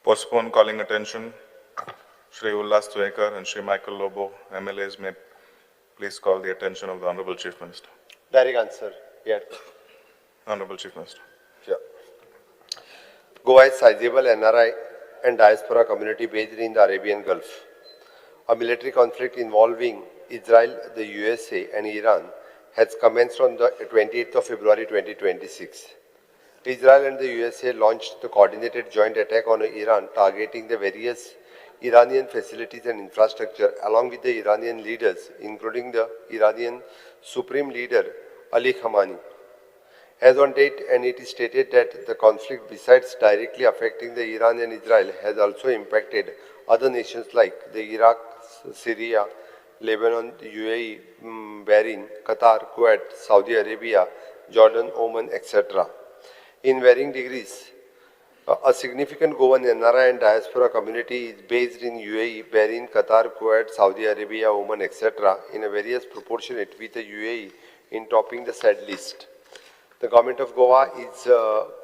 Postpone calling attention. Shri Ulhas Tuyenkar and Shri Michael Lobo, MLAs, may please call the attention of the Honorable Chief Minister. Direct answer. Yeah. Honorable Chief Minister. Sure. Goa is sizable NRI and diaspora community based in the Arabian Gulf. A military conflict involving Israel, the USA and Iran has commenced on the 28th of February 2026. Israel and the USA launched the coordinated joint attack on Iran, targeting the various Iranian facilities and infrastructure along with the Iranian leaders, including the Iranian Supreme Leader Ali Khamenei. As on date, and it is stated that the conflict, besides directly affecting the Iran and Israel, has also impacted other nations like the Iraq, Syria, Lebanon, the UAE, Bahrain, Qatar, Kuwait, Saudi Arabia, Jordan, Oman, etc. In varying degrees, a significant Goan NRI and diaspora community is based in UAE, Bahrain, Qatar, Kuwait, Saudi Arabia, Oman, etc. in a various proportionate with the UAE in topping the said list. The government of Goa is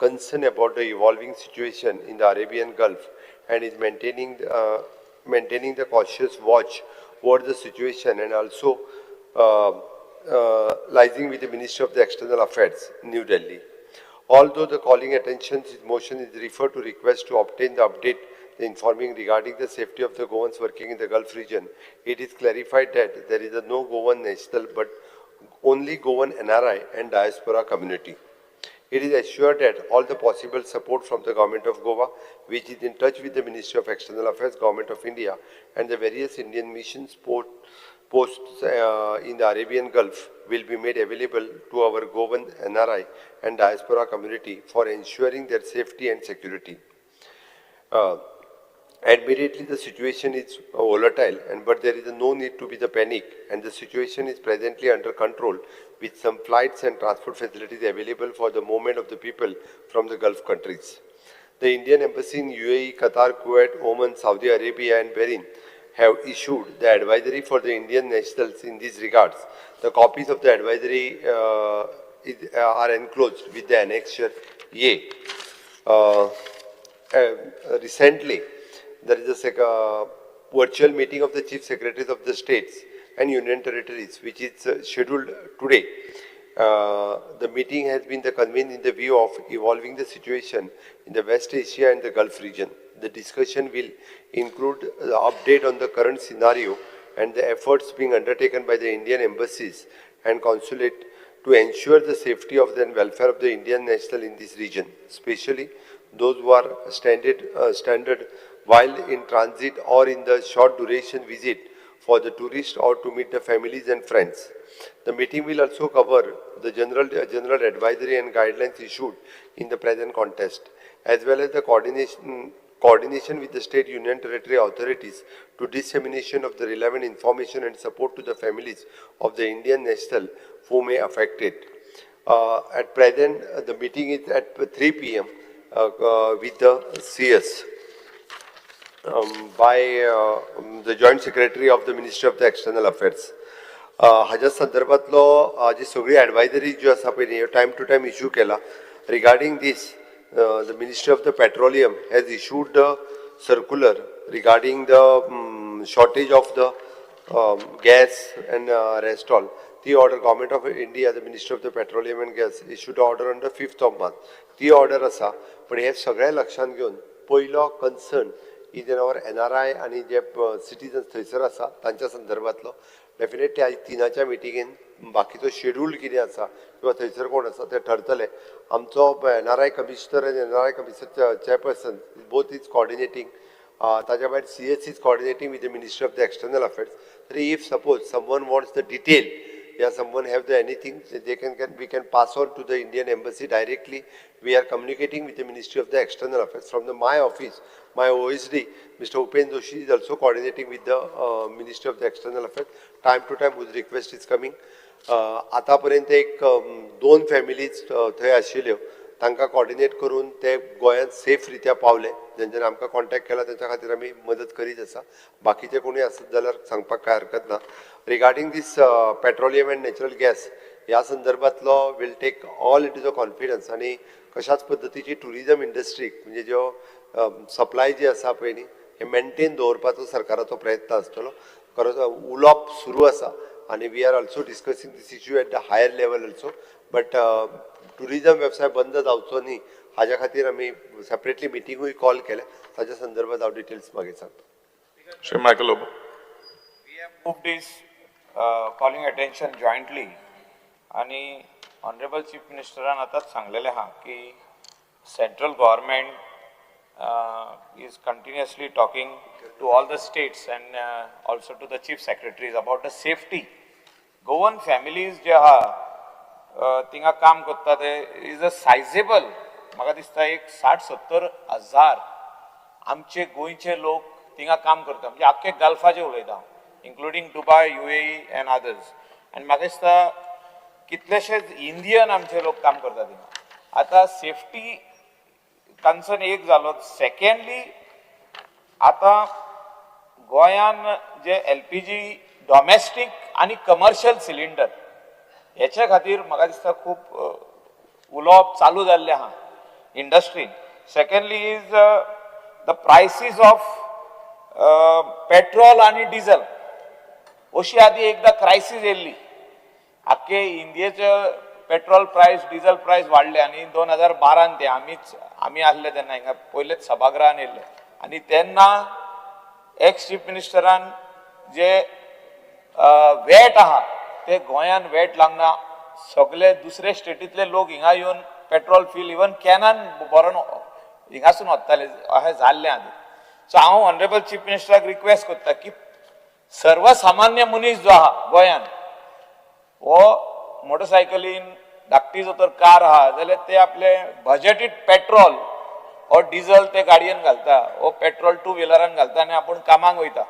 concerned about the evolving situation in the Arabian Gulf and is maintaining the cautious watch over the situation and also liaising with the Ministry of the External Affairs, New Delhi. Although the calling attention motion is referred to request to obtain the update the informing regarding the safety of the Goans working in the Gulf region, it is clarified that there is a no Goan national but only Goan NRI and diaspora community. It is assured that all the possible support from the Government of Goa, which is in touch with the Ministry of External Affairs, Government of India, and the various Indian missions posts in the Arabian Gulf, will be made available to our Goan NRI and diaspora community for ensuring their safety and security. Admittedly, the situation is volatile, and but there is no need to be the panic, and the situation is presently under control with some flights and transport facilities available for the movement of the people from the Gulf countries. The Indian Embassy in UAE, Qatar, Kuwait, Oman, Saudi Arabia and Bahrain have issued the advisory for the Indian nationals in these regards. The copies of the advisory are enclosed with the annexure A. Recently, there is a virtual meeting of the chief secretaries of the states and union territories, which is scheduled today. The meeting has been the convened in the view of evolving the situation in the West Asia and the Gulf region. The discussion will include the update on the current scenario and the efforts being undertaken by the Indian embassies and consulate to ensure the safety of the and welfare of the Indian national in this region, especially those who are stranded while in transit or in the short duration visit for the tourist or to meet the families and friends. The meeting will also cover the general advisory and guidelines issued in the present context, as well as the coordination with the state union territory authorities to dissemination of the relevant information and support to the families of the Indian national who may affect it. At present, the meeting is at 3 p.m. With the CS by the Joint Secretary of the Ministry of the External Affairs. हाज्या संदर्भातलो जी सगळी advisory ज्यो आसा पळय न्ही, time two time issue केला. Regarding this, the Ministry of the Petroleum has issued the circular regarding the shortage of the gas and rest all. ती order Government of India, the Ministry of the Petroleum and Gas, issued order on the 5th of March. ती order आसा, पण हे सगळें लक्षांत घेवन पयलो concern is in our NRI आनी जे सिटीजन्स थंयसर आसा तांच्या संदर्भातलो. डेफिनेटली आयज 3च्या मिटिंगेन बाकीचो शेड्यूल कितें आसा किंवा थंयसर कोण आसा ते ठरतले. आमचो NRI commissioner आनी NRI commissioner chairperson both is coordinating. ताच्या भायर CS is coordinating with the Ministry of the External Affairs. तरी if suppose someone wants the detail या someone have the anything, they can we can pass on to the Indian Embassy directly. We are communicating with the Ministry of the External Affairs. From the my office, my OSD, Mr. Upen Joshi, is also coordinating with the Ministry of the External Affairs time to time whose request is coming. आतापर्यंत एक दोन families थंय आशिल्ल्यो, तांकां coordinate करून ते गोंयांत safe रित्या पावले. जेंच्यांनी आमकां कॉन्टेक्ट केला तेंच्या खातीर आमी मदत करीत आसा. बाकीचे कोणूय आसत जाल्यार सांगपाक कांय हरकत ना. Regarding this petroleum and natural gas, ह्या संदर्भातलो will take all into the confidence आनी कशाच पद्दतीची टुरिजम इंडस्ट्रीक म्हणजे ज्यो सप्लाय जी आसा पळय न्ही, हे मेंटेन दवरपाचो सरकाराचो प्रयत्न आसतलो. खरोच उलोवप सुरू आसा आनी we are also discussing this issue at the higher level also, but tourism वेवसाय बंद जावचो न्ही हाज्या खातीर आमी सेपरेटली मिटिंगूय कॉल केल्या. ताच्या संदर्भात हांव डिटेल्स मागीर सांगता. Shri Michael Lobo. We have moved this calling attention jointly आणि ऑनरेबल चीफ मिनिस्टरान आतांच सांगलेलें आहा की central government is continuously talking to all the states and also to the chief secretaries about the safety. Goan families जे आहा थिंगा काम करता ते is a सायजेबल, म्हाका दिसता एक 60-70 हजार आमचे गोंयचे लोक थिंगा काम करता, म्हणजे आख्खे गल्फाचे उलयता, including Dubai, UAE and others. आनी म्हाका दिसता कितलेशेच इंडियन आमचे लोक काम करता थिंगा. आतां सेफ्टी कन्सर्न एक जालो. सेकंडली, आतां गोंयान जे एलपीजी डॉमेस्टीक आनी कमर्शियल सिलिंडर हेच्या खातीर म्हाका दिसता खूब उलोवप चालू जाल्लें आहा इंडस्ट्रीन. Secondly is the prices of petrol आनी डिझल. अशी आदी एकदां क्रायसीस येयल्ली, आख्खे इंडियेचे पेट्रोल प्रायस, डिझल प्रायस वाडले आनी 2012 ते आमीच आमी आहले तेन्ना हिंगा पयलेच सभागृहान येयल्ले आनी तेन्ना एक्स चीफ मिनिस्टरान जे वेट आहा ते गोंयान वेट लागना, सगळे दुसरे स्टेटींतले लोक हिंगा येवन पेट्रोल फील इवन कॅनान भरून हिंगासून वताले, अशें जाल्लें आदी. सो हांव ऑनरेबल चीफ मिनिस्टराक रिक्वेस्ट करता की सर्वसामान्य मनीस जो आहा गोंयान, हो मोटरसायकलीन धाकटी जर तर कार आहा जाल्यार ते आपले बजेटीड पेट्रोल or डिझल ते गाडयेन घालता वो पेट्रोल टू व्हिलरान घालता आनी आपूण कामाक वयता.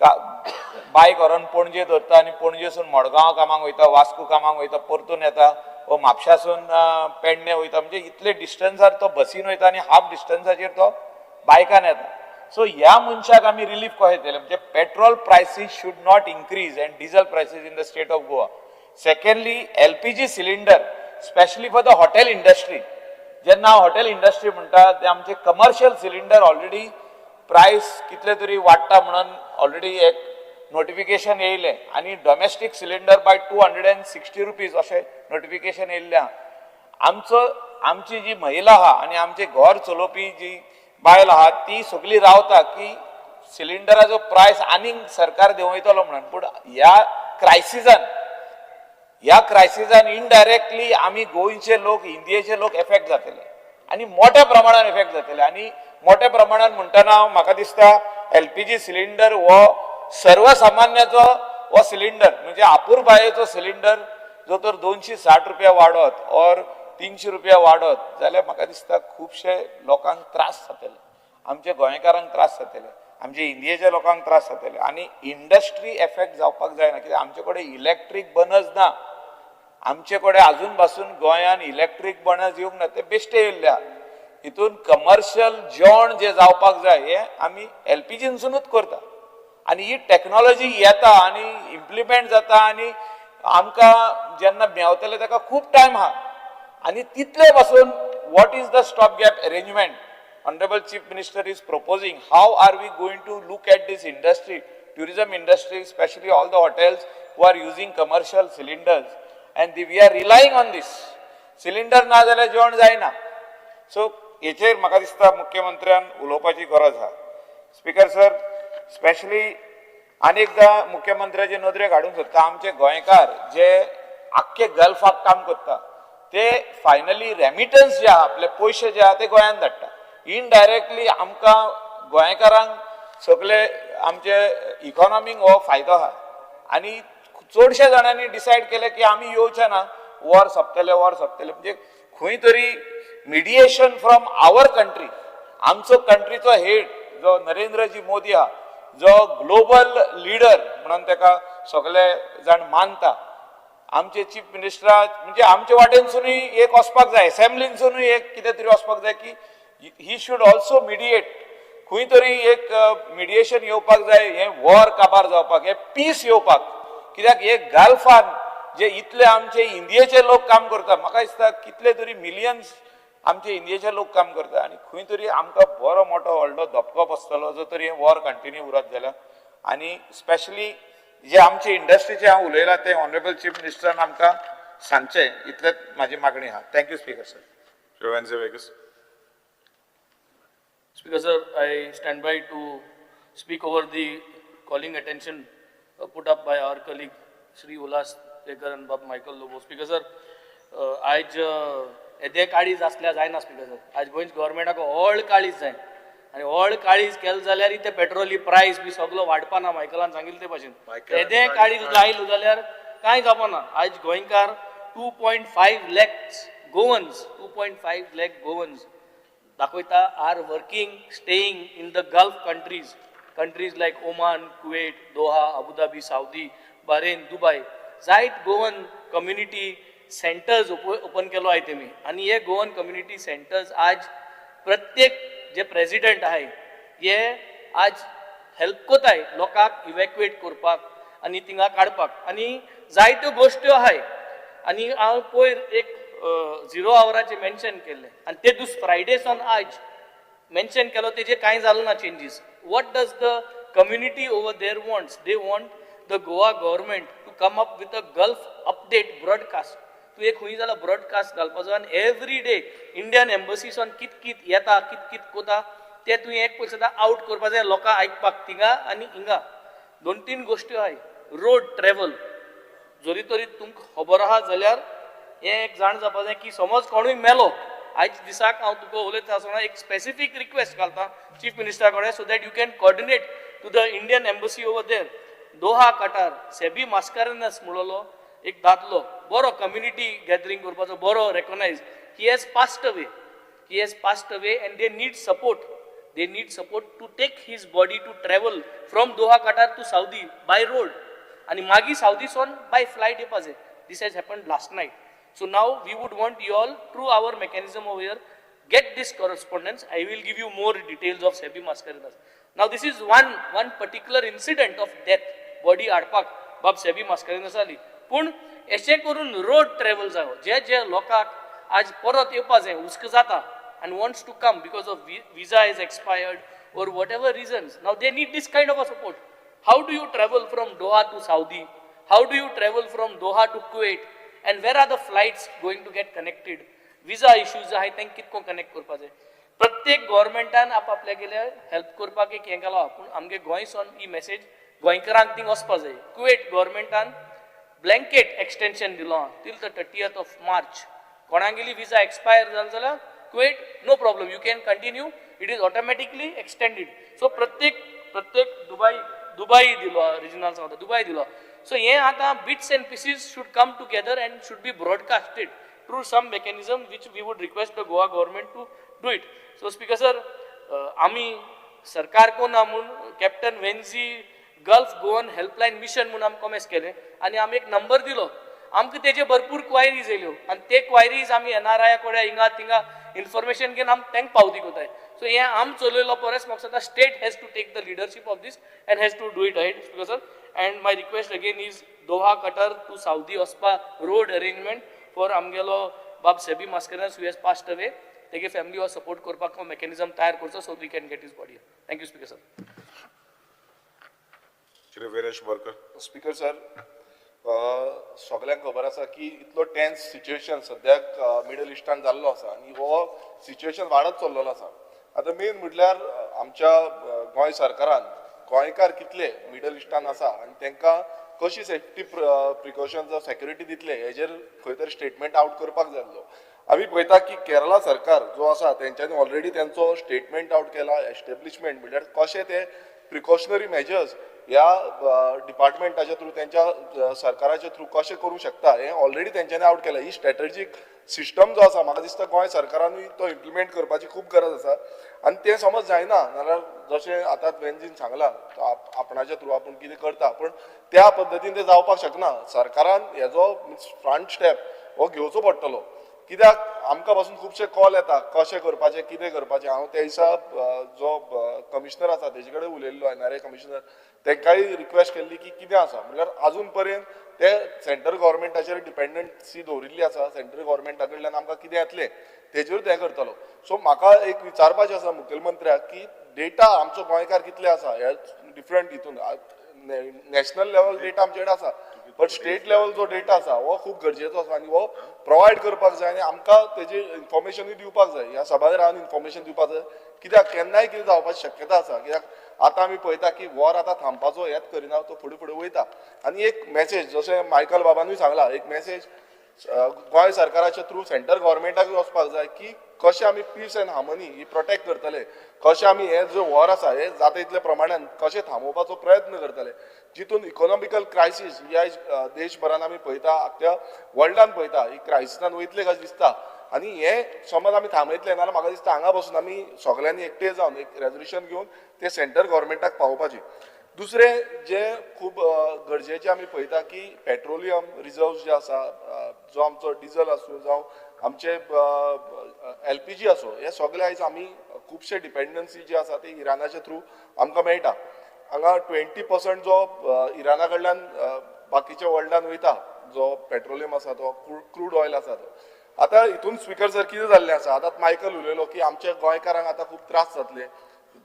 का बायक व्हरोन पणजे दवरता आनी पणजेसून मडगांव कामाक वयता, वास्को कामाक वयता, परतून येता वो म्हापशासून पेडणे वयता. म्हणजे इतले डिस्टन्सार तो बसीन वयता आनी हाफ डिस्टन्साचेर तो बायकान येता. सो ह्या मनशाक आमी रिलीफ कशें दितले? म्हणजे petrol prices should not increase and diesel prices in the state of Goa. Secondly, LPG cylinder, specially for the hotel industry. जेन्ना हांव हॉटेल इंडस्ट्री म्हणटा ते आमचे कमर्शियल सिलिंडर ऑलरेडी प्रायस कितले तरी वाडटा म्हणून ऑलरेडी एक नोटिफिकेशन येयलें आनी domestic cylinder by ₹260 अशें नोटिफिकेशन येयल्लें आहा. आमचो आमची जी महिला आहा आनी आमचे घर चलोवपी जी बायल आहा ती सगळी रावता की सिलिंडराचो प्रायस आनीक सरकार देंवयतलो म्हणून. पूण ह्या क्रायसिसान इनडायरेक्टली आमी गोंयचे लोक, इंडियेचे लोक एफेक्ट जातले आनी मोठ्या प्रमाणान एफेक्ट जातले. आनी मोठ्या प्रमाणान म्हणटना म्हाका दिसता एलपीजी सिलिंडर हो सर्वसामान्याचो हो सिलिंडर, म्हणजे अपुरबायेचो सिलिंडर जो तर 260 रुपया वाडत ऑर 300 रुपया वाडत जाल्यार म्हाका दिसता खुबशे लोकांक त्रास जातले, आमच्या गोंयकारांक त्रास जातले, आमच्या इंडियेच्या लोकांक त्रास जातले आनी इंडस्ट्री एफेक्ट जावपाक जायना, कित्याक आमचे कडेन इलेक्ट्रीक बर्नर्स ना. आमचे कडेन अजून पासून गोंयान इलेक्ट्रीक बर्नर्स येवंक ना, ते बेश्टे येयल्ले आहा. हितून कमर्शियल जेवण जे जावपाक जाय हे आमी एलपीजीनसुनूच करता आनी ही टॅक्नोलॉजी येता आनी इम्प्लिमेंट जाता आनी आमकां जेन्ना मेवतले ताका खूब टायम आहा. आनी तितले पासून what is the stop gap arrangement honourable chief minister is proposing? How are we going to look at this industry, tourism industry, specially all the hotels who are using commercial cylinders, and we are relying on this cylinder? ना जाल्यार जेवण जायना. So हेचेर म्हाका दिसता मुख्यमंत्र्यान उलोवपाची गरज आहा. स्पीकर सर, स्पेशली आनी एकदां मुख्यमंत्र्याचे नदरेक हाडूंक सोदता, आमचे गोंयकार जे आख्खे गल्फाक काम करता ते फायनली रेमिटन्स जे आहा, आपले पयशे जे आहा ते गोंयांत धाडटा. इनडायरेक्टली आमकां गोंयकारांक सगळे आमचे इकॉनॉमीक हो फायदो आहा. आनी चडशे जाणांनी डिसायड केलें की आमी येवचे ना, वॉर सोंपतलें, वॉर सोंपतलें. म्हणजे खंय तरी मिडिएशन फ्रॉम our country, आमचो कंट्रीचो हेड जो नरेंद्रजी मोदी आहा, जो ग्लोबल लिडर म्हणून ताका सगळे जाण मानता, आमचे चीफ मिनिस्टरा म्हणजे आमचे वाटेनसुनूय एक वचपाक जाय, असेंब्लीनसुनूय एक कितें तरी वचपाक जाय की he should also mediate. खंय तरी एक मिडिएशन येवपाक जाय, हें वॉर काबार जावपाक, हें पीस येवपाक. कित्याक हे गल्फान जे इतले आमचे इंडियेचे लोक काम करता, म्हाका दिसता कितले तरी मिलियन्स आमचे इंडियेचे लोक काम करता आनी खंय तरी आमकां बरो मोठो व्हडलो धपको बसतलो जो तरी हें वॉर कंटिन्यू उरत जाल्यार. आनी स्पेशली जे आमचे इंडस्ट्रीचे हांव उलयलां तें ऑनरेबल चीफ मिनिस्टरान आमकां सांगचें, इतलेंच म्हाजी मागणी आहा. Thank you speaker sir. Shri Venzy Veigas. Speaker sir, I stand by to speak over the calling attention put up by our colleague Shri Ulhas Tuyenkar and Bab Michael Lobo. Speaker sir, आयज येदे काळीज आसल्यार जायना speaker sir. आयज गोंयच गव्हर्मेंटाक व्हड काळीज जाय आनी व्हड काळीज केलें जाल्यार ते पेट्रोली प्रायस बी सगलो वाडपाना. मायकलान सांगिल्लें ते भाशेन येदें काळीज लायलें जाल्यार कांय जावपाना. आयज गोंयकार 2.5 lakhs Goans, 2.5 lakh Goans दाखयता are working, staying in the Gulf countries, countries like Oman, Kuwait, Doha, Abu Dhabi, Saudi, Bahrain, Dubai. जायत गोवन कम्युनिटी सेंटर्स ओपन केलो आहे तेमी आनी हे गोवन कम्युनिटी सेंटर्स आज प्रत्येक जे प्रेजिडंट आहाय हे आज हेल्प कोताय लोकांक इवॅक्युएट करपाक आनी थिंगा काडपाक. आनी जायत्यो गोश्ट्यो आहाय. आनी हांव पयर एक झिरो आवराचें मेन्शन केल्लें आनी ते दीस फ्रायडे सावन आज मेन्शन केलो तेजेर कांय जालो ना changes. What does the community over there wants? They want the Goa government to come up with a Gulf update broadcast. तूं एक खंय जाल्यार ब्रॉडकास्ट घालपाचो आनी एवरी डे इंडियन एम्बसीसान कित कित येता, कित कित कोता ते तुवें एक पयशे सुद्दां आवट करपा जाय लोकांक आयकपाक थिंगा आनी हिंगा. दोन तीन गोश्ट्यो आहाय. रोड ट्रॅवल जरी तरी तुमकां खबर आहा जाल्यार हें एक जाण जावपा जाय की समज कोणूय मेलो आयज दिसाक हांव तुका उलयता आसतना एक स्पेसिफीक रिक्वेस्ट घालता चीफ मिनिस्टरा कडेन so that you can coordinate to the Indian embassy over there. Doha Qatar Seby Mascarenhas म्हणलोलो एक दादलो बरो कम्युनिटी गॅदरींग करपाचो बरो recognise, he has passed away, he has passed away and they need support. They need support to take his body to travel from Doha Qatar to Saudi by road आनी मागीर सावदीसून बाय flight येवपा जाय. This has happened last night. So now we would want you all through our mechanism over here get this correspondence. I will give you more details of Sebi Mascarenhas. Now this is one particular incident of death, body हाडपाक बाब सेबी मास्कारेन्हस जाली. पूण अशें करून road travel जावो जे जे लोकांक आज परत येवपा जाय हुस्को जाता and wants to come because of visa is expired or whatever reasons. Now they need this kind of a support. How do you travel from Doha to Saudi? How do you travel from Doha to Kuwait? And where are the flights going to get connected? Visa issues आहाय तेंकां कितको connect करपा जाय. प्रत्येक गव्हर्मेंटान आपआपल्या गेले help करपाक एक हें घालां. पूण आमगे गोंयसून ही मॅसेज गोंयकारांक थिंग वचपा जाय. कुवेट गव्हर्मेंटान ब्लँकेट एक्सटेन्शन दिलो आहा till the 30th of March. कोणागेली visa expire जाल जाल्यार Kuwait no problem, you can continue, it is automatically extended. So प्रत्येक प्रत्येक दुबय दुबय दिलो रिजनल सांगता दुबय दिलो. सो हें आतां bits and pieces should come together and should be broadcasted through some mechanism which we would request the Goa government to do it. So speaker sir, आमी सरकार को ना म्हूण captain Venzy Gulf Goan helpline mission म्हूण आमी कॉमेस केलें आनी आमी एक नंबर दिलो. आमकां तेजे भरपूर क्वायरीज येयल्यो आनी ते क्वायरीज आमी एनआरआय कडेन हिंगा थिंगा इन्फॉर्मेशन घेवन आमी तांकां पावती कोताय. सो हें आम चलयलो परस म्हाका दिसता state has to take the leadership of this and has to do it right speaker sir. And my request again is Doha Qatar to Saudi वचपा road arrangement for आमगेलो बाब Seby Mascarenhas who has passed away. तेगे family हो support करपाक mechanism तयार करचो so we can get his body. Thank you speaker sir. Shri Viresh Borkar. Speaker sir, सगल्यांक खबर आसा की इतलो टेन्स सिच्युएशन सद्याक मिडल इस्टान जाल्लो आसा आनी हो सिच्युएशन वाडत चल्लेलो आसा. आतां मेन म्हटल्यार आमच्या गोंय सरकारान गोंयकार कितले मिडल इस्टान आसा आनी तांकां कशी सेफ्टी प्रिकॉशन जावं सेक्युरिटी दितले हेजेर खंय तरी स्टेटमेंट आवट करपाक जाय आसलो. आमी पळयता की केरला सरकार जो आसा तेंच्यांनी ऑलरेडी तेंचो स्टेटमेंट आवट केला. एस्टेब्लिशमेंट म्हणल्यार कशें ते प्रिकॉशनरी मेजर्स ह्या डिपार्टमेंटाच्या थ्रू तेंच्या सरकाराच्या थ्रू कशें करूंक शकता हें ऑलरेडी तेंच्यांनी आवट केलां. ही स्ट्रॅटजीक सिस्टम जो आसा म्हाका दिसता गोंय सरकारानूय तो इम्प्लिमेंट करपाची खूब गरज आसा आनी तें समज जायना नाल्यार जशें आतां वेंजीन सांगलां आपणाच्या थ्रू आपूण कितें करता पूण त्या पद्दतीन तें जावपाक शकना. सरकारान हेजो फ्रंट स्टेप हो घेवचो पडटलो. कित्याक आमकां पासून खुबशे कॉल येता कशें करपाचें, कितें करपाचें. हांव त्या दिसा जो कमिशनर आसा तेजे कडेन उलयल्लो, एनआरए कमिशनर, तांकांय रिक्वेस्ट केल्ली की कितें आसा म्हणल्यार आजून पर्यंत ते सेंट्रल गव्हर्मेंटाचेर डिपेंडन्सी दवरिल्ली आसा, सेंट्रल गव्हर्मेंटा कडल्यान आमकां कितें येतलें तेजेरूच हें करतलो. सो म्हाका एक विचारपाचें आसा मुखेलमंत्र्याक की डेटा आमचो गोंयकार कितले आसा ह्या डिफरंट हितून, नॅशनल लेवल डेटा आमचे कडेन आसा बट स्टेट लेवल जो डेटा आसा हो खूब गरजेचो आसा आनी हो प्रोवायड करपाक जाय आनी आमकां तेजी इन्फॉर्मेशनूय दिवपाक जाय, ह्या सभाघरान इन्फॉर्मेशन दिवपाक जाय. कित्याक केन्नाय कितें जावपाची शक्यता आसा, कित्याक आतां आमी पळयता की वॉर आतां थांबपाचो हेच करिना, तो फुडें फुडें वयता. आनी एक मॅसेज जशें मायकल बाबानूय सांगला, एक मॅसेज गोंय सरकाराच्या थ्रू सेंट्रल गव्हर्मेंटाक वचपाक जाय की कशें आमी पीस एंड हार्मनी ही प्रोटेक्ट करतले, कशें आमी हे जो वॉर आसा हे जाता इतले प्रमाणान कशें थांबोवपाचो प्रयत्न करतले, जितून इकोनॉमिकल क्रायसीस ही आयज देशभरान आमी पळयता, आख्ख्या वर्ल्डान पळयता, ही क्रायसिसान वयतले कशें दिसता. आनी हे समज आमी थांबयतले नाजाल्यार म्हाका दिसता हांगा बसून आमी सगल्यांनी एकटे जावन एक रेजोल्युशन घेवन ते सेंट्रल गव्हर्मेंटाक पावोवपाचें. दुसरें जे खूब गरजेचें आमी पळयता की पेट्रोलियम रिजर्व जे आसा, जो आमचो डिजल आसूं जावं आमचे एलपीजी आसूं, हे सगळे आयज आमी खुबशे डिपेंडन्सी जे आसा ते इराणाच्या थ्रू आमकां मेळटा. हांगा 20% जो इराणा कडल्यान बाकीच्या वर्ल्डान वयता जो पेट्रोलियम आसा तो क्रूड ऑयल आसा तो. आतां हितून स्पिकर सर कितें जाल्लें आसा, आतां मायकल उलयलो की आमच्या गोंयकारांक आतां खूब त्रास जातले,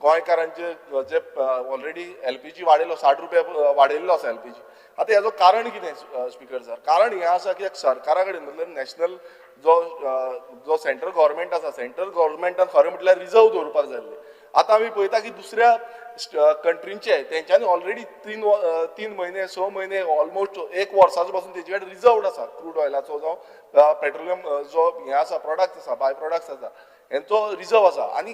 गोंयकारांचे जे ऑलरेडी एलपीजी वाडयलो 60 रुपया वाडयल्लो आसा एलपीजी. आतां हेजो कारण कितें स्पिकर सर? कारण हें आसा की सरकारा कडेन म्हणल्यार नॅशनल जो जो सेंट्रल गव्हर्मेंट आसा, सेंट्रल गव्हर्मेंटान खरें म्हटल्यार रिजर्व दवरपाक जाय आसले. आतां आमी पळयता की दुसऱ्या कंट्रींचे तेंच्यांनी ऑलरेडी 3 म्हयने 6 म्हयने ऑलमोस्ट 1 वर्साचो पासून तेजे कडेन रिजर्वड आसा क्रूड ऑयलाचो जावं पेट्रोलियम जो हें आसा प्रोडक्ट्स आसा, बाय प्रोडक्ट्स आसा हेंचो रिजर्व आसा. आनी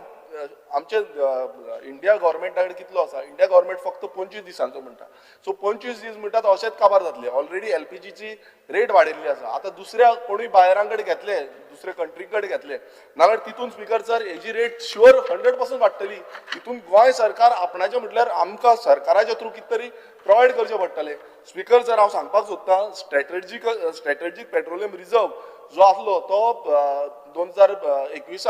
आमचे इंडिया गव्हर्मेंटा कडेन कितलो आसा, इंडिया गव्हर्मेंट फक्त 25 दिसांचो म्हणटा. सो 25 दीस म्हणटा तो अशेंच काबार जातले. ऑलरेडी एलपीजीची रेट वाडिल्ली आसा. आतां दुसऱ्या कोणूय बायरां कडेन घेतले, दुसऱ्या कंट्री कडेन घेतले नाल्यार तितून स्पिकर सर हेजी रेट शुअर 100% वाडटली. तितून गोंय सरकार आपणाचें म्हटल्यार आमकां सरकाराच्या थ्रू कितें तरी प्रोवायड करचें पडटलें. स्पिकर सर हांव सांगपाक सोदतां स्ट्रेटजीक पेट्रोलियम रिजर्व जो आसलो तो 2021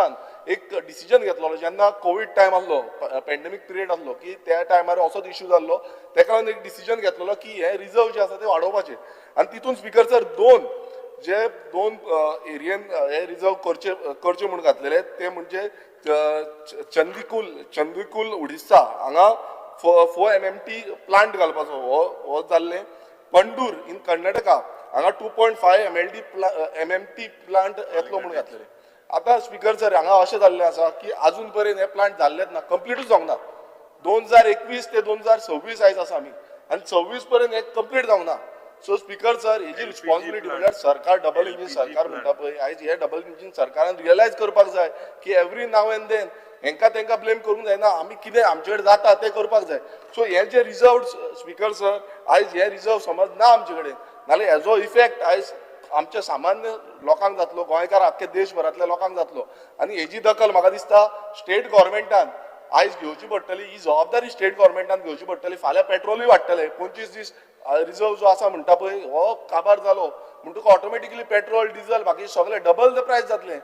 एक डिसिजन घेतलो जेन्ना कोवीड टायम आसलो, पेंडेमीक पिरियड आसलो, की त्या टायमार असोच इश्यू जाल्लो, तेका लागून एक डिसिजन घेतलेलो की हे रिजर्व जे आसा ते वाडोवपाचे. आनी तितून स्पिकर सर दोन एरियन हे रिजर्व करचे करचे म्हूण घातलेले ते म्हणजे चंदीकुल उडिस्सा हांगा 4 MMT plant घालपाचो हो जाल्लें. पंडूर इन कर्नाटका हांगा 2.5 MMT plant येतलो म्हूण घातलेले. आतां स्पिकर सर हांगा अशें जाल्लें आसा की आजून पर्यंत हे प्लांट जाल्लेच ना, कंप्लिटूच जावंक ना. 2021 ते 2026 आयज आसा आमी आनी 26 पर्यंत हे कंप्लीट जावंक ना. सो स्पिकर सर हेजी रिस्पॉन्सिबिलिटी म्हणल्यार सरकार, डबल इंजीन सरकार म्हणटा पळय, आयज हे डबल इंजीन सरकारान रियलायज करपाक जाय की एवरी नाव एंड then हेंकां तेंकां ब्लेम करूंक जायना, आमी कितें आमचे कडेन जाता तें करपाक जाय. सो हे जे रिजर्व स्पिकर सर आयज हे रिजर्व समज ना आमचे कडेन, नाल्यार हेजो इफेक्ट आयज आमच्या सामान्य लोकांक जातलो, गोंयकार आख्खे देशभरांतल्या लोकांक जातलो. आनी हेजी दखल म्हाका दिसता स्टेट गव्हर्मेंटान आयज घेवची पडटली, ही जबाबदारी स्टेट गव्हर्मेंटान घेवची पडटली. फाल्यां पेट्रोलूय वाडटलें, 25 दीस रिजर्व जो आसा म्हणटा पळय हो काबार जालो म्हणटकूच ऑटोमॅटिकली पेट्रोल डिजल बाकी सगळें डबल the प्रायस जातलें.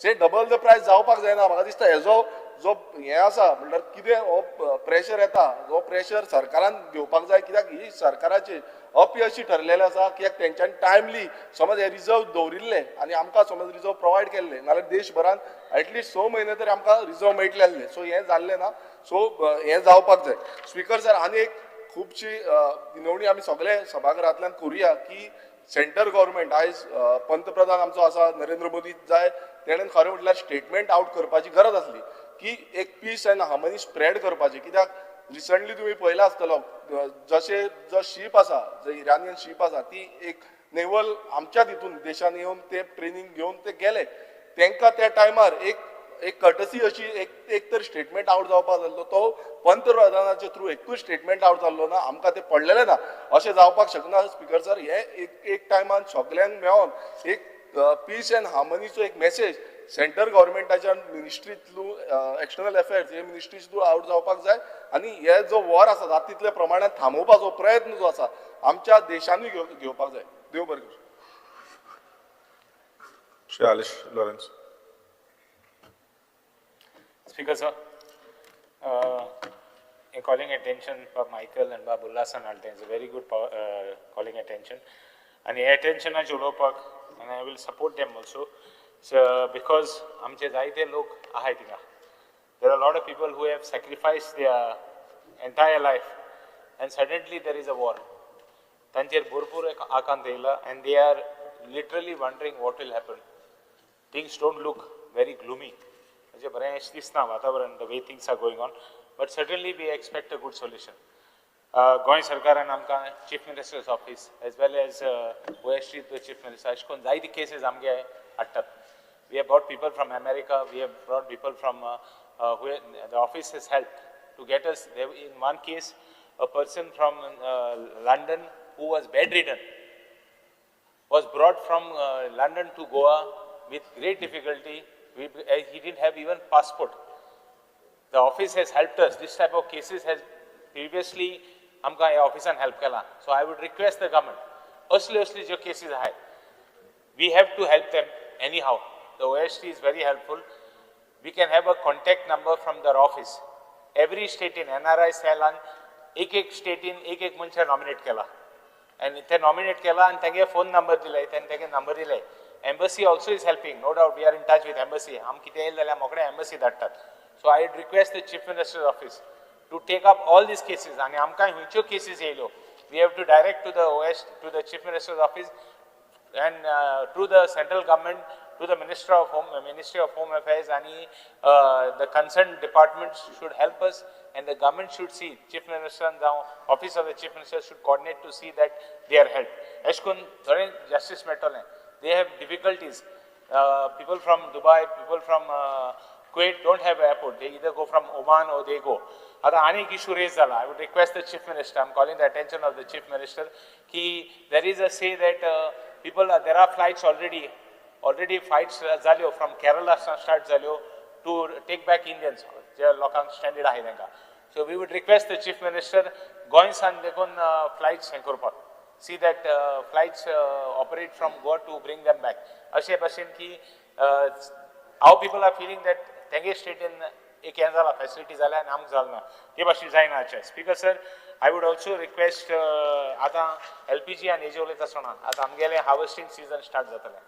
से डबल the प्रायस जावपाक जायना. म्हाका दिसता हेजो जो हें आसा म्हणल्यार कितें हो प्रेशर येता, जो प्रेशर सरकारान घेवपाक जाय, कित्याक ही सरकाराची अपयशी ठरलेलें आसा. कित्याक तेंच्यांनी टायमली समज हे रिजर्व दवरिल्ले आनी आमकां समज रिजर्व प्रोवायड केल्ले नाल्यार देशभरान एटलिस्ट 6 म्हयने तरी आमकां रिजर्व मेळटले आसले. सो हें जाल्लें ना, सो हें जावपाक जाय. स्पिकर सर आनी एक खुबशी विनवणी आमी सगळे सभाघरांतल्यान करुया की सेंटर गव्हर्मेंट आयज पंतप्रधान आमचो आसा नरेंद्र मोदी जाय, तेणेन खरें म्हटल्यार स्टेटमेंट आवट करपाची गरज आसली की एक पीस एंड हार्मनी स्प्रेड करपाची. कित्याक रिसंटली तुमी पळयला आसतलो जशें जो शीप आसा, जे इरानियन शीप आसा ती एक नेवल आमच्या तितून देशान येवन ते ट्रेनींग घेवन ते गेले, तेंकां त्या टायमार एक एक कर्टसी अशी एक तर स्टेटमेंट आवट जावपाक जाल्लो, तो पंतप्रधानाचे थ्रू एकूय स्टेटमेंट आवट जाल्लो ना, आमकां ते पडलेलें ना. अशें जावपाक शकना स्पिकर सर. हे एक टायमान सगल्यांक मेळोन एक पीस एंड हार्मनीचो एक मॅसेज सेंट्रल गव्हर्मेंटाच्या मिनिस्ट्रींतलो एक्सटर्नल अफेर्स हे मिनिस्ट्री थ्रू आवट जावपाक जाय. आनी हे जो वॉर आसा जाता तितल्या प्रमाणात थांबोवपाचो प्रयत्न जो आसा आमच्या देशानूय घेवपाक जाय. देव बरें करूं. Shri Alish Lawrence. Speaker sir, in calling attention by Michael and by Ullasan Alte is a very good calling attention. And the attention is उलोवपाक and I will support them also. So, because आमचे जायते लोक आहाय थिंगा. There are a lot of people who have sacrificed their entire life and suddenly there is a war. तांचेर भरपूर एक आकांत येयला and they are literally wondering what will happen. Things don't look very gloomy. म्हणजे बरें अशें दिसना वातावरण, the way things are going on, but certainly we expect a good solution. Goa सरकारान आमकां chief minister's office as well as OSD to chief minister अशें करून जायते केसीस आमगे हाडटात. We have brought people from America, we have brought people from the office has helped to get us. In one case, a person from London who was bedridden was brought from London to Goa with great difficulty. He didn't have even passport. The office has helped us. This type of cases has previously आमकां ह्या ऑफिसान help केला. So I would request the government, असले असले ज्यो cases आहात, we have to help them anyhow. The OST is very helpful. We can have a contact number from their office. Every state in NRI cell आन एक एक state in एक एक मनशां नॉमिनेट केला आनी ते नॉमिनेट केला आनी तेगे फोन नंबर दिले, तेणे तेगे नंबर दिले. Embassy also is helping, no doubt we are in touch with embassy. आम कितें येयलें जाल्यार मोकळे एम्बसी धाडटात. So I would request the chief minister's office to take up all these cases आनी आमकां खंयच्यो cases येयल्यो we have to direct to the OS to the chief minister's office and to the central government, to the minister of home, Ministry of Home Affairs आनी the concerned departments should help us and the government should see, chief minister जावं office of the chief minister should coordinate to see that they are helped. अशें करून थोडें justice मेळटलें. They have difficulties. People from Dubai, people from Kuwait don't have airport. They either go from Oman or they go. आतां आनीक issue raise जाला. I would request the chief minister, I am calling the attention of the chief minister की there is a say that people are, there are flights already flights जाल्यो from Kerala start जाल्यो to take back Indians जे लोकांक standard आहाय तांकां. So we would request the chief minister गोंयसान देखून flights हें करपाक, see that flights operate from Goa to bring them back. अशे भाशेन की our people are feeling that तेंगे स्टेटीन एक हें जाला, फॅसिलिटी जाल्या आनी आमकां जालें ना, ते भाशेन जायना. अशें speaker sir, I would also request आतां LPG आनी हेजे उलयता आसतना आतां आमगेलें हार्वेस्टींग सिजन स्टार्ट जातलें.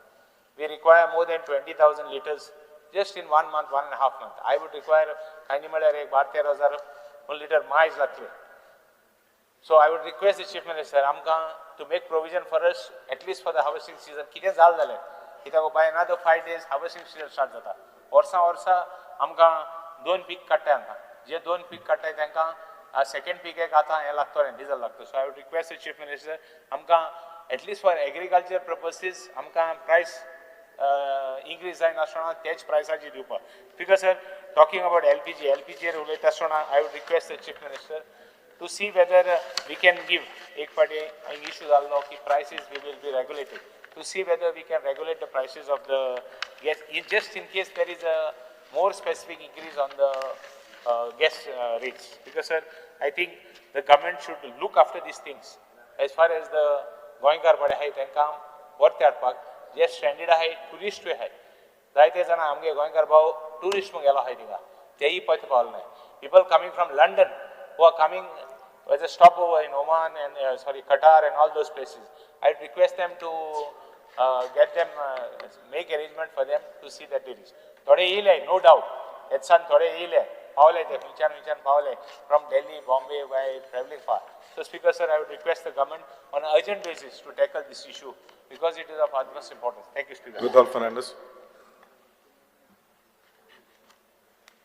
We require more than 20,000 litres just in 1 month, 1.5 month. I would require कांय न्ही म्हळ्यार एक 12-13 हजार लिटर मायज लागतले. So I would request the chief minister आमकां to make provision for us at least for the harvesting season. कितें जालें जाल्यार कित्याक by another 5 days harvesting season start जाता. वर्सां वर्सां आमकां 2 पीक काडटाय, आमकां जे 2 पीक काडटाय तांकां सेकेंड पीक एक आतां हें लागतलें, डिजल लागतलें. So I would request the chief minister आमकां at least for agriculture purposes आमकां प्रायस इन्क्रीज जायनासतना तेच प्रायसाची दिवपाक. Because sir, talking about LPG, एलपीजीर उलयता आसतना I would request the chief minister to see whether we can give. एक फावटी issue जाल्लो की prices we will be regulated, to see whether we can regulate the prices of the gas just in case there is a more specific increase on the gas rates. Because sir, I think the government should look after these things as far as the गोंयकार बडे आहाय तांकां वर्ते हाडपाक. जे standard आहाय ट्युरिस्टूय आहाय, जायते जाणां आमगे गोंयकार भाव ट्युरिस्ट म्हूण गेलो आहाय थिंगा, तेयी पयत पावले नाय. People coming from London who are coming as a stopover in Oman and sorry Qatar and all those places, I would request them to get them, make arrangement for them to see that it is. थोडे येयले, no doubt, हेतसान थोडे येयले, पावले ते खंयच्यान खंयच्यान पावले from Delhi, Bombay by travelling far. So speaker sir, I would request the government on urgent basis to tackle this issue because it is of utmost importance. Thank you speaker. Rudolph Fernandes.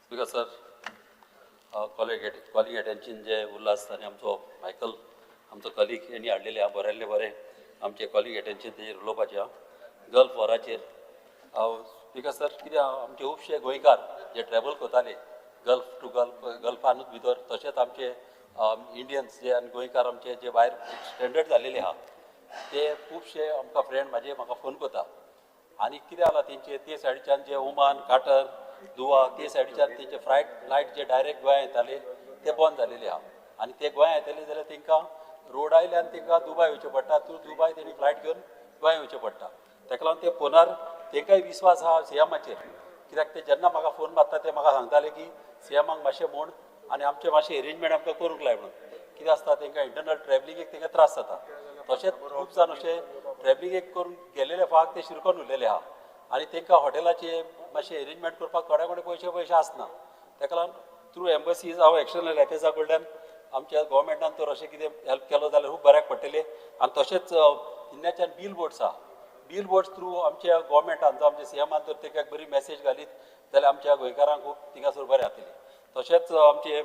Speaker sir, calling attention जे उल्हास आनी आमचो Michael आमचो colleague हेणी हाडलेले आहा, बरयल्ले बरें आमचे calling attention तेजेर उलोवपाचें आहा गल्फ वॉराचेर. स्पीकर सर, कितें आहा, आमचे खुबशे गोंयकार जे ट्रॅवल करताले गल्फ टू गल्फ, गल्फानूच भितर, तशेंच आमचे इंडियन्स जे आनी गोंयकार आमचे जे भायर स्टँडर्ड जाल्लेले आहा ते खुबशे आमकां फ्रेंड म्हाजे म्हाका फोन करता. आनी कितें जाला तेंचे ते सायडीच्यान जे ओमान, काटर, दुवा ते सायडीच्यान तेंचे फ्लायट जे डायरेक्ट गोंया येताले ते बंद जालेले आहा. आनी ते गोंया येतले जाल्यार तेंकां रोड आयल्यान तेंकां दुबाय वयचें पडटा, थ्रू दुबाय तेणी फ्लायट घेवन गोंया येवचें पडटा. ताका लागून ते फोनार तेंकांय विस्वास आहा सीएमाचेर, कित्याक ते जेन्ना म्हाका फोन मारता ते म्हाका सांगताले की सीएमाक मातशें म्हूण आनी आमचें मातशें एरेंजमेंट आमकां करूंक लाय म्हणून. कितें आसता तेंकां इंटरनल ट्रॅवलिंगेक तेंकां त्रास जाता, तशेंच खूब जाण अशे ट्रॅवलिंगेक करून गेलेले फाक ते शिरकोन उरलेले आहा आनी तेंकां हॉटेलाचे मातशें एरेंजमेंट करपाक थोड्या कडेन पयशे आसना. तेका लागून थ्रू एम्बसीज हांव एक्सटर्नल अफेर्सा कडल्यान आमच्या गोवोरमेंटान तर अशें कितें हेल्प केलो जाल्यार खूब बऱ्याक पडटलें. आनी तशेंच इंडियाच्यान बील बोर्ड्स आहा, बील बोर्ड्स थ्रू आमच्या गोवोरमेंटान जावं आमच्या सीएमान तर तेका बरी मॅसेज घालीत जाल्यार आमच्या गोंयकारांक खूब थिंगासर बरें जातलें. तशेंच आमचे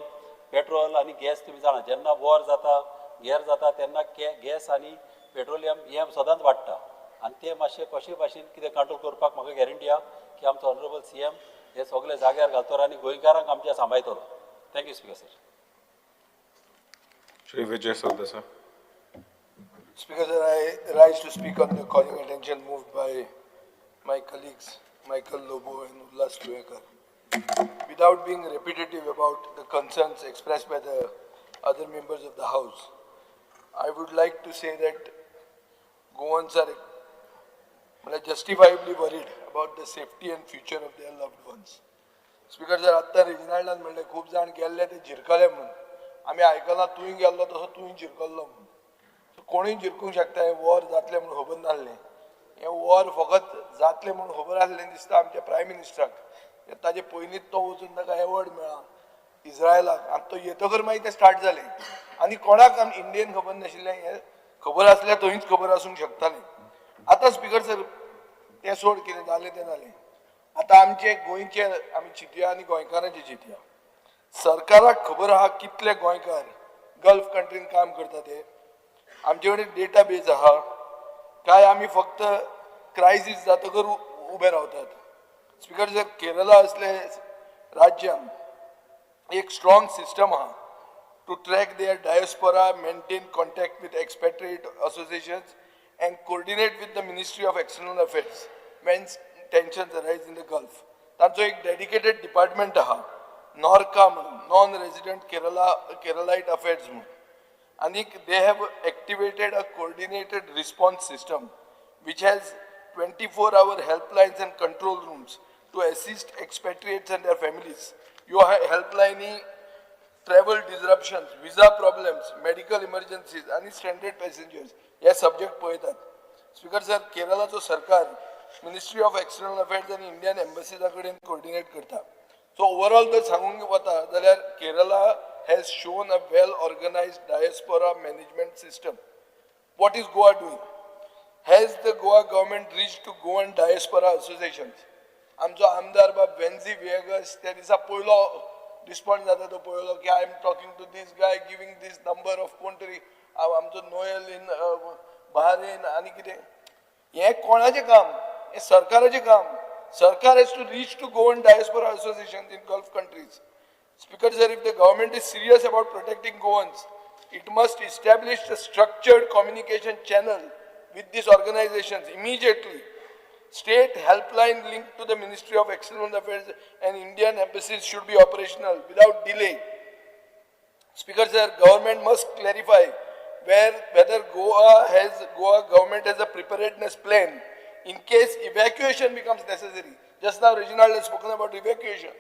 पेट्रोल आनी गॅस तुमी जाणा, जेन्ना वॉर जाता गेर जाता तेन्ना गॅस आनी पेट्रोलियम हें सदांच वाडटा आनी ते मातशें कशे भाशेन कितें कंट्रोल करपाक म्हाका गॅरंटी आहा की आमचो ऑनरेबल सीएम हे सगळे जाग्यार घालतलो आनी गोंयकारांक आमच्या सांबाळटलो. Thank you speaker sir. Shri Vijay Sardesai. Speaker sir, I rise to speak on the calling attention moved by my colleagues Michael Lobo and Ulhas Tuyenkar. Without being repetitive about the concerns expressed by the other members of the House, I would like to say that Goans are justifiably worried about the safety and future of their loved ones. Speaker sir, आत्ता रेजिनाल्डान म्हणलें खूब जाण गेल्ले ते झिरकले म्हणून. आमी आयकलां तूंय गेल्लो तसो तूंय झिरकल्लो म्हणून. कोणूय झिरकूंक शकता, हें वॉर जातलें म्हणून खबर नासलें. हें वॉर फकत जातलें म्हणून खबर आसलें दिसता आमच्या प्रायम मिनिस्टराक. ताजे पयलींच तो वचून ताका एवॉर्ड मेळ्ळा इस्रायलाक आनी तो येतकर मागीर तें स्टार्ट जालें. आनी कोणाक आमी इंडियन खबर नाशिल्लें, हें खबर आसल्यार थंयच खबर आसूंक शकतालें. आतां स्पीकर सर तें सोड, कितें जालें तें जालें. आतां आमचे गोंयचे आमी चिंतया आनी गोंयकारांचें चिंतया. सरकाराक खबर आहा कितले गोंयकार गल्फ कंट्रीन काम करता ते. आमचे कडेन डेटा बेज आहा काय आमी फक्त क्रायसीस जातकर उबे रावतात? स्पीकर सर, केरला असले राज्यान एक स्ट्रॉंग सिस्टम आहा to track their diaspora, maintain contact with expatriate associations and coordinate with the Ministry of External Affairs when tensions arise in the Gulf. तांचो एक डेडिकेटेड डिपार्टमेंट आहा नॉर्का म्हणून, नॉन रेजिडंट केरलायट अफेर्स म्हणून. आनीक they have activated a coordinated response system which has 24-hour helplines and control rooms to assist expatriates and their families. ह्यो हेल्पलायनी travel disruptions, visa problems, medical emergencies आनी stranded passengers हे subject पळयतात. Speaker sir, केरळाचो सरकार ministry of external affairs आनी Indian एम्बसीजा कडेन coordinate करता. So overall जर सांगूंक वता जाल्यार Kerala has shown a well organized diaspora management system. What is Goa doing? Has the Goa government reached to Goan diaspora associations? आमचो आमदार बाब वेन्झी विएगस त्या दिसा पयलो रिस्पॉन्ड जाता तो पळयलो की I am talking to this guy, giving this number of कोण तरी आमचो नोएल इन बहारेन आनी कितें. हें कोणाचें काम? हें सरकाराचें काम. सरकार has to reach to Goan diaspora association in Gulf countries. Speaker sir, if the government is serious about protecting Goans, it must establish a structured communication channel with these organizations immediately. State helpline linked to the Ministry of External Affairs and Indian embassies should be operational without delay. Speaker sir, government must clarify whether Goa government has a preparedness plan in case evacuation becomes necessary. Just now Reginald has spoken about evacuation.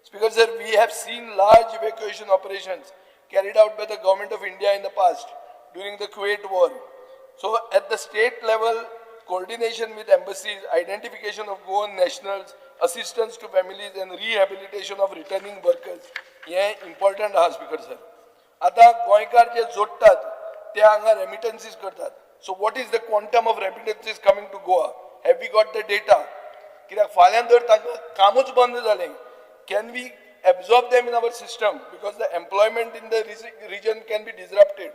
Speaker sir, we have seen large evacuation operations carried out by the government of India in the past during the Kuwait war. So at the state level, coordination with embassies, identification of Goan nationals, assistance to families and rehabilitation of returning workers, hey important आहा speaker sir. आतां गोंयकार जे जोडटात ते हांगा रेमिटन्सीस करतात. So what is the quantum of remittances coming to Goa? Have we got the data? कित्याक फाल्यां जर तांकां कामूच बंद जालें, can we absorb them in our system? Because the employment in the region can be disrupted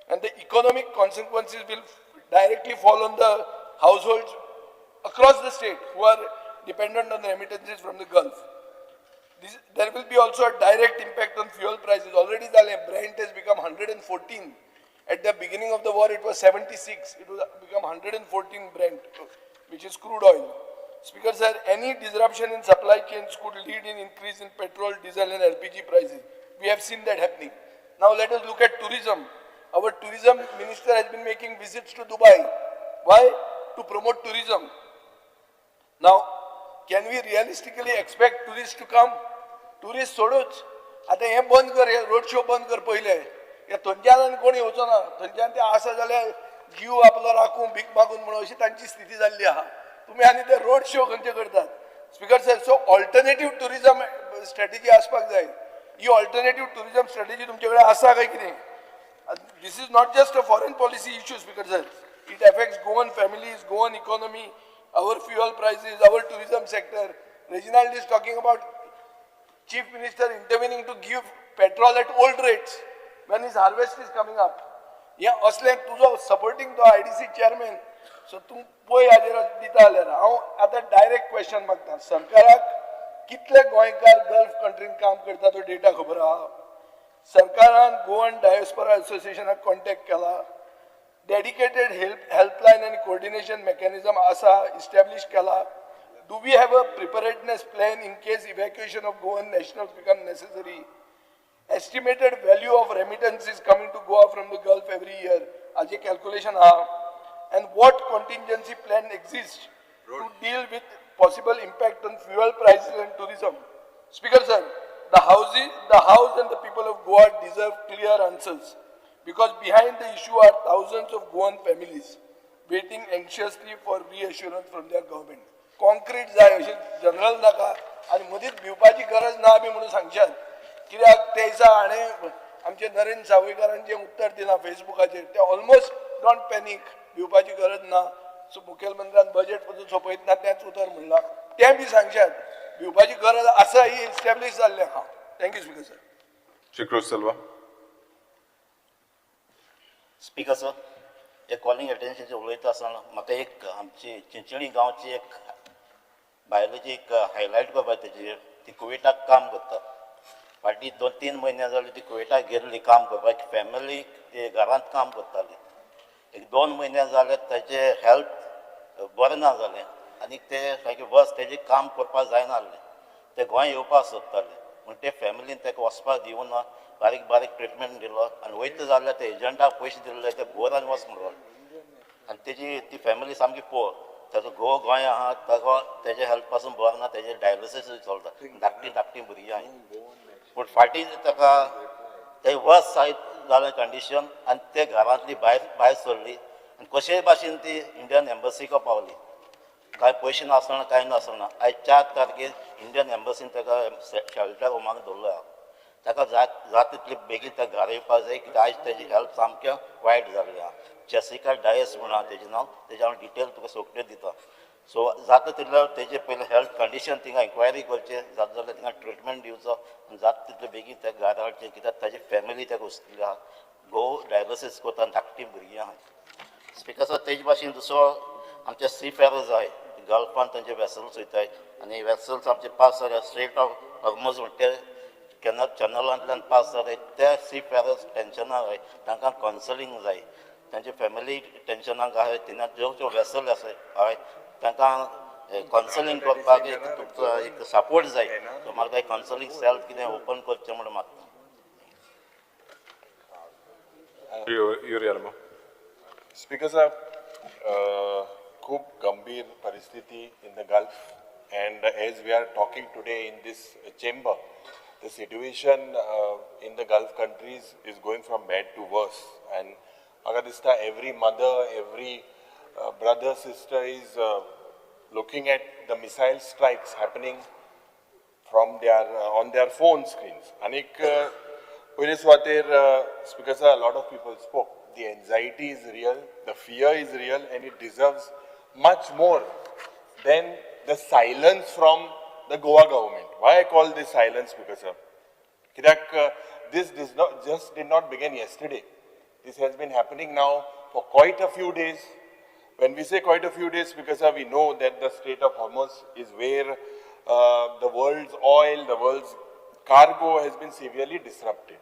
and the economic consequences will directly fall on the households across the state who are dependent on the remittances from the Gulf. There will be also a direct impact on fuel prices. Already the Brent has become 114. At the beginning of the war, it was 76. It was become 114 Brent, which is crude oil. Speaker sir, any disruption in supply chains could lead in increase in petrol, diesel and LPG prices. We have seen that happening. Now let us look at tourism. Our tourism minister has been making visits to Dubai. Why? To promote tourism. Now can we realistically expect tourist to come? Tourist सोडूच, आतां हें बंद कर, हे road show बंद कर पयले. हे थंयच्यान आनी कोण येवचो ना. थंयच्यान ते आसा जाल्यार जीव आपलो राखूं भीक मागून म्हणून अशी तांची स्थिती जाल्ली आहा. तुमी आनी ते रोड शो खंयचे करतात? Speaker sir, so alternative tourism strategy आसपाक जाय. ही ऑल्टरनेटीव टुरिजम स्ट्रॅटेजी तुमचे कडेन आसा काय कितें? This is not just a foreign policy issue, Speaker sir. It affects Goan families, Goan economy, our fuel prices, our tourism sector. Reginald is talking about Chief Minister intervening to give petrol at old rates when his harvest is coming up. हें असलें तुजो supporting तो IDC chairman, so तूं पळय हाजेर दिता जाल्यार. हांव आतां डायरेक्ट क्वेश्चन मागता सरकाराक, कितले गोंयकार गल्फ कंट्रीन काम करता तो डेटा खबर आहा? सरकारान गोवन डायस्पोरा एसोसिएशनाक कॉन्टॅक्ट केला? डेडिकेटेड हेल्पलायन आनी कोऑर्डिनेशन मेकॅनिझम आसा, इस्टॅब्लिश केला? Do we have a preparedness plan in case evacuation of Goan nationals become necessary? Estimated value of remittances coming to Goa from the Gulf every year, हाजें calculation आहा? And what contingency plan exists to deal with possible impact on fuel prices and tourism? Speaker sir, the house and the people of Goa deserve clear answers because behind the issue are thousands of Goan families waiting anxiously for reassurance from their government. Concrete जाय, अशें general नाका आनी मदींच भिवपाची गरज ना बी म्हणून सांगशात कित्याक ते दिसा हाणें आमचे नरेंद्र सावयकारान जें उत्तर दिलां फेसबुकाचेर तें ऑलमोस्ट don't panic, भिवपाची गरज ना. सो मुखेलमंत्र्यान बजेट पसून सोंपयतना तेंच उतर म्हणलां, तें बी सांगशात. भिवपाची गरज आसा ही इस्टॅब्लीश जाल्लें आहा. Thank you, Speaker sir. Shri Cruz Silva. Speaker sir, हे कॉलिंग एटेन्शनचेर उलयता आसतना म्हाका एक आमची चिंचणी गांवची एक बायलेची एक हायलायट करपाक. तेजी ती कुवेटाक काम करता. फाटली 2-3 म्हयने जाले ती कुवेटाक गेल्ली काम करपाक. फॅमिली ती घरांत काम करताली. एक 2 म्हयने जाले ताचे हेल्थ बरें ना जालें आनी ते सारकें वर्स तेजें काम करपाक जायना जालें. ते गोंय येवपाक सोदताले पूण ते फॅमिलीन ताका वचपाक दिवना. बारीक बारीक ट्रिटमेंट दिलो आनी वयता जाल्यार ते एजंटाक पयशे दिल्ले ते भोर आनी वच म्हणलो. आनी तेजी ती फॅमिली सामकी पोर. ताजो घोव गोंय आहा, ताका तेजे हेल्थ पासून बरो ना, तेजें डायलिसीस चलता. धाकटी धाकटी भुरगीं आहाय. पूण फाटीं ताका ते वर्स जायत जालें कंडिशन आनी ते घरांतली भायर भायर सरली आनी कशेय भाशेन ती इंडियन एम्बसीक पावली. कांय पयशे नासतना, कांय नासतना आयज 4 तारखेर इंडियन एम्बसीन ताका शेल्टर होमाक दवरलो आहा. ताका जात जाता तितले बेगीन त्या घरा येवपाक जाय कित्याक आयज तेजी हेल्थ सामकें वायट जाल्लें आहा. जेसिका डायस म्हणून आहा तेजें नांव. तेजें हांव डिटेल तुका सगळ्यो दिता. सो जाता तितलो तेजे पयलें हेल्थ कंडिशन थिंगा इन्क्वायरी करचें, जाता जाल्यार थिंगा ट्रिटमेंट दिवचो आनी जाता तितले बेगीन ताका घरा हाडचें कित्याक ताजी फॅमिली ताका हुसकिल्ली आहा. घोव डायलिसीस करता आनी धाकटी भुरगीं आहा. स्पिकर सर, तेज भाशेन दुसरो आमचे सी फेरर्स आहाय. गल्फान तांचे वेसल्स वयताय आनी वेसल्स आमचे पास जाले, स्ट्रेट ऑफ हॉर्मोज म्हणटे केन्ना चॅनलांतल्यान पास जाले, ते सी फेरर्स टेंशनाक आहाय. तांकां कावन्सलिंग जाय. तांचे फॅमिली टेंशनाक आहाय. थिंगा ज्यो ज्यो वेसल आसा हय, तांकां कावन्सलिंग करपाक एक तुमचो एक सपोर्ट जाय. सो म्हाका एक कावन्सलिंग सेल कितें ओपन करचें म्हणून मागता. Shri Yuri Alemao. Speaker साहब, खूब गंभीर परिस्थिती in the Gulf, and as we are talking today in this chamber, the situation in the Gulf countries is going from bad to worse, and म्हाका दिसता every mother, every brother, sister is looking at the missile strikes happening from their on their phone screens. आनीक पयले सुवातेर, Speaker sir, lot of people spoke. The anxiety is real, the fear is real, and it deserves much more than the silence from the Goa government. Why I call this silence, Speaker sir? कित्याक this does not just did not begin yesterday. This has been happening now for quite a few days. When we say quite a few days, because we know that the Strait of Hormuz is where the world's oil, the world's cargo has been severely disrupted.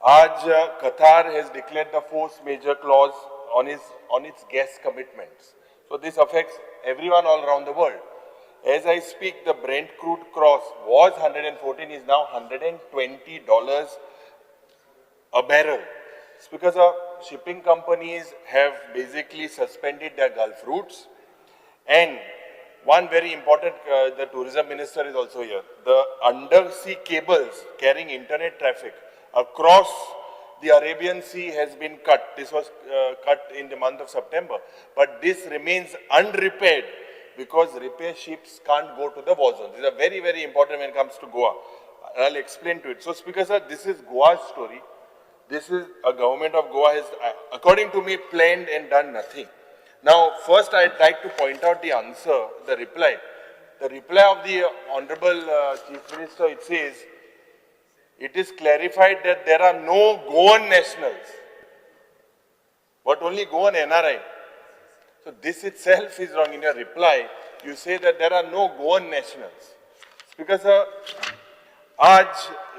आज Qatar has declared the force majeure clause on its gas commitments. So this affects everyone all around the world. As I speak, the Brent crude cross was 114, is now $120 a barrel. It's because shipping companies have basically suspended their Gulf routes and One very important, the tourism minister is also here. The undersea cables carrying internet traffic across the Arabian Sea has been cut. This was cut in the month of September. But this remains unrepaired because repair ships can't go to the war zone. These are very, very important when it comes to Goa. I'll explain to it. So, Speaker sir, this is Goa's story. This is a government of Goa has, according to me, planned and done nothing. Now, first I'd like to point out the answer, the reply. The reply of the Honorable Chief Minister, it says, it is clarified that there are no Goan nationals, but only Goan NRI. So this itself is wrong. In your reply, you say that there are no Goan nationals. Because आज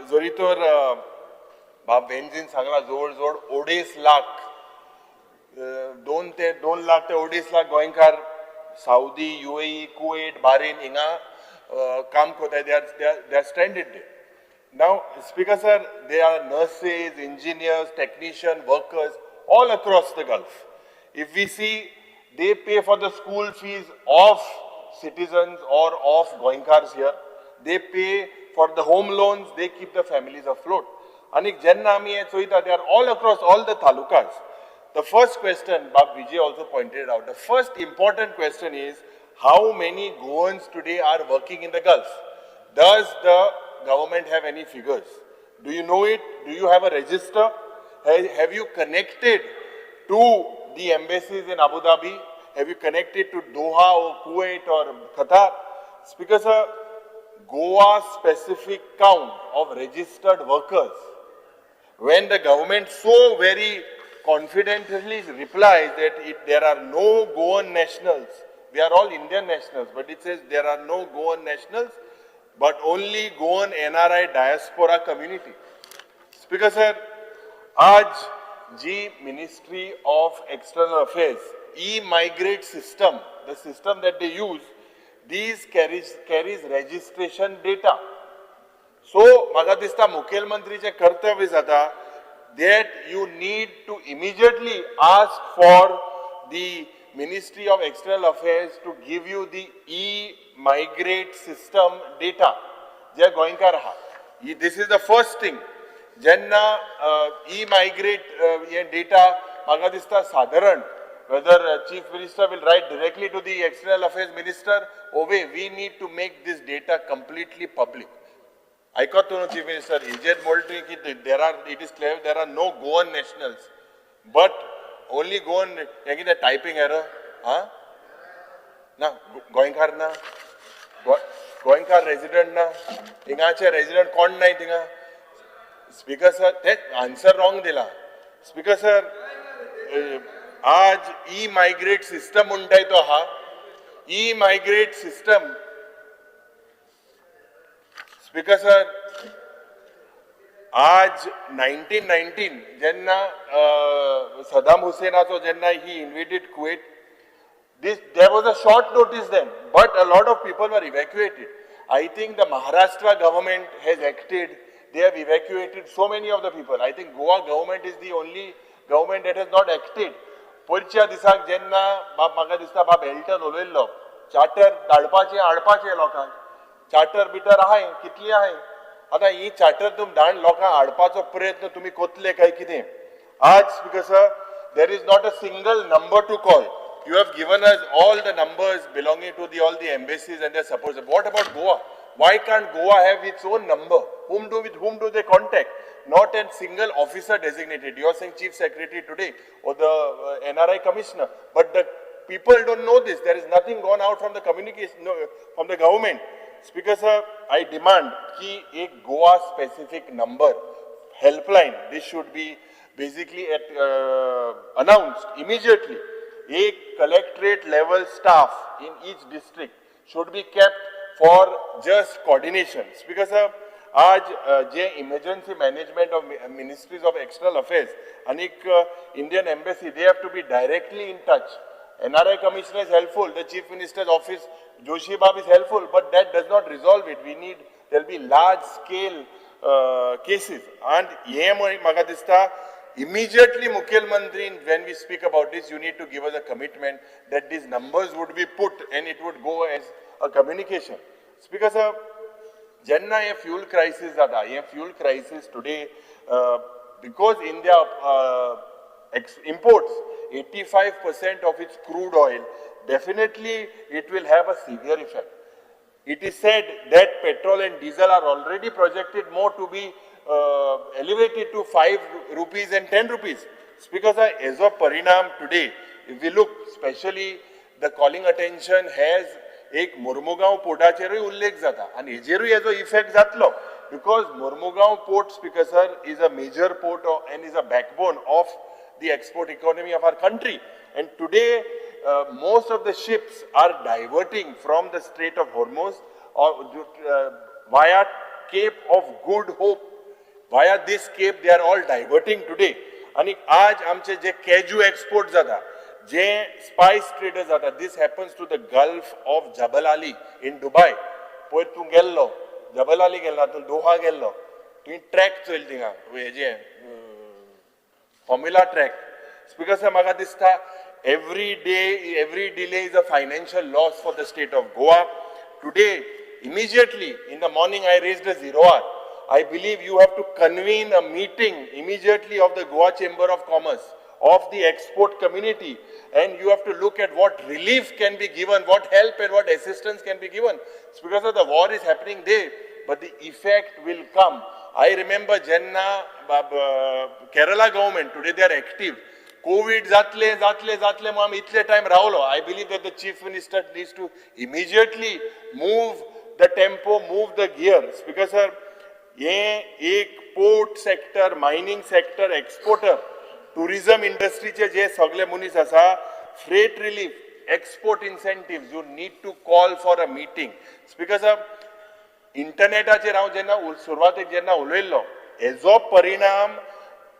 जरी तर बाब वेन्झीन सांगला, जवळ जवळ 2.5 लाख, 2 ते 2 लाख ते 2.5 लाख गोंयकार सावदी, युएई, कुवेट, बारेन हिंगा काम करताय. They are stranded. Now, Speaker sir, they are nurses, engineers, technician, workers all across the Gulf. If we see, they pay for the school fees of citizens or of Goenkars here. They pay for the home loans, they keep the families afloat. आणि जेन्ना आमी हे चोयता, they are all across all the talukas. The first question, Bab Vijay also pointed out, the first important question is, how many Goans today are working in the Gulf? Does the government have any figures? Do you know it? Do you have a register? Have you connected to the embassies in Abu Dhabi? Have you connected to Doha or Kuwait or Qatar? Speaker sir, Goa specific count of registered workers, when the government so very confidently replies that there are no Goan nationals, we are all Indian nationals, but it says there are no Goan nationals, but only Goan NRI diaspora community. Speaker sir, आज जी Ministry of External Affairs e-migrate system, the system that they use, these carries registration data. So म्हाका दिसता मुखेलमंत्रीचें कर्तव्य जाता that you need to immediately ask for the Ministry of External Affairs to give you the e-migrate system data जे गोंयकार आहा. This is the first thing. जेन्ना E migrate हे data, म्हाका दिसता सादारण whether Chief Minister will write directly to the External Affairs Minister or way, we need to make this data completely public. आयकत तूं chief minister, हेजेर म्हणटा की there are it is clear there are no Goan nationals but only Goan. हें कितें typing error? आं, ना गोंयकार ना, गोंयकार रेजिडंट ना, हिंगाचे रेजिडंट कोण नाय थिंगा? स्पीकर सर, ते आन्सर रॉंग दिला. स्पीकर सर, आज ई मायग्रेट सिस्टम म्हणटाय तो आहा, E migrate system. Speaker sir, आज 1919 जेन्ना सदाम हुसेनाचो जेन्ना he invaded Kuwait, this there was a short notice then, but a lot of people were evacuated. I think the Maharashtra government has acted. They have evacuated so many of the people. I think Goa government is the only government that has not acted. पयरच्या दिसाक जेन्ना बाब, म्हाका दिसता बाब Elton उलयल्लो, charter धाडपाचें, हाडपाचें लोकांक. Charter bitter आहाय कितली आहाय? आतां ही चार्टर तुमी धाड लोकांक हाडपाचो प्रयत्न तुमी कोतले काय कितें? आज, because there is not a single number to call. You have given us all the numbers belonging to the all the embassies and their support. What about Goa? Why can't Goa have its own number? Whom do with whom do they contact? Not a single officer designated. You are saying Chief Secretary today or the NRI commissioner, but the people don't know this. There is nothing gone out from the communication, no, from the government. Speaker sir, I demand ki एक Goa specific number, helpline, this should be basically announced immediately. A collectorate level staff in each district should be kept for just coordination. Speaker sir, आज जे emergency management of Ministries of External Affairs आनीक Indian Embassy, they have to be directly in touch. NRI Commissioner is helpful, the Chief Minister's office, Joshi Bab is helpful, but that does not resolve it. We need, there will be large scale cases. And हे म्हाका दिसता Immediately मुखेलमंत्री, when we speak about this, you need to give us a commitment that these numbers would be put and it would go as a communication. Speaker sir, जेन्ना हे fuel crisis जाता, हे fuel crisis today because India imports 85% of its crude oil, definitely it will have a severe effect. It is said that petrol and diesel are already projected more to be elevated to 5 rupees and 10 rupees. Because as of parinam today, if we look, especially the calling attention has एक मोर्मुगांव पोर्टाचेरूय उल्लेख जाता आनी हेजेरूय हेजो effect जातलो, because Mormugao port, Speaker sir, is a major port and is a backbone of the export economy of our country. And today most of the ships are diverting from the Strait of Hormuz or via Cape of Good Hope. Via this cape they are all diverting today. आनी आज आमचे जे कॅजू export जाता, जे spice traders जाता, this happens to the Gulf of Jebel Ali in Dubai. पयर तूं गेल्लो जबल अली गेल्लो, तूं दोहा गेल्लो, तुवें ट्रॅक चोयल थिंगा, हेजे फॉर्म्युला ट्रॅक. स्पीकर सर, म्हाका दिसता every day, every delay is a financial loss for the state of Goa. Today, immediately in the morning I raised a 0 hour. I believe you have to convene a meeting immediately of the Goa Chamber of Commerce, of the export community, and you have to look at what relief can be given, what help and what assistance can be given. It's because of the war is happening there, but the effect will come. I remember Jenna, Kerala government, today they are active. COVID जातले जातले जातले म्हणून आमी इतले time रावलो. I believe that the chief minister needs to immediately move the tempo, move the gears. Because sir, हे एक port sector, mining sector, exporter, tourism इंडस्ट्रीचे जे सगळे मनीस आसा, freight relief, export incentives, you need to call for a meeting. Speaker sir, इंटरनेटाचेर हांव जेन्ना सुरवातेक जेन्ना उलयल्लो, हेजो परिणाम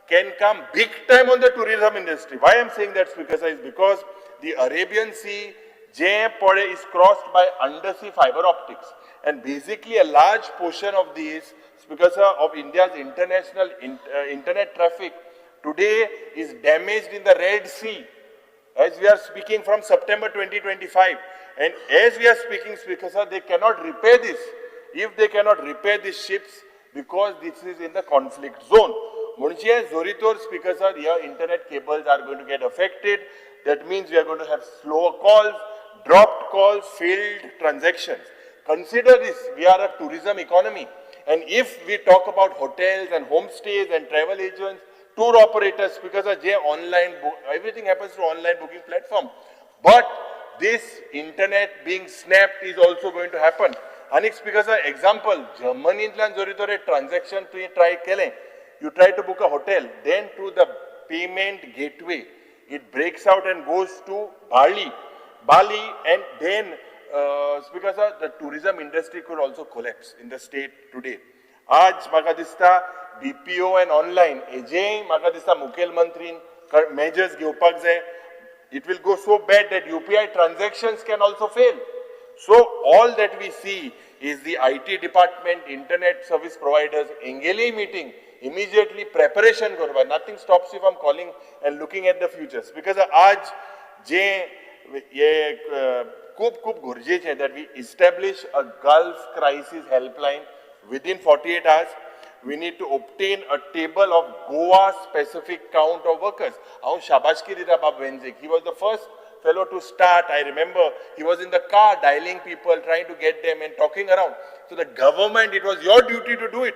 can come big time on the tourism industry. Why I am saying that, Speaker sir, is because the Arabian Sea, J Pode, is crossed by undersea fiber optics. And basically a large portion of these, Speaker sir, of India's international internet traffic today is damaged in the Red Sea. As we are speaking from September 2025. And as we are speaking, Speaker sir, they cannot repair this. If they cannot repair these ships, because this is in the conflict zone. म्हणजे जोरीतोर Speaker sir, your internet cables are going to get affected. That means we are going to have slower calls, dropped calls, failed transactions. Consider this, we are a tourism economy. And if we talk about hotels and homestays and travel agents, tour operators, because of J online, everything happens through online booking platform. But this internet being snapped is also going to happen. And Speaker sir, example, Germany जोरीतोर transaction तुवें try केलें, you try to book a hotel, then through the payment gateway, it breaks out and goes to Bali, and then Speaker sir, the tourism industry could also collapse in the state today. आज म्हाका दिसता BPO and online, हेजेय म्हाका दिसता मुखेलमंत्रीन measures घेवपाक जाय. It will go so bad that UPI transactions can also fail. So all that we see is the IT department, internet service providers, engeli meeting, immediately preparation करपा. Nothing stops you from calling and looking at the futures. Because आज जे हे खूब खूब गरजेचें that we establish a Gulf crisis helpline within 48 hours. We need to obtain a table of Goa specific count of workers. हांव शाबासकी दिता बाब वेंझीक. He was the first fellow to start. I remember he was in the car dialing people, trying to get them and talking around. So the government, it was your duty to do it.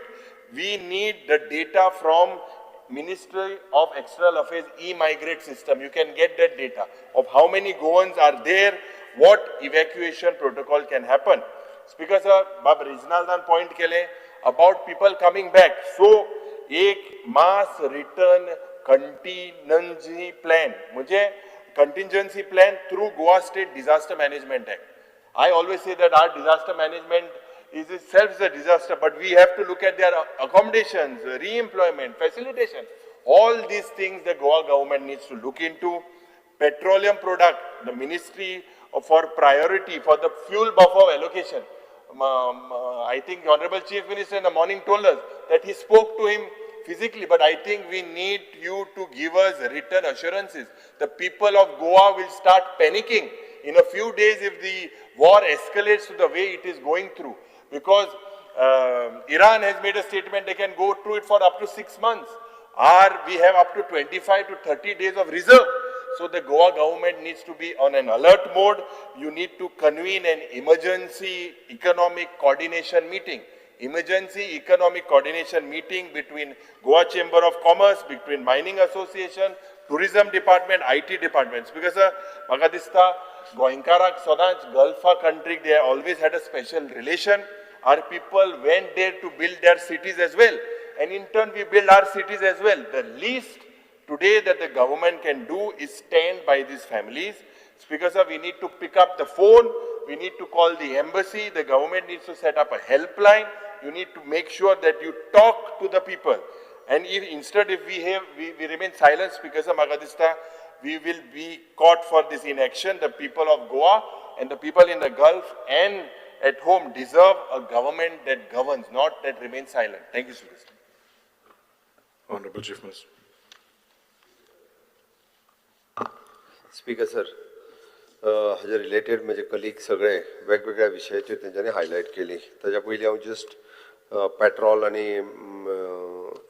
We need the data from Ministry of External Affairs e-migrate system. You can get that data of how many Goans are there, what evacuation protocol can happen. Speaker sir, Bab Reginaldan point kele about people coming back. So, ek mass return contingency plan, mujhe contingency plan through Goa State Disaster Management Act. I always say that our disaster management is itself a disaster, but we have to look at their accommodations, re-employment, facilitation. All these things the Goa government needs to look into. Petroleum product, the ministry for priority for the fuel buffer allocation. I think Honorable Chief Minister in the morning told us that he spoke to him physically, but I think we need you to give us written assurances. The people of Goa will start panicking in a few days if the war escalates to the way it is going through. Because Iran has made a statement they can go through it for up to 6 months. Or we have up to 25 to 30 days of reserve. So the Goa government needs to be on an alert mode. You need to convene an emergency economic coordination meeting. Emergency economic coordination meeting between Goa Chamber of Commerce, between Mining Association, Tourism Department, IT departments. Because म्हाका दिसता गोंयकाराक सदांच Galpha country they always had a special relation. Our people went there to build their cities as well. And in turn we build our cities as well. The least today that the government can do is stand by these families. Speaker sir, we need to pick up the phone, we need to call the embassy, the government needs to set up a helpline, you need to make sure that you talk to the people. And if instead if we remain silent, Speaker sir, म्हाका दिसता, we will be caught for this inaction. The people of Goa and the people in the Gulf and at home deserve a government that governs, not that remains silent. Thank you, Speaker sir. Honorable Chief Minister. Speaker sir, हाजे related म्हजे colleague सगळे वेगवेगळ्या विशयाचेर तेंच्यांनी highlight केली. ताच्या पयलीं हांव जस्ट पेट्रोल आनी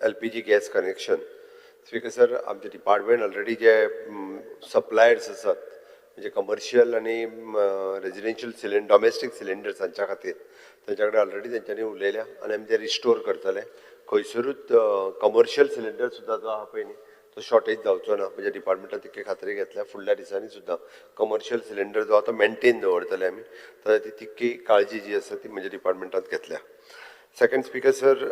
LPG gas connection. Speaker sir, आमचे डिपार्टमेंट ऑलरेडी जे सप्लायर्स आसात म्हणजे कमर्शियल आनी रेजिडेन्शियल डॉमेस्टीक सिलिंडर्स हांच्या खातीर तेंच्या कडेन ऑलरेडी तेंच्यांनी उलयल्या आनी आमी ते रिस्टोर करतले. खंयसरूच कमर्शियल सिलिंडर सुद्दां जो आहा पळय न्ही तो शॉर्टेज जावचो ना. म्हणजे डिपार्टमेंटान तितकी खात्री घेतल्या. फुडल्या दिसांनी सुद्दां कमर्शियल सिलिंडर जो आतां मेनटेन दवरतले आमी, तर ती तितकी काळजी जी आसा ती म्हज्या डिपार्टमेंटान घेतल्या. सेकंड स्पीकर सर,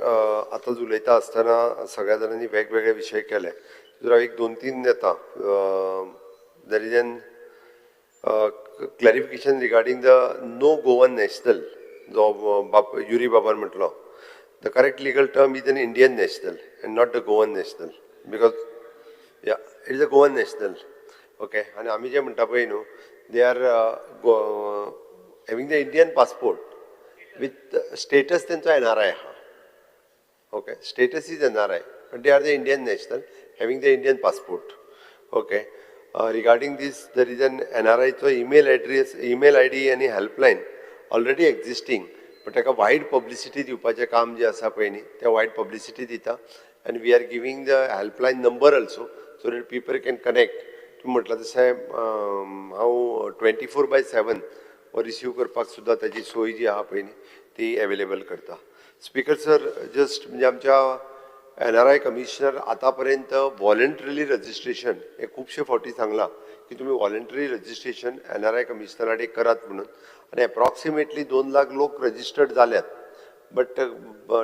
आतांच उलयता आसतना सगळ्या जाणांनी वेगवेगळे विशय केले. तितून हांव एक 2-3 येता. There is an clarification regarding the no Goan national जो बाप युरी बाबान म्हटलो. The correct legal term is an Indian national and not the Goan national, because yeah, it is a Goan national. Okay, आनी आमी जे म्हणटा पळय न्हू, they are having the Indian passport with status तेंचो NRI आहा. Okay, status is NRI, but they are the Indian national having the Indian passport. Okay, regarding this there is an NRIचो email address, email ID आनी helpline already existing, but ताका wide publicity दिवपाचें काम जें आसा पळय न्ही, तें वायड पब्लिसिटी दिता. And we are giving the helpline number also so that people can connect. तूं म्हटलां तशें हांव 24/7 हो रिसीव करपाक सुद्दां ताजी सोय जी आहा पळय न्ही ती एवेलेबल करता. स्पीकर सर, जस्ट म्हणजे आमच्या NRI commissioner आतां पर्यंत वॉलंटरीली रजिस्ट्रेशन हे खुबशे फावटी सांगलां की तुमी वॉलंटरी रजिस्ट्रेशन NRI कमिशनरा कडेन करात म्हणून, आनी एप्रॉक्सिमेटली 2 लाख लोक रजिस्टर्ड जाल्यात, बट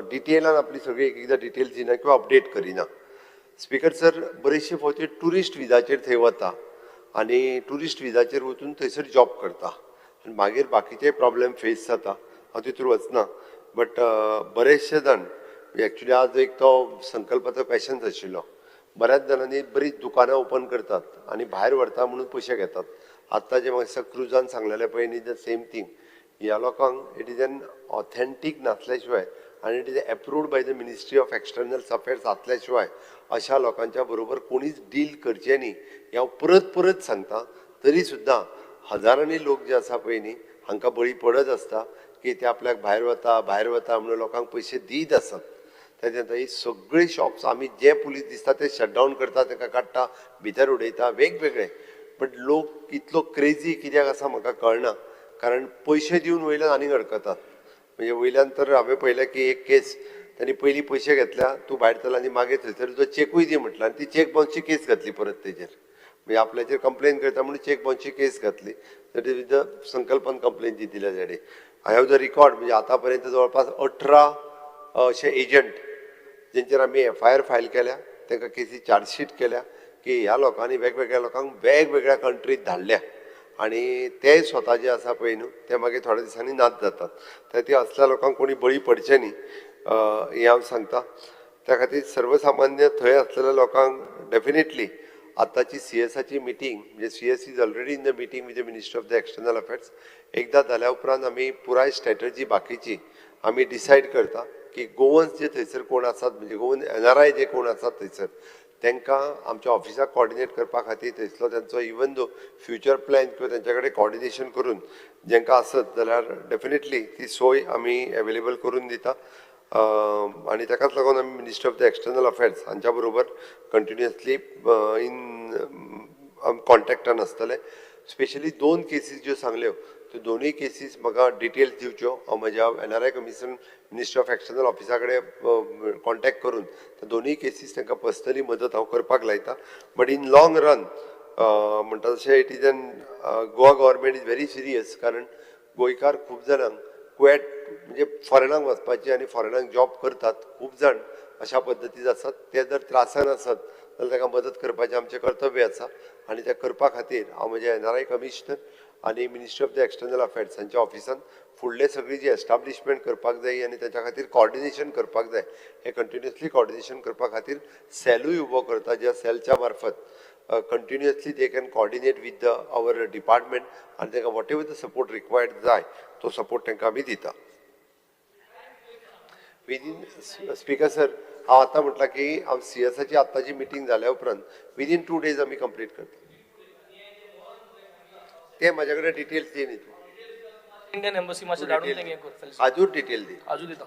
डिटेलान आपली सगळी एक एकदां डिटेल्स दिना किंवा अपडेट करिना. स्पीकर सर, बरेचशे फावटी ट्युरिस्ट विजाचेर थंय वता आनी ट्युरिस्ट विजाचेर वचून थंयसर जॉब करता आनी मागीर बाकीचे प्रॉब्लेम फेस जाता. हांव तितून वचना, बट बरेचशे जाण एक्चुली आज एक तो संकल्पाचो पॅशन्स आशिल्लो. बऱ्याच जाणांनी बरीच दुकानां ओपन करतात आनी भायर व्हरता म्हणून पयशे घेतात. आत्तां जे म्हाका क्रुजान सांगलेलें पळय न्ही, the same thing. ह्या लोकांक it is an authentic नासल्या शिवाय आनी it is approved by the ministry of external affairs आसल्या शिवाय अशा लोकांच्या बरोबर कोणीच डील करचें न्ही हें हांव परत परत सांगता. तरी सुद्दां हजारांनी लोक जे आसा पळय न्ही हांकां बळी पडत आसता की ते आपल्याक भायर वता भायर वता म्हणून लोकांक पयशे दीत आसात. ताच्या ही सगळीं शॉप्स आमी जे पुलीस दिसता ते शटडावन करता, तांकां काडटा, भितर उडयता वेगवेगळे. बट लोक इतलो क्रेजी कित्याक आसा म्हाका कळना, कारण पयशे दिवन वयल्यान आनीक अडकतात. म्हणजे वयल्यान तर हांवें पळयलें की एक केस तांणी पयलीं पयशे घेतल्या, तूं भायर चल आनी मागीर थंयसर तुजो चॅकूय दी म्हटलें आनी ती चॅक बाउन्सची केस घातली परत तेजेर. म्हणजे आपल्याचेर कंप्लेन करता म्हणून चॅक बाउन्सची केस घातली. That is with the संकल्पन कंप्लेन जी दिल्या ताणें. I have the record. म्हणजे आतां पर्यंत जवळपास 18 अशे एजंट जेंचेर आमी FIR file केल्या, तांकां केसी चार्जशीट केल्या की ह्या लोकांनी वेगवेगळ्या लोकांक वेगवेगळ्या कंट्रीत धाडल्या आनी ते स्वता जे आसा पळय न्हू ते मागीर थोड्या दिसांनी नाच जातात. तर ते असल्या लोकांक कोणी बळी पडचें न्ही हें हांव सांगता. त्या खातीर सर्वसामान्य थंय आसलेल्या लोकांक डेफिनेटली आतांची CSAची मिटींग, म्हणजे CS is already in the meeting with the minister of the external affairs. एकदां जाल्या उपरांत आमी पुराय स्ट्रेटजी बाकीची आमी डिसायड करता. की गोवन्स जे थंयसर कोण आसात म्हणजे गोवन एनआरआय जे कोण आसात थंयसर तांकां आमच्या ऑफिसाक कॉर्डिनेट करपा खातीर थंयसलो तांचो इवन दो फ्युचर प्लॅन किंवा तांच्या कडेन कॉर्डिनेशन करून जेंकां आसत जाल्यार डेफिनेटली ती सोय आमी एवेलेबल करून दिता. आनी ताकाच लागून आमी ministry of the external affairs हांच्या बरोबर कंटिन्युअसली इन कॉन्टॅक्टान आसतले. स्पेशली 2 केसीस ज्यो सांगल्यो त्यो दोनूय केसीस म्हाका डिटेल्स दिवच्यो. हांव म्हज्या NRI commission ministry of external ऑफिसा कडेन कॉन्टॅक्ट करून त्या दोनूय केसीस तांकां पर्सनली मदत हांव करपाक लायता. बट इन लॉंग रन म्हणटा तशें it is an Goa government is very serious, कारण गोंयकार खूब जाणांक कुवेट म्हणजे फॉरेनाक वचपाची आनी फॉरेनाक जॉब करतात खूब जाण अशा पद्दतीन आसात. ते जर त्रासान आसत जाल्यार तांकां मदत करपाचें आमचें कर्तव्य आसा आनी तें करपा खातीर हांव म्हजें एनआरआय कमिशनर आनी ministry of the external affairs हांच्या ऑफिसान फुडले सगळी जी एस्टाब्लिशमेंट करपाक जाय आनी ताच्या खातीर कॉर्डिनेशन करपाक जाय हें कंटिन्युअसली कॉर्डिनेशन करपा खातीर सॅलूय उबो करता, ज्या सॅलच्या मार्फत continuously they can coordinate with the our department आनी तांकां whatever the support required जाय तो सपोर्ट तांकां आमी दिता. विदीन स्पीकर सर हांव आतां म्हटलां की हांव सीएसाची आत्ताची मिटींग जाल्या उपरांत विदीन 2 डेज आमी कंप्लीट करता. ते म्हाज्या कडेन डिटेल्स दी न्ही तूं. इंडियन एम्बसी मातशें धाडून तेंगे कर. आजूच डिटेल दी. आजू दिता.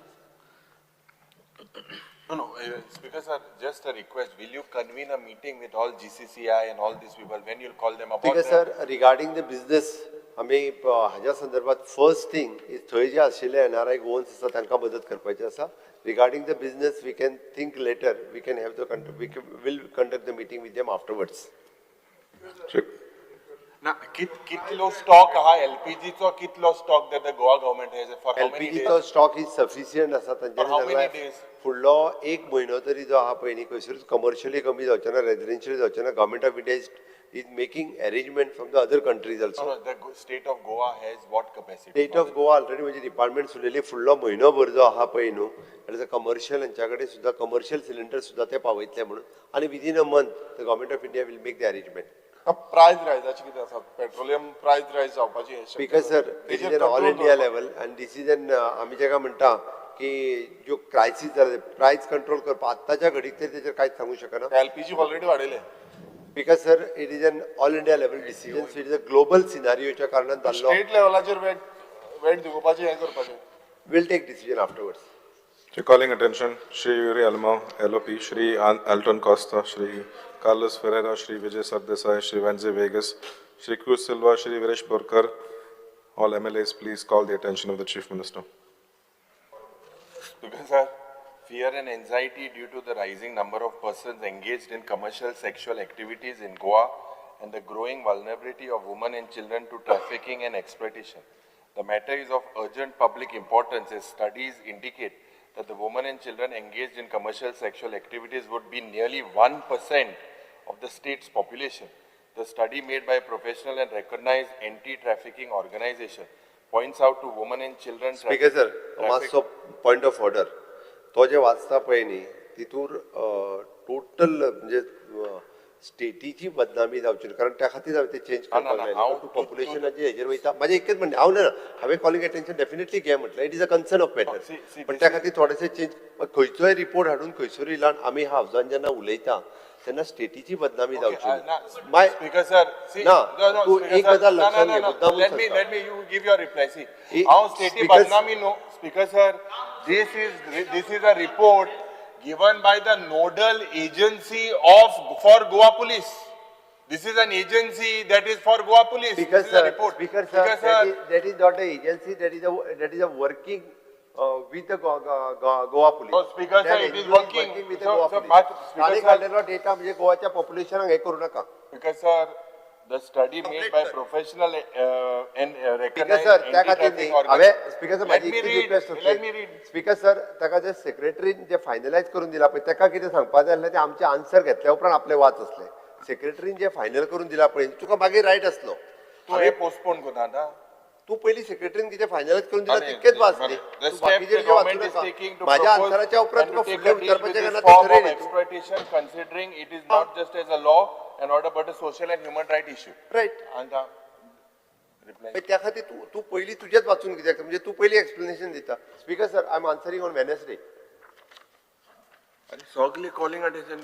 No, no, Speaker sir, just a request. Will you convene a meeting with all GCCI and all these people? When you'll call them about? Speaker sir, regarding the business, आमी हाज्या संदर्भात फर्स्ट थिंग is थंय जे आशिल्ले NRI Goans आसा तांकां मदत करपाची आसा. Regarding the business we can think later, we can have the will conduct the meeting with them afterwards. ना कितलो स्टॉक आहा एलपीजीचो, कितलो stock that the Goa government has for how many days? एलपीजीचो stock is sufficient आसा तांच्यांनी. फुडलो 1 म्हयनो तरी जो आहा पळय न्ही खंयसरूच कमर्शियली कमी जावचें ना, रेजिडेन्शियल जावचें ना. Government of India is making arrangement from the other countries also. No, the state of Goa has what capacity? State of Goa already म्हणजे डिपार्टमेंट सुरलेली फुडलो म्हयनोभर जो आहा पळय न्हू ताजो कमर्शियल हांच्या कडेन सुद्दां कमर्शियल सिलिंडर सुद्दां ते पावयतले म्हणून आनी within a month the government of India will make the arrangement. Price रायजाची कितें आसा? पेट्रोलियम प्रायस रायज जावपाची. Speaker sir, this is an all India level आनी this is an आमी जेका म्हणटा की ज्यो क्रायसीस जाले प्रायस कंट्रोल करपाक आत्ताच्या घडीक तरी तेचेर कांयच सांगू शकना. एलपीजी ऑलरेडी वाडयले. Because sir, it is an all India level decision, so it is a global सिनारियोच्या कारणान जाल्लो. स्टेट लेवलाचेर वेट दिवपाचें हें करपाचें. Will take decision afterwards. Shri calling attention, Shri Yuri Alemao, LOP, Shri Alton Costa, Shri Carlos Ferreira, Shri Vijay Sardesai, Shri Venzy Vegas, Shri Cruz Silva, Shri Viresh Borkar, all MLAs, please call the attention of the Chief Minister. Because sir, fear and anxiety due to the rising number of persons engaged in commercial sexual activities in Goa and the growing vulnerability of women and children to trafficking and exploitation. The matter is of urgent public importance as studies indicate that the women and children engaged in commercial sexual activities would be nearly 1% of the state's population. The study made by a professional and recognized anti-trafficking organization points out to women and children. Speaker sir, मातसो point of order. तो जे वाचता पळय न्ही तितूर total म्हणजे स्टेटीची बदनामी जावची कारण त्या खातीर हांवें ते चेंज करपाक जाय. पॉप्युलेशनाचे हेजेर वयता म्हाजें एकच म्हणणें हांव ना हांवें कॉलिंग अटेन्शन डेफिनेटली घे म्हटलें, it is a concern of matter, पण त्या खातीर थोडेशे चेंज खंयचोय रिपोर्ट हाडून खंयसरूय लावन आमी हावजान जेन्ना उलयता तेन्ना स्टेटीची बदनामी जावची. स्पीकर सर, ना तूं एक गजाल लक्षात घे, मुद्दाम let me you give your reply. See हांव स्टेटी बदनामी न्हू. Speaker sir, this is a report given by the nodal agency for Goa Police. This is an agency that is for Goa Police. Speaker sir, Speaker sir, that is not an agency, that is a working with the Goa Police. So Speaker sir, it is working with the Goa Police. ताणें काडलेलो data म्हणजे गोवाच्या पॉप्युलेशनाक हें करूं नाका. Speaker sir, the study made by professional and recognized sir, त्या खातीर न्ही हांवें स्पीकर सर म्हाजी इतली रिक्वेस्ट आसली. स्पीकर सर, ताका जे सेक्रेटरीन जे फायनलायज करून दिला पळय ताका कितें सांगपा जाय आसलें तें आमचें आन्सर घेतल्या उपरांत आपलें वाच आसलें. सेक्रेटरीन जे फायनल करून दिला पळय तुका मागीर रायट आसलो. तूं हें पोस्टपोन करता आतां. तूं पयलीं सेक्रेटरीन कितें फायनलायज करून दिला तितकेंच वाच न्ही. बाकीचें वाचूं नाका. म्हाज्या आन्सराच्या उपरांत तुका फुडलें विचारपाचें काय ना तें ठरय न्ही तूं. Considering it is not just as a law and order but a social and human right issue. Right. And the reply. त्या खातीर तूं तूं पयलीं तुजेंच वाचून कित्याक म्हणजे तूं पयलीं एक्सप्लेनेशन दिता. Speaker sir, I am answering on Wednesday. आनी सगळे कॉलिंग अटेन्शन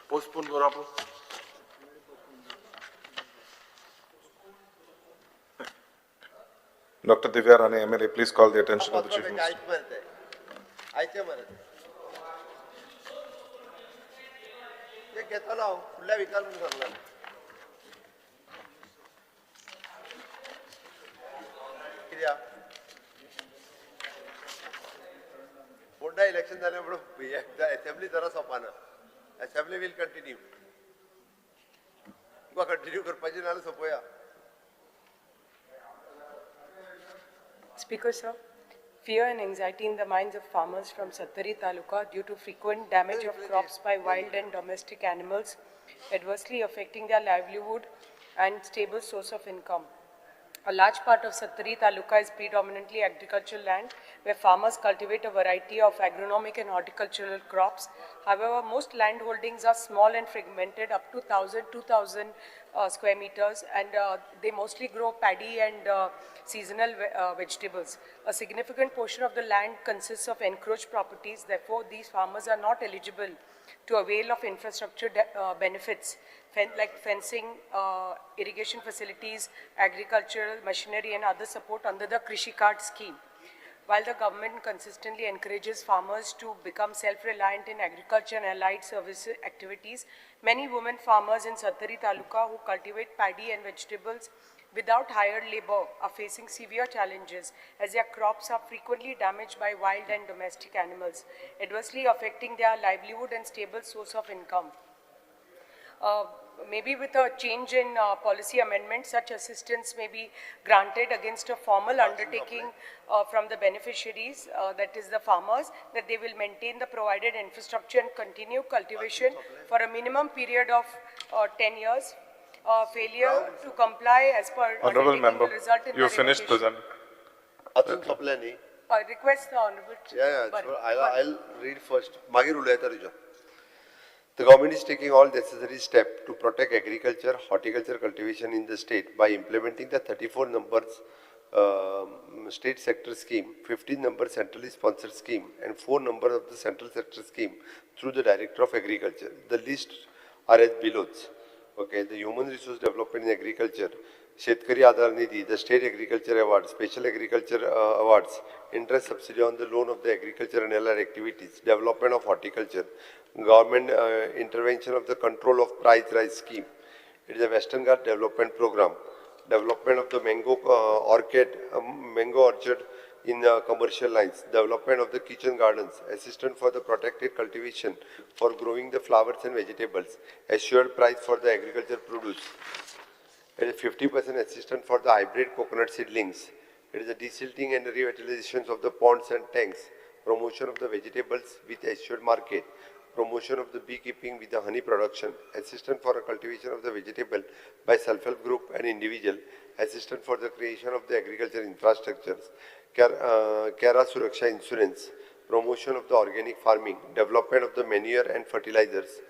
पोस्टपोन करप. Dr. Divya Rane, MLA, please call the attention of the Chief Minister. आयचे मरे ते, आयचे मरे ते घेतलो हांव फुडल्या विकान म्हणून सांगला. कित्याक फोंडा इलेक्शन जालें म्हणून असेंब्ली जरा सोंपाना. असेंब्ली वील कंटिन्यू, तुका कंटिन्यू करपाची नाल्यार सोंपोया. Speaker, sir, fear and anxiety in the minds of farmers from Sattari Taluka due to frequent damage of crops by wild and domestic animals, adversely affecting their livelihood and stable source of income. A large part of Sattari Taluka is predominantly agricultural land where farmers cultivate a variety of agronomic and horticultural crops. However, most land holdings are small and fragmented up to 1,000, 2,000 square meters, and they mostly grow paddy and seasonal vegetables. A significant portion of the land consists of encroached properties. Therefore, these farmers are not eligible to avail of infrastructure benefits like fencing, irrigation facilities, agricultural machinery and other support under the Krishi Card scheme. While the government consistently encourages farmers to become self-reliant in agriculture and allied service activities, many women farmers in Sattari Taluka who cultivate paddy and vegetables without hired labor are facing severe challenges as their crops are frequently damaged by wild and domestic animals, adversely affecting their livelihood and stable source of income. Maybe with a change in policy amendment, such assistance may be granted against a formal undertaking from the beneficiaries, that is the farmers, that they will maintain the provided infrastructure and continue cultivation for a minimum period of 10 years. Failure to comply as per Honorable undertaking Member, will result in you the finished revocation. present. अजून सोंपलें न्ही? I request the Honorable. Yeah, But- so I'll read first. मागीर उलयता तुज्या. The government is taking all necessary steps to protect agriculture, horticulture cultivation in the state by implementing the 34 numbers state sector scheme, 15 number centrally sponsored scheme, and 4 number of the central sector scheme through the Director of Agriculture. The list are as below. Okay, the Human Resource Development in Agriculture, Shetkari Aadhar Nidhi, the State Agriculture Award, Special Agriculture Awards, interest subsidy on the loan of the agriculture and allied activities, development of horticulture, government intervention of the control of price rise scheme. It is a Western Ghats Development Program, development of the mango orchard in commercial lines, development of the kitchen gardens, assistance for the protected cultivation for growing the flowers and vegetables, assured price for the agriculture produce. It is 50% assistance for the hybrid coconut seedlings. It is a desilting and revitalization of the ponds and tanks, promotion of the vegetables with assured market, promotion of the beekeeping with the honey production, assistance for the cultivation of the vegetable by self-help group and individual, assistance for the creation of the agriculture infrastructures, Kara Suraksha insurance, promotion of the organic farming, development of the manure and fertilizers,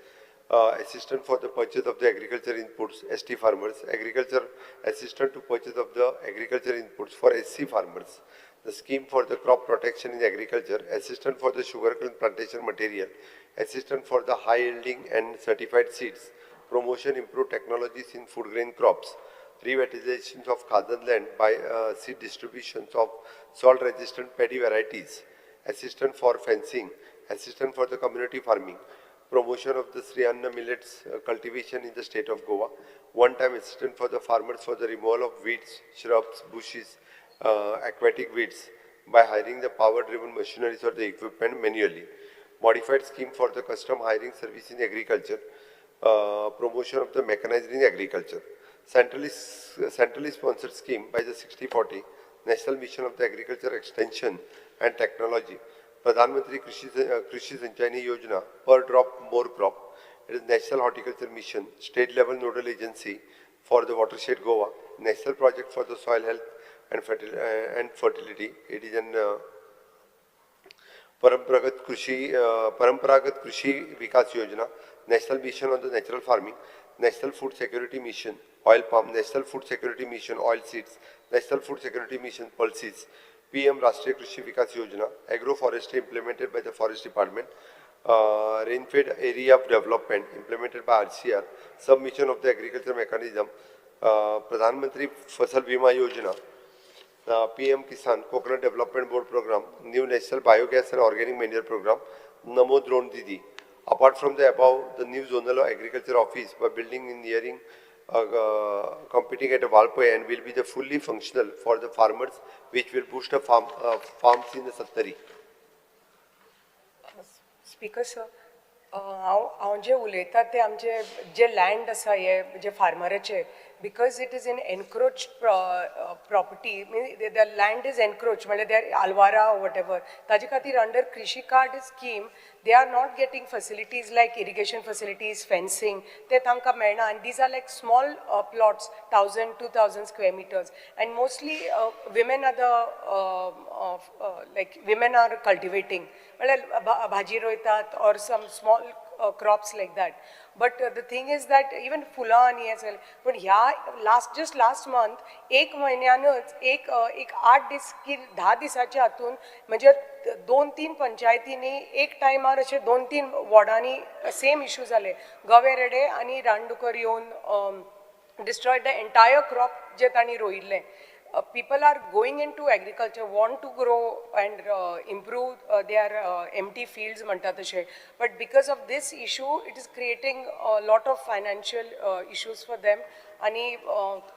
assistance for the purchase of the agriculture inputs, ST farmers, agriculture assistance to purchase of the agriculture inputs for SC farmers, the scheme for the crop protection in agriculture, assistance for the sugarcane plantation material, assistance for the high yielding and certified seeds, promotion improved technologies in food grain crops, revitalization of Khadan land by seed distributions of salt resistant paddy varieties, assistance for fencing, assistance for the community farming, promotion of the Sri Anna millets cultivation in the state of Goa, one-time assistance for the farmers for the removal of weeds, shrubs, bushes, aquatic weeds by hiring the power-driven machineries or the equipment manually, modified scheme for the custom hiring service in agriculture, promotion of the mechanized in agriculture, centrally sponsored scheme by the 60-40, National Mission of the Agriculture Extension and Technology, Pradhan Mantri Krishi Sinchayini Yojana, per drop more crop. It is National Horticulture Mission, state level nodal agency for the watershed Goa, National Project for the Soil Health and Fertility. It is an Paramparagat Krishi Vikas Yojana, National Mission on the Natural Farming, National Food Security Mission, Oil Palm, National Food Security Mission, Oil Seeds, National Food Security Mission, Pulses, PM Rashtriya Krishi Vikas Yojana, Agroforestry implemented by the Forest Department, Rainfed Area of Development implemented by RCR, submission of the Agriculture Mechanism, Pradhan Mantri Fasal Bima Yojana, PM Kisan, Coconut Development Board Program, New National Biogas and Organic Manure Program, Namo Drone Didi. Apart from the above, the new Zonal Agriculture Office by building in nearing competing at a Valpoi and will be the fully functional for the farmers, which will boost the farms in the Sattari. Speaker sir, हांव हांव जे उलयता ते आमचे जे land आसा हे जे फार्मराचे, because it is in encroach property, mean the land is encroach, म्हणल्यार there Alvara what ever, ताजे खातीर under Krishi card scheme they are not getting facilities like irrigation facilities, fencing ते तांकां मेळना. आनी these are like small plots, 1000 2000 square meters, and mostly women are the like women are cultivating, म्हणल्यार भाजी रोयतात or some small crops like that. But the thing is that even फुलां आनी हें सगळें, पूण ह्या लास्ट जस्ट लास्ट मंथ एक म्हयन्यानच एक एक 8 दीस की 10 दिसाच्या हातून म्हणजे 2-3 पंचायतींनी एक टायमार अशे 2-3 वॉर्डांनी सेम इशू जाले. गवे रेडे आनी रानडुकर येवन डिस्ट्रॉयड the entire crop जे तांणी रोयिल्लें. People are going into agriculture, want to grow and improve their empty fields म्हणटा तशें, but because of this issue it is creating a lot of financial issues for them. आनी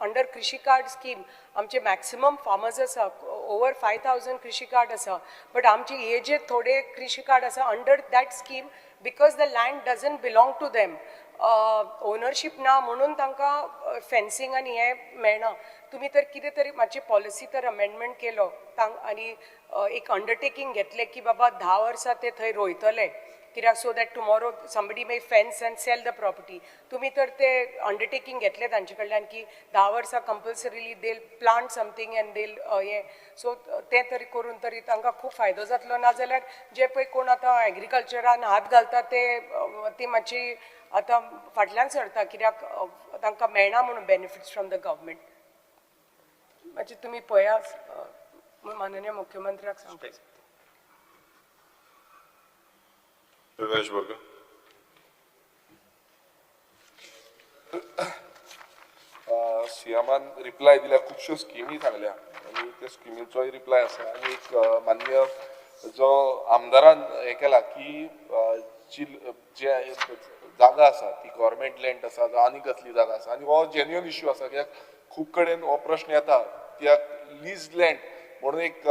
under कृषी card scheme आमचे maximum farmers आसा, over 5000 कृषी card आसा, but आमचे हे जे थोडे कृषी कार्ड आसा under that scheme, because the land doesn't belong to them, ownership ना म्हणून तांकां फेन्सिंग आनी हें मेळना. तुमी तर कितें तरी मातशी पॉलिसी तर अमेंडमेंट केलो आनी एक अंडरटेकींग घेतलें की बाबा 10 वर्सां ते थंय रोयतले, कित्याक so that tomorrow somebody may fence and sell the property. तुमी तर ते अंडरटेकींग घेतलें तांचे कडल्यान की 10 वर्सां compulsorily they'll plant something and they'll हें, सो तें तरी करून तरी तांकां खूब फायदो जातलो. नाजाल्यार जे पळय कोण आतां एग्रीकल्चरान हात घालता ते ती मातशी आतां फाटल्यान सरता, कित्याक तांकां मेळना म्हणून बेनिफिट्स फ्रॉम the government. मातशें तुमी पळया, माननीय मुख्यमंत्र्याक सांगता. Viresh Borkar. सीएमान रिप्लाय दिल्या, खुबश्यो स्किमी सांगल्या आनी त्या स्किमीचोय रिप्लाय आसा. आनी एक मान्य जो आमदारान हें केला की जी जे जागा आसा ती गव्हर्मेंट लँड आसा जावं आनी कसली जागा आसा, आनी हो जेन्युअन इश्यू आसा कित्याक खूब कडेन हो प्रश्न येता कित्याक लीज लँड म्हणून एक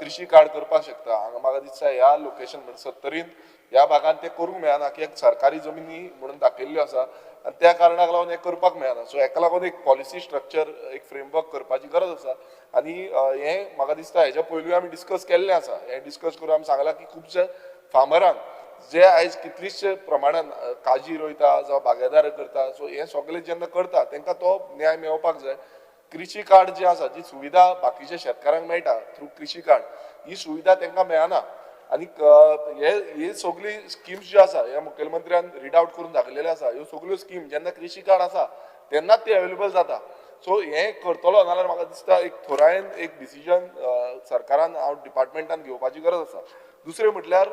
कृषी कार्ड करपाक शकता. हांगा म्हाका दिसता ह्या लोकेशन म्हणजे सत्तरीन ह्या भागान तें करूंक मेळना कित्याक सरकारी जमिनी म्हणून दाखयल्ल्यो आसा आनी त्या कारणाक लागून हें करपाक मेळना. सो हेका लागून एक पॉलिसी स्ट्रक्चर एक फ्रेमवर्क करपाची गरज आसा. आनी हें म्हाका दिसता हेज्या पयलूय आमी डिस्कस केल्लें आसा. हें डिस्कस करून आमी सांगलां की खुबशे फार्मरांक जे आयज कितलीशे प्रमाणान काजी रोयता जावं बागायदार करता, सो हें सगळें जेन्ना करता तांकां तो न्याय मेळपाक जाय. कृषी कार्ड जे आसा, जी सुविधा बाकीच्या शेतकारांक मेळटा थ्रू कृषी कार्ड, ही सुविधा तांकां मेळना. आनी हे सगळी स्किम्स ज्यो आसा ह्या मुखेलमंत्र्यान रीड आवट करून दाखयलेल्यो आसा. ह्यो सगळ्यो स्कीम जेन्ना कृषी कार्ड आसा तेन्नाच ती अवेलेबल जाता. सो हें करतलो नाल्यार म्हाका दिसता एक थोरायेन एक डिसिजन सरकारान हांव डिपार्टमेंटान घेवपाची गरज आसा. दुसरें म्हटल्यार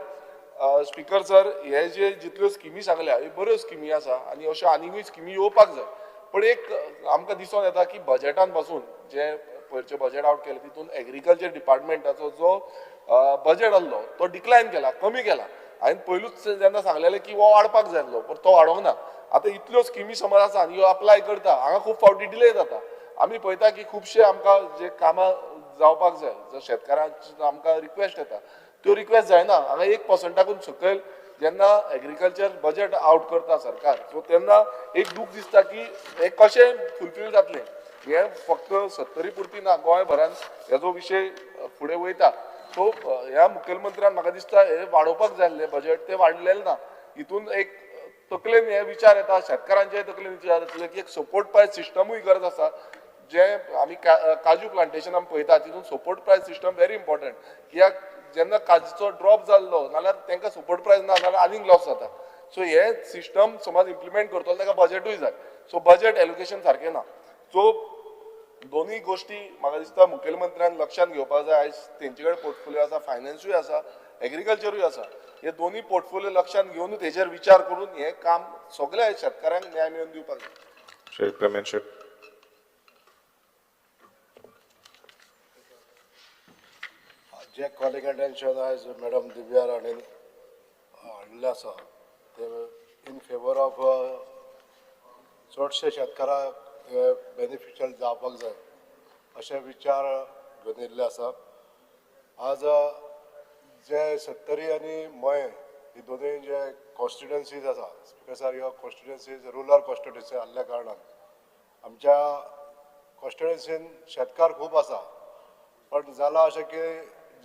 स्पीकर सर, हे जे जितल्यो स्किमी सांगल्या ह्यो बऱ्यो स्किमी आसा आनी अश्यो आनीकूय स्किमी येवपाक जाय. पण एक आमकां दिसून येता की बजेटान पासून जे पयरचें बजेट आवट केलें तितून एग्रीकल्चर डिपार्टमेंटाचो जो बजेट आसलो तो डिक्लायन केला, कमी केला. हांवें पयलूच जेन्ना सांगलेलें की हो वाडपाक जाय आसलो, पण तो वाडोवंक ना. आतां इतल्यो स्किमी समज आसा आनी ह्यो अप्लाय करता, हांगा खूब फावटी डिले जाता. आमी पळयता की खुबशे आमकां जे कामां जावपाक जाय, जो शेतकारांची आमकां रिक्वेस्ट येता त्यो रिक्वेस्ट जायना. हांगा 1%कून सकयल जेन्ना एग्रीकल्चर बजेट आवट करता सरकार, सो तेन्ना एक दूख दिसता की हें कशें फुलफील जातलें. हें फक्त सत्तरी पुरती ना, गोंयभरान हेजो विशय फुडें वयता. सो ह्या मुखेलमंत्र्यान म्हाका दिसता हें वाडोवपाक जाय आसलें बजेट, तें वाडलेलें ना. हितून एक तकलेन हे विचार येता, शेतकारांच्याय तकलेन विचार येतले की एक सपोर्ट प्रायस सिस्टमूय गरज आसा. जे आमी काजू प्लांटेशन आमी पळयता तितून support price system very important, कित्याक जेन्ना काजूचो ड्रॉप जाल्लो नाल्यार तांकां सपोर्ट प्रायस ना जाल्यार आनीक लॉस जाता. सो हे सिस्टम समज इम्प्लिमेंट करतलो ताका बजेटूय जाय. सो बजेट एलोकेशन सारकें ना. सो दोनूय गोश्टी म्हाका दिसता मुखेलमंत्र्यान लक्षांत घेवपाक जाय. आयज तेंचे कडेन पोर्टफोलियो आसा, फायनान्सूय आसा. एग्रीकल्चरूय आसा. हे दोन्ही पोर्टफोलिओ लक्षात घेवनूच हेजेर विचार करून हे काम सगळ्या शेतकाऱ्यांक न्याय मेळोवन दिवपाक जाय. श्री क्लेमेंट शेट. जे कॉलिंग अटेन्शन आयज मॅडम दिव्या राणेन हाडलें आसा ते इन फेवर ऑफ चडशे शेतकारांक बेनिफिशियल जावपाक जाय अशे विचार घेवन येयल्ले आसा. आज जे सत्तरी आनी मये ही दोनूय जे कॉन्स्टिट्युएन्सीज आसा, स्पिकर सर, ह्यो कॉन्स्टिट्युएन्सीज रुरल कॉन्स्टिट्युएन्सी आसल्या कारणान आमच्या कॉन्स्टिट्युएन्सीन शेतकार खूब आसा, पण जालां अशें की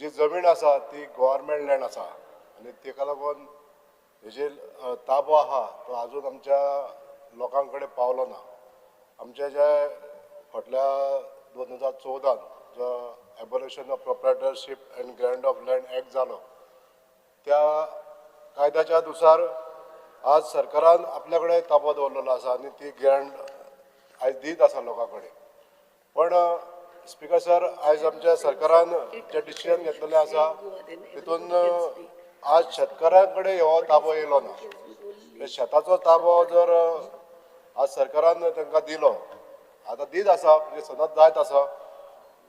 जी जमीन आसा ती गव्हर्मेंट लँड आसा आनी तेका लागून हेजेर ताबो आहा तो आजून आमच्या लोकां कडेन पावलो ना. आमचे जे फाटल्या 2014 जो abolition of proprietorship and grant of land act जालो त्या कायद्याच्या नुसार आज सरकारान आपल्या कडेन ताबो दवरलेलो आसा आनी ती ग्रँट आयज दीत आसा लोकां कडेन. पण स्पिकर सर, आयज आमच्या सरकारान जे डिसिजन घेतलेलें आसा तितून आज शेतकारां कडेन हो ताबो येयलो ना. शेताचो ताबो जर आज सरकारान तांकां दिलो, आतां दीत आसा म्हणजे सदत जायत आसा,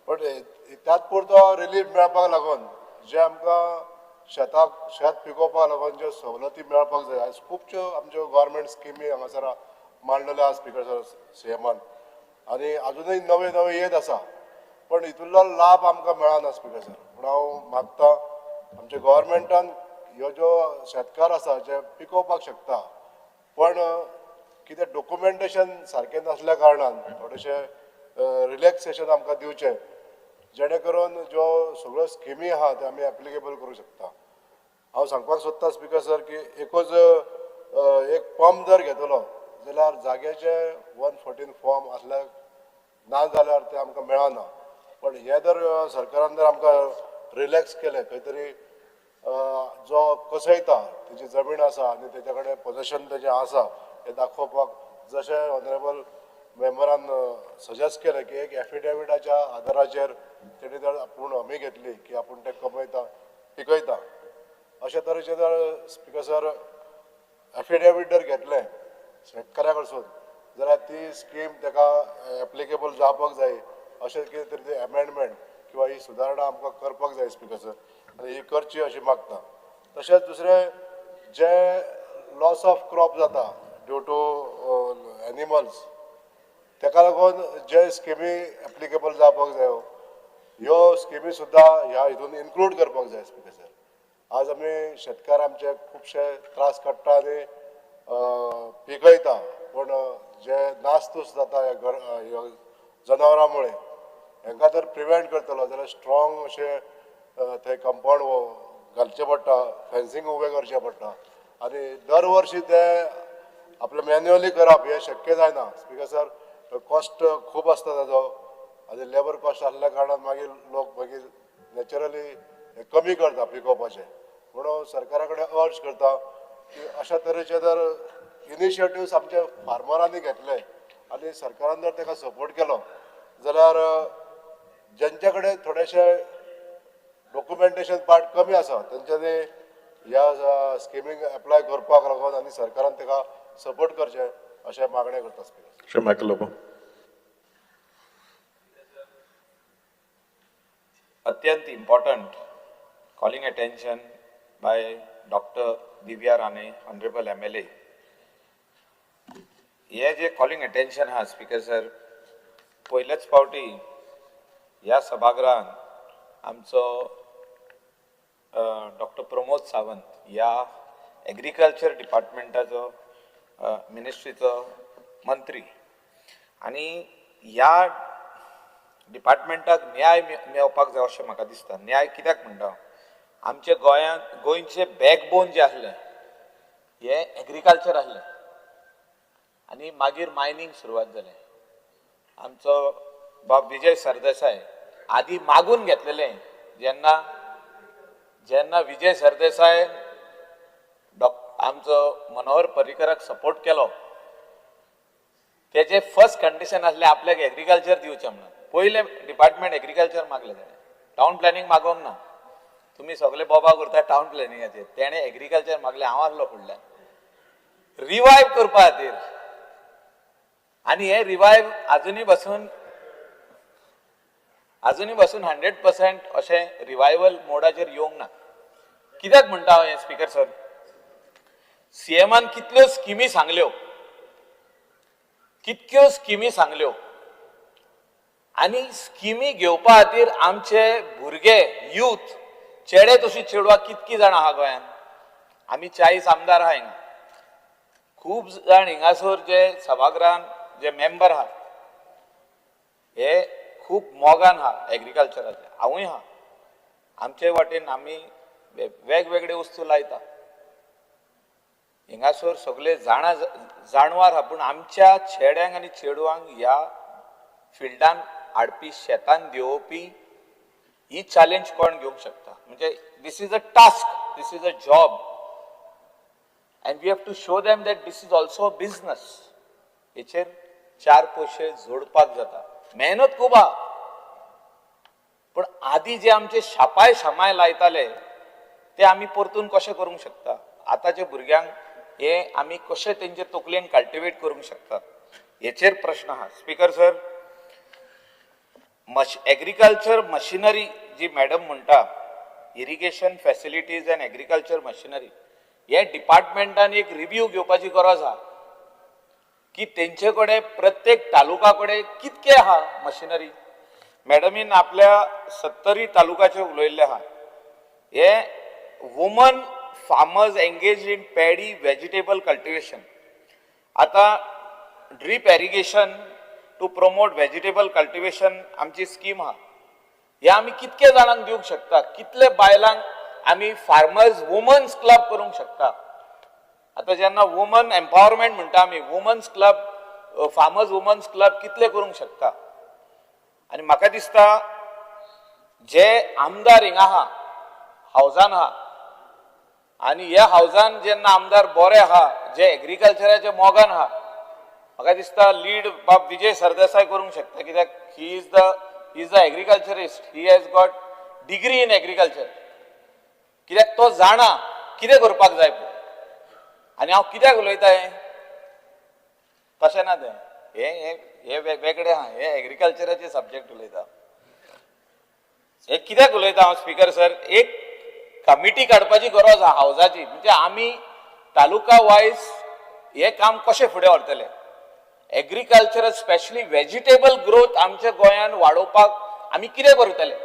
पण त्याच पुरतो रिलीफ मेळपाक लागून जे आमकां शेताक शेत पिकोवपाक लागून ज्यो सवलती मेळपाक जाय, आयज खुबश्यो आमच्यो गव्हर्मेंट स्किमी हांगासर मांडलेल्यो आसा स्पिकर सर सीएमान, आनी आजुनूय नवे नवे येत आसा, पण हितूंतलो लाभ आमकां मेळना स्पिकर सर. पूण हांव मागता आमच्या गव्हर्मेंटान ह्यो ज्यो शेतकार आसा जे पिकोवपाक शकता पण कितें डॉक्युमेंटेशन सारकें नासल्या कारणान थोडेशें रिलॅक्सेशन आमकां दिवचें, जेणे करून ज्यो सगळ्यो स्किमी आहा त्यो आमी एप्लिकेबल करूंक शकता. हांव सांगपाक सोदता स्पिकर सर की एकूच एक पंप जर घेतलो जाल्यार जाग्याचे 114 फॉर्म आसल्यार ना जाल्यार ते आमकां मेळना. पण हे जर सरकारान जर आमकां रिलॅक्स केलें, खंय तरी जो कसयता तेजी जमीन आसा आनी तेच्या कडेन पोजेशन तेजें आसा हें दाखोवपाक जशें ऑनरेबल मेंबरान सजेस्ट केलें की एक एफिडेविटाच्या आदाराचेर तेणी जर आपूण हमी घेतली की आपूण तें कमयता पिकयता, अशे तरेचें जर स्पिकर सर एफिडेवीट जर घेतलें शेतकाऱ्या कडसून जाल्यार ती स्कीम ताका एप्लिकेबल जावपाक जाय. अशें कितें तरी ते एमेंडमेंट किंवा ही सुदारणा आमकां करपाक जाय स्पिकर सर, आनी ही करची अशी मागता. तशेंच दुसरें जे लॉस ऑफ क्रॉप जाता ड्यू टू एनिमल्स, ताका लागून जे स्किमी एप्लिकेबल जावपाक जायो ह्यो स्किमी सुद्दां ह्या हितून इन्क्लूड करपाक जाय स्पिकर सर. आज आमी शेतकार आमचे खुबशे त्रास काडटा आनी पिकयता, पूण जे नासतूस जाता ह्या जनावरां मुळे हेंकां जर प्रिवेंट करतलो जाल्यार स्ट्रॉंग अशें थंय कंपावंड घालचें पडटा, फेन्सींग उबें करचें पडटा आनी दर वर्सी तें आपलें मॅन्युअली करप हें शक्य जायना स्पिकर सर. कॉस्ट खूब आसता ताजो आनी लेबर कॉस्ट आसल्या कारणान मागीर लोक मागीर नॅचरली कमी करता पिकोवपाचें. म्हणून सरकारा कडेन अर्ज करता की अशा तरेचे जर इनिशिएटिव्स आमच्या फार्मरांनी घेतले आनी सरकारान जर ताका सपोर्ट केलो जाल्यार ज्यांच्या कडेन थोडेशे डॉक्युमेंटेशन पार्ट कमी आसा तेंच्यांनी ह्या स्किमीक एप्लाय करपाक लागून आनी सरकारान ताका सपोर्ट करचें अशें मागणें करता स्पिकर. श्री मायकल लोबो. अत्यंत important calling attention by doctor Divya Rane, honourable MLA. हे जे कॉलिंग अटेन्शन आहा स्पिकर सर, पयलेच फावटी ह्या सभागृहान आमचो डॉक्टर प्रमोद सावंत ह्या एग्रीकल्चर डिपार्टमेंटाचो मिनिस्ट्रीचो मंत्री आनी ह्या डिपार्टमेंटाक न्याय मेळपाक जाय अशें म्हाका दिसता. न्याय कित्याक म्हणटा, आमच्या गोंयांत गोंयचें बॅकबोन जें आसलें हें एग्रीकल्चर आसलें आनी मागीर मायनींग सुरवात जालें. आमचो बाब विजय सरदेसाय आदी मागून घेतलेलें, जेन्ना जेन्ना विजय सरदेसाय आमचो मनोहर पर्रीकराक सपोर्ट केलो, तेजे फर्स्ट कंडिशन आसलें आपल्याक एग्रीकल्चर दिवचें म्हणून. पयलें डिपार्टमेंट एग्रीकल्चर मागलें ताणें, टावन प्लॅनिंग मागोवंक ना. तुमी सगळे बोबा करता टावन प्लॅनिंगाचेर, तेणें एग्रीकल्चर मागलें, हांव आसलो फुडल्यान रिवायव करपा खातीर. आनी हे रिवायव आजुनूय बसून 100% अशें रिवायवल मोडाचेर येवंक ना. कित्याक म्हणटा हांव हें स्पीकर सर, सीएमान कितल्यो स्किमी सांगल्यो, कितक्यो स्किमी सांगल्यो, आनी स्किमी घेवपा खातीर आमचे भुरगे यूथ चेडे तशी चेडवां कितकी जाणां आहा गोंयांत. आमी 40 आमदार आहा हिंगा, खूब जाण हिंगासर जे सभागृहान जे मेंबर आहा हे खूब मोगान आहा एग्रीकल्चराचे, हांवूय आहा. आमचे वाटेन आमी वेगवेगळे वस्तू लायता हिंगासर, सगळे जाणा जाणवार आहा, पूण आमच्या चेड्यांक आनी चेडवांक ह्या फिल्डान हाडपी, शेतान देंवोवपी ही चॅलेंज कोण घेवंक शकता? म्हणजे this is a task, this is a job, and we have to show them that this is also a business. हेचेर 4 पयशे जोडपाक जाता, मेहनत खूब आहा, पूण आदी जे आमचे शापाय शामाय लायताले ते आमी परतून कशें करूंक शकता? आतांच्या भुरग्यांक हे आमी कशें तेंचे तकलेन कल्टिवेट करूंक शकता, हेचेर प्रश्न आहा. स्पीकर सर, एग्रीकल्चर मशिनरी जी मॅडम म्हणटा, irrigation facilities and agriculture machinery, हे डिपार्टमेंटान एक रिव्यू घेवपाची गरज आहा की तेंचे कडेन प्रत्येक तालुका कडेन कितके आहा मशिनरी. मॅडमीन आपल्या 70 तालुकाचे उलयल्ले आहा. हे woman farmers engage in paddy vegetable cultivation, आतां drip irrigation to promote vegetable cultivation आमची स्कीम आहा. हे आमी कितके जाणांक दिवंक शकता, कितले बायलांक आमी फार्मर्स वुमन्स क्लब करूंक शकता. आतां जेन्ना वुमन एम्पावरमेंट म्हणटा आमी, women's club, farmers women's club कितले करूंक शकता. आनी म्हाका दिसता जे आमदार हिंगा आहा, हावजान आहा, आनी ह्या हावजान जेन्ना आमदार बरे आहा, जे एग्रीकल्चराचे मोगान आहा, म्हाका दिसता लीड बाब विजय सरदेसाय करूंक शकता. कित्याक he is the agriculturist, he has got degree in agriculture. कित्याक तो जाणा कितें करपाक जाय. आनी हांव कित्याक उलयता हें, तशें ना तें, हें हें वेगळें आहा, हें एग्रीकल्चराचे सब्जेक्ट उलयता. हें कित्याक उलयता हांव स्पीकर सर, एक कमिटी काडपाची गरज आहा हावजाची, म्हणजे आमी तालुका वायज हें काम कशें फुडें व्हरतले. एग्रीकल्चर स्पेशली वेजिटेबल ग्रोथ आमच्या गोंयान वाडोवपाक आमी कितें करतले.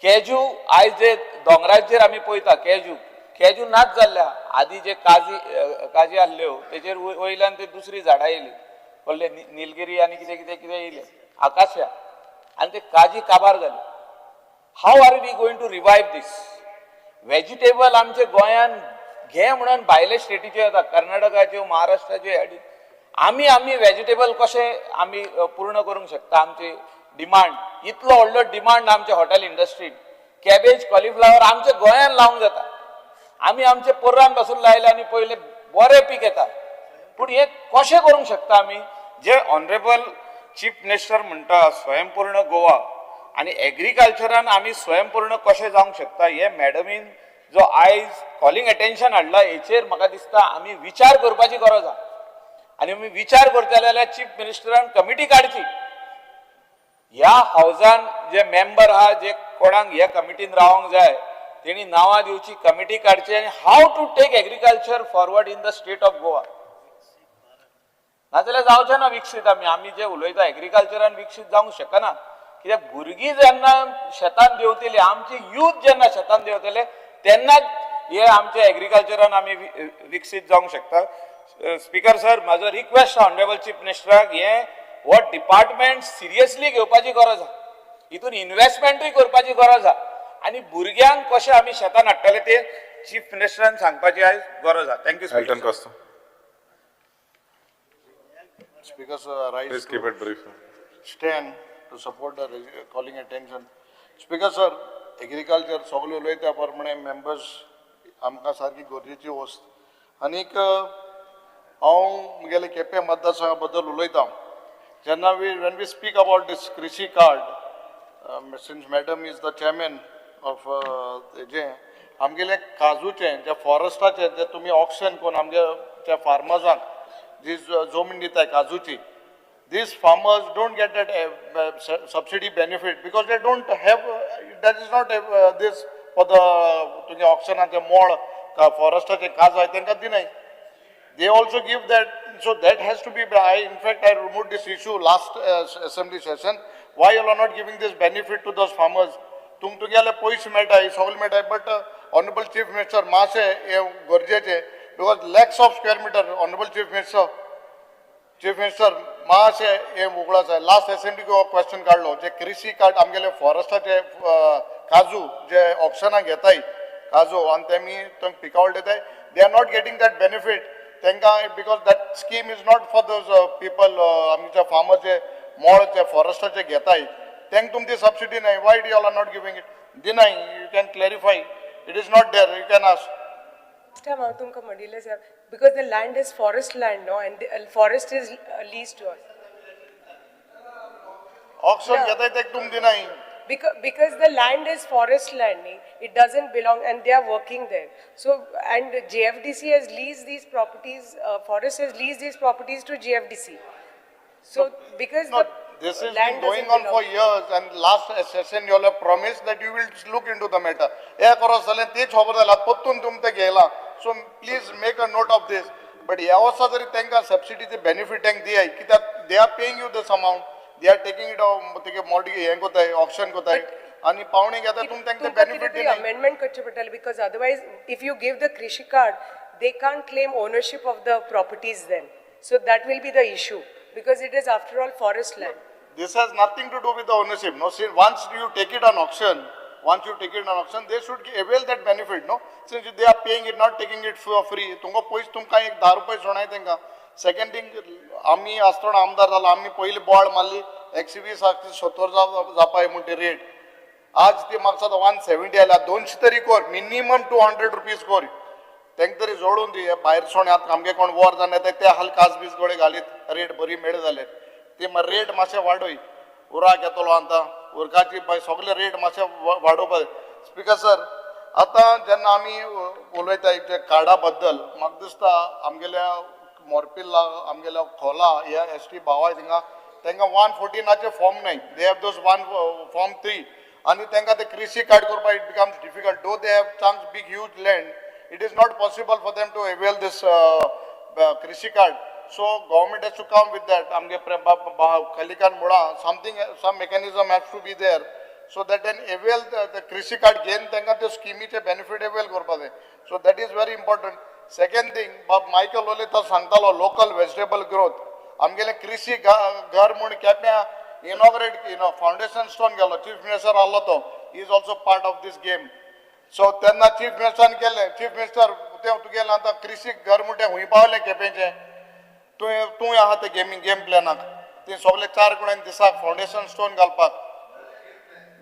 केजू आयज जे दोंगराचेर आमी पळयता, केजू नाच जाल्ले आहा. आदी जे काजी आहल्यो तेजेर वयल्यान ते दुसरी झाडां येयली, कसले निलगिरी आनी कितें कितें कितें येयले, आकाश्या, आनी ते काजी काबार जाले. How are we going to revive this vegetable? आमच्या गोंयान घे म्हणून भायले स्टेटीच्यो येता, कर्नाटकाच्यो, महाराष्ट्राच्यो, आमी आमी वेजिटेबल कशें आमी पूर्ण करूंक शकता आमची डिमांड. इतलो व्हडलो डिमांड आमच्या हॉटेल इंडस्ट्रीन, कॅबेज कॉलिफ्लावर आमच्या गोंयान लावंक जाता. आमी आमचे पोर्रान पासून लायले आनी पयले बरें पीक येता, पूण हें कशें करूंक शकता आमी? जे ऑनरेबल चीफ मिनिस्टर म्हणटा स्वयंपूर्ण गोवा, आनी एग्रीकल्चरान आमी स्वयंपूर्ण कशें जावंक शकता, हे मॅडमीन जो आयज कॉलिंग अटेन्शन हाडला हेचेर म्हाका दिसता आमी विचार करपाची गरज आहा. आनी आमी विचार करतले जाल्यार चीफ मिनिस्टरान कमिटी काडची. ह्या हावजान जे मेंबर आहा, जे कोणाक ह्या कमिटीन रावंक जाय तेणी नांवां दिवची, कमिटी काडची आनी how to take agriculture forward in the state of Goa. नाजाल्यार जावचें ना विकसीत. आमी आमी जे उलयता एग्रीकल्चरान विकसीत जावंक शकना, कित्याक भुरगीं जेन्ना शेतान देंवतली, आमची यूथ जेन्ना शेतान देंवतले तेन्नाच हे आमच्या एग्रीकल्चरान आमी विकसीत जावंक शकता. स्पीकर सर, म्हाजो रिक्वेस्ट ऑनरेबल चीफ मिनिस्टराक, हे हो डिपार्टमेंट सिरियसली घेवपाची गरज आहा, हितून इन्वेस्टमेंटूय करपाची गरज आहा, आनी भुरग्यांक कशें आमी शेतान हाडटले ते चीफ मिनिस्टरान सांगपाची आयज गरज आहा. Thank you. Elton Costa. Speaker sir, I rise Please keep it brief. Stand to support the calling attention. Speaker sir, agriculture सगळे उलयता प्रमाणे मेंबर्स आमकां सारकी गरजेची वस्त. आनीक हांव म्हगेले केपें मतदारसंघा बद्दल उलयता. जेन्ना we when we speak about this Krishi card, since madam is the chairman of हेजें आमगेले काजूचें जे फॉरेस्टाचें जे तुमी ऑक्शन करून आमगे त्या फार्मर्सांक जी जमीन दिताय काजूची, these farmers don't get that subsidy benefit because they don't have, that is not this for the तुगे ऑक्शनाचें मोळ फॉरेस्टाचें काजू आहाय तेंकां दिनाय. They also give that, so that has to be, in fact, I removed this issue last assembly session. Why you are not giving this benefit to those farmers? तुम तुगेले पयशे मेळटा, सगळे मेळटा, but honourable chief minister मातशें हें गरजेचें because lakhs of square metre. Honourable chief minister, chief minister मातशें हें उगडास आसा, लास्ट असेंब्लीक हो क्वेश्चन काडलो जे कृषी कार्ड आमगेले फॉरेस्टाचे काजू जे ऑप्शनाक घेताय काजू आनी तेमी तांकां पिकावळ दिताय, they are not getting that benefit तांकां because that scheme is not for those people. आमचे फार्मर जे मोळ जे फॉरेस्टाचे घेताय तांकां तुमची सबसिडी नाही. Why you all are not giving it? दिनाय. You can clarify, it is not there, you can ask. Last time हांव तुमकां म्हणिल्लें sir, because the land is forest land न्हू, and forest is leased to us. Auction घेताय तेका तुम दिनाय. Because the land is forest land, न्ही, it doesn't belong and they are working there. So, and JFDC has leased these properties, forest has leased these properties to JFDC. So, because No, the this has been land going doesn't on for belong. Years and last session you all have promised that you will look into the matter. हे करत जाल्यार तेच खबर जाल्या परतून तुमी तें घेयला. So please make a note of this. But ह्या वर्सा तरी तांकां सबसिडीचे बेनिफीट तांकां दियाय, कित्याक they are paying you this amount, they are taking it, तुगे मोडी हें कोताय, ऑक्शन कोताय आनी पावणी घेता, तुमी तांकां तुमकां बेनिफीट कितें तरी दिनाय. अमेंडमेंट करचें पडटलें because otherwise if you give the Krishi card, they can't claim ownership of the properties then. So that will be the issue because it is after all forest land. This has nothing to do with the ownership. No, see, once you take it on auction, once you take it on auction, they should avail that benefit. No, since they are paying it, not taking it for free. तुमकां पयशे तुमकां एक 10 रुपये सोणाय तांकां. Second thing, आमी आसतना आमदार जालो, आमी पयली बोवाळ मारली 120 70 जावपाय म्हण ती रेट. आज ती म्हाका दिसता 170 आयल्या. 200 तरी कर, मिनिमम 200 रुपीज कर, तांकां तरी जोडून दी. हे भायर सोण आतां आमगे कोण वॉर जावन येता ते हाल काज बीज गोळे घालीत रेट बरी मेळ जाले ती रेट मातशें वाडय. उराक येतलो आतां, उरकाची सगळे रेट मातशे वाडोवपा. स्पिकर सर, आतां जेन्ना आमी उलयता जे कार्डा बद्दल, म्हाका दिसता आमगेल्या मोरपिल्ला, आमगेल्या खोला ह्या एस टी भावाय थिंगा तांकां 114आचे फॉर्म नाही. They have those one form 3 आनी तांकां ते कृषी कार्ड करपाक it becomes difficult. Though they have chance big huge land, it is not possible for them to avail this Krishi card. So government has to come with that. आमगे कलिकान मुळा something, some mechanism has to be there so that then avail the Krishi card घेवन तांकां त्यो स्किमीचे benefit avail करपाक जाय. So that is very important. Second thing, बाब Michael उलयता सांगतालो लोकल वेजिटेबल ग्रोथ. आमगेले कृषी घर म्हूण केप्यां इनॉग्रेट you foundation stone गेलो, चीफ मिनिस्टर आहलो तो is also part of this game. So तेन्ना चीफ मिनिस्टरान केलें. चीफ मिनिस्टर तें तुगेलें आतां कृषी घर म्हणटा हुंय पावलें केपेंचें? तुवें तूं आहा ते गेमींग गेम प्लॅनाक ती सगळे चार कडेन दिसाक फावंडेशन स्टोन घालपाक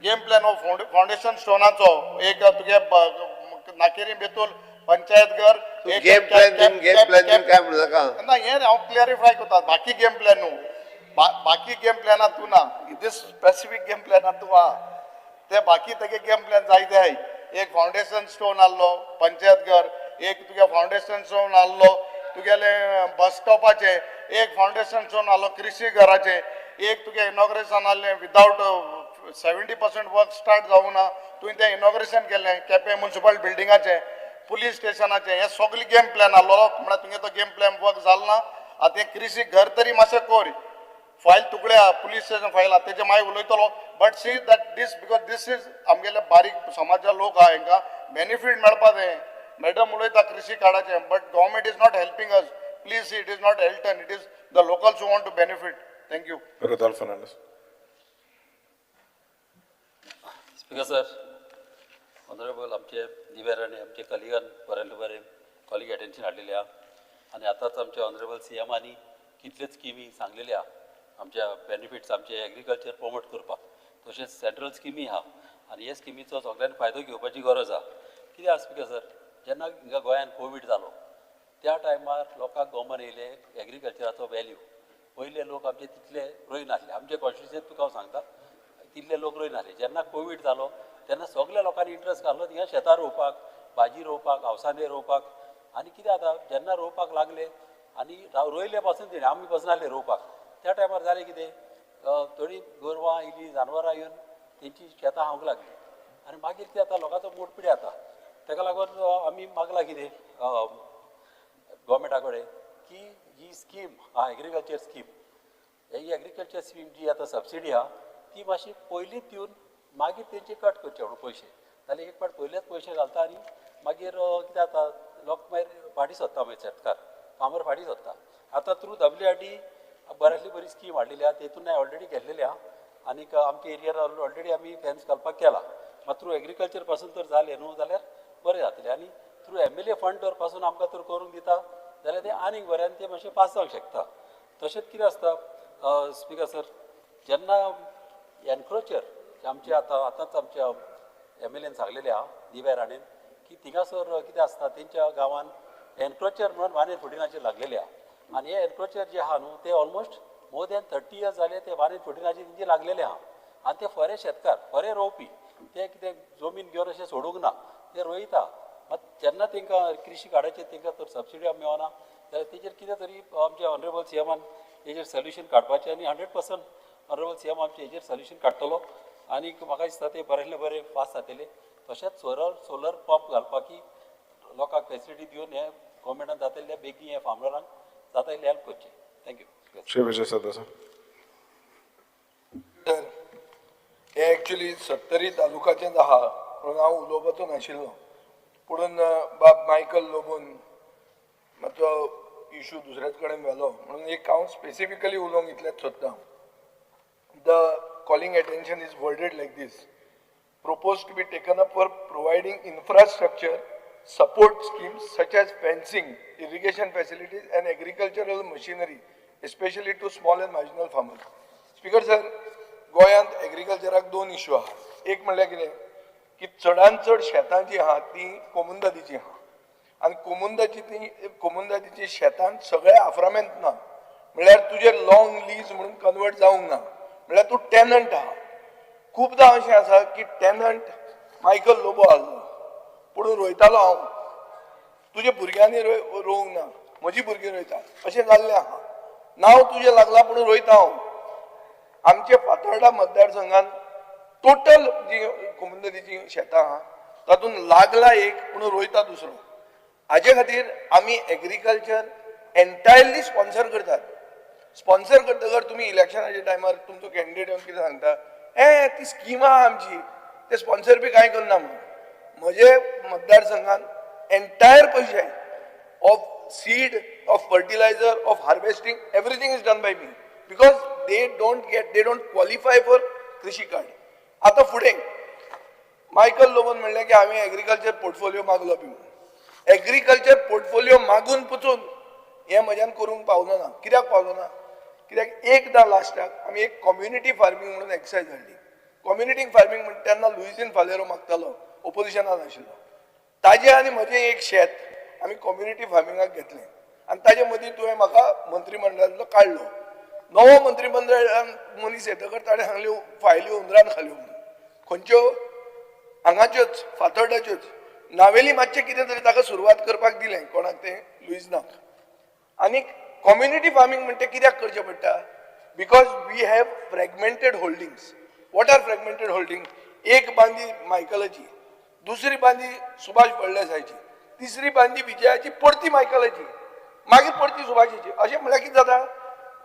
गेम प्लॅन हो फावंडेशन स्टोनाचो एक तुगे नाकेरी बेतूल पंचायत घर. गेम प्लॅन दिवन, गेम प्लॅन दिवन काय म्हणू नाका. ना, हें हांव क्लॅरिफाय करता. बाकी गेम प्लॅन न्हू, बाकी गेम प्लॅनात तूं ना, दीस स्पेसिफीक गेम प्लॅनात तूं आहा. ते बाकी तेगे गेम प्लॅन जायते आहाय. एक फावंडेशन स्टोन आहलो पंचायत घर, एक तुगे फावंडेशन स्टोन आहलो तुगेले बस स्टॉपाचे, एक फावंडेशन स्टोन आहलो कृषी घराचे, एक तुगे इनॉग्रेशन आहलें विदावट 70% वर्क स्टार्ट जावना तुवें तें इनॉग्रेशन केलें केपें म्युनिसिपल बिल्डिंगाचें, पुलीस स्टेशनाचें. हे सगळे गेम प्लॅन आहलो म्हळ्यार तुगे तो गेम प्लॅन वर्क जालो ना. आतां हें कृषी घर तरी मातशें कर. फायल तुगड्या पुलीस स्टेशन फायल आहा तेजे मागीर उलयतलो, but see that this, because this is आमगेले बारीक समाजा लोक आहा, हेंकां बेनिफीट मेळपा जाय. मॅडम उलयता कृषी कार्डाचें, but government is not helping us. Please, it is not Elton, it is the locals who want to benefit. Thank you. Rodolfo Fernandez. Speaker sir, honourable आमचे दिवेर आनी आमचे कलिगान बरें बरें कॉलिंग अटेन्शन हाडलेलें आहा आनी आतांच आमचे ऑनरेबल सी एमानी कितल्योच स्किमी सांगलेली आहा आमच्या बेनिफिट्स आमचे एग्रीकल्चर प्रमोट करपाक. तशेंच सेंट्रल स्किमी आहा आनी हे स्किमीचो सगळ्यांनी फायदो घेवपाची गरज आहा. कितें आहा स्पिकर सर, जेन्ना हिंगा गोंयान कोवीड जालो त्या टायमार लोकांक गमन येयलें एग्रीकल्चराचो वेल्यू. पयले लोक आमचे तितले रोयनासले, आमचे कॉन्स्टिट्युन्सीत तुका हांव सांगता, तितले लोक रोयनासले. जेन्ना कोवीड जालो तेन्ना सगल्या लोकांनी इंट्रस्ट घालो थिंगा शेतां रोवपाक, भाजी रोवपाक, आवसांदे रोवपाक. आनी कितें जाता, जेन्ना रोवपाक लागले आनी रोयले पासून तेणी आमी पासून आसले रोवपाक, त्या टायमार जालें कितें, थोडीं गोरवां येयलीं, जानवरां येवन तेंची शेतां खावंक लागलीं. आनी मागीर कितें जाता, लोकांचो मूड पिड्यार जाता. तेका लागून आमी मागलां कितें गोवोरमेंटा कडेन की ही स्कीम आहा एग्रीकल्चर स्कीम, ही एग्रीकल्चर स्कीम जी आतां सबसिडी आहा ती मातशी पयलींच दिवन मागीर तेंचे कट करचे म्हणून पयशे. जाल्यार एक फावट पयलेच पयशे घालता आनी मागीर कितें जाता, लोक मागीर फाटीं सोदता, मागीर शेतकार फार्मर फाटीं सोदता. आतां थ्रू WRD बऱ्यांतली बरी स्कीम हाडलेली आहा, तेतून ऑलरेडी घेतलेली आहा आनीक आमच्या एरियार ऑलरेडी आमी फेन्स घालपाक केला. मात थ्रू एग्रीकल्चर पासून तर जालें न्हू जाल्यार बरें जातलें. आनी थ्रू MLA fund तर पासून आमकां तर करूंक दिता जाल्यार तें आनीक बरें आनी तें मातशें पास जावंक शकता. तशेंच कितें आसता स्पिकर सर, जेन्ना एनक्रोचर आमचे आतां आतांच आमच्या MLAन सांगलेलें आहा दिव्या राणेन की थिंगासर कितें आसता, तेंच्या गांवान एनक्रोचर म्हणून 1 and 14नाचेर लागलेले आहा. आनी हे एनक्रोचर जे आहा न्हू ते ऑलमोस्ट मोर दॅन 30 इयर्स जाले ते 1 and 14नाचेर तेंचे लागलेले आहा. आनी ते फरे शेतकार, फरे रोवपी, ते कितें जमीन घेवन अशें सोडूंक ना, ते रोयता. मात जेन्ना तेंकां कृषी कार्डाचेर तेंकां तर सबसिडी मेळना जाल्यार तेजेर कितें तरी आमचे ऑनरेबल CMान हेजेर सोल्युशन काडपाचें. आनी 100% ऑनरेबल CM आमचे हेजेर सोल्युशन काडटलो आनी म्हाका दिसता तें बरेंतलें बरें फास्ट जातलें. तशेंच सोलर पंप घालपाकी लोकांक फेसिलिटी दिवन हें गोवोरमेंटान जाता तितले बेगीन हे फार्मरांक जाता तितलें हेल्प करचें. Thank you. Shri Vijay Sardesai. Sir, हें एक्चुली सत्तरी तालुकाचेंच आहा म्हणून हांव उलोवपाचो नाशिल्लो, पुणून बाब मायकल लोबोन मातसो इशू दुसऱ्याच कडेन व्हेलो म्हणून एक हांव स्पेसिफिकली उलोवंक इतलेंच सोदतां. The calling attention is worded like this: proposed to be taken up for providing infrastructure support schemes such as fencing, irrigation facilities and agricultural machinery, especially to small and marginal farmers. Speaker sir, गोंयांत एग्रीकल्चराक दोन issue आहा. एक म्हणल्यार कितें की चडान चड शेतां जी आहा ती कोमुंदादीची आहा आनी कोमुंदाची ती कोमुंदादीची शेतां सगळे आफ्रामेंत ना, म्हणल्यार तुजेर लॉंग लीज म्हणून कन्वर्ट जावंक ना, म्हणल्यार तूं टेनंट आहा. खूबदां अशें आसा की टेनंट मायकल लोबो आहलो पूण रोयतालो हांव, तुज्या भुरग्यांनी रोवंक ना, म्हजी भुरगीं रोयता अशें जाल्लें आहा. नांव तुजें लागलां पूण रोयता हांव. आमच्या फातोर्डा मतदारसंघात टोटल जी कोमुंदादीची शेतां आहा तातूंत लागला एक पूण रोयता दुसरो. हाजे खातीर आमी एग्रीकल्चर एंटायरली स्पॉन्सर करतात. स्पॉन्सर करतकर तुमी इलेक्शनाच्या टायमार तुमचो कॅन्डिडेट येवन कितें सांगता, ए ती स्कीम आहा आमची, ते स्पॉन्सर बी कांय करना म्हणून. म्हजे मतदारसंघात एंटायर पयशे of seed, of fertilizer, of harvesting, everything is done by me because they don't qualify for Krishi card. आतां फुडें मायकल लोबोन म्हणलें की हांवें एग्रीकल्चर पोर्टफोलियो मागलो बी म्हणून. एग्रीकल्चर पोर्टफोलियो मागून पसून हें म्हज्यान करूंक पावलो ना. कित्याक पावलो ना? कित्याक एकदां लास्टाक आमी एक कम्युनिटी फार्मींग म्हणून एक्सरसायज हाडली. कम्युनिटी फार्मींग म्हण तेन्ना लुईझीन फालेरो मागतालो, ओपोजिशनान आशिल्लो. ताजें आनी म्हजें एक शेत आमी कम्युनिटी फार्मिंगाक घेतलें आनी ताजे मदीं तुवें म्हाका मंत्रीमंडळांतलो काडलो. नवो मंत्रीमंडळान मनीस येतकर ताणें सांगल्यो फायली हुंदरान खाल्यो म्हणून. खंयच्यो? हांगाच्योच, फातोर्डाच्योच. नावेली मातशें कितें तरी ताका सुरवात करपाक दिलें कोणाक तें लुईजनाक. आनी कम्युनिटी फार्मींग म्हणटे कित्याक करचें पडटा? Because we have fragmented holdings. What are fragmented holding? एक बांदी मायकलाची, दुसरी बांदी सुभाष फळदेसायची, तिसरी बांदी विजयाची, परती मायकलाची, मागीर परती सुभाषाची. अशें म्हणल्यार कितें जाता,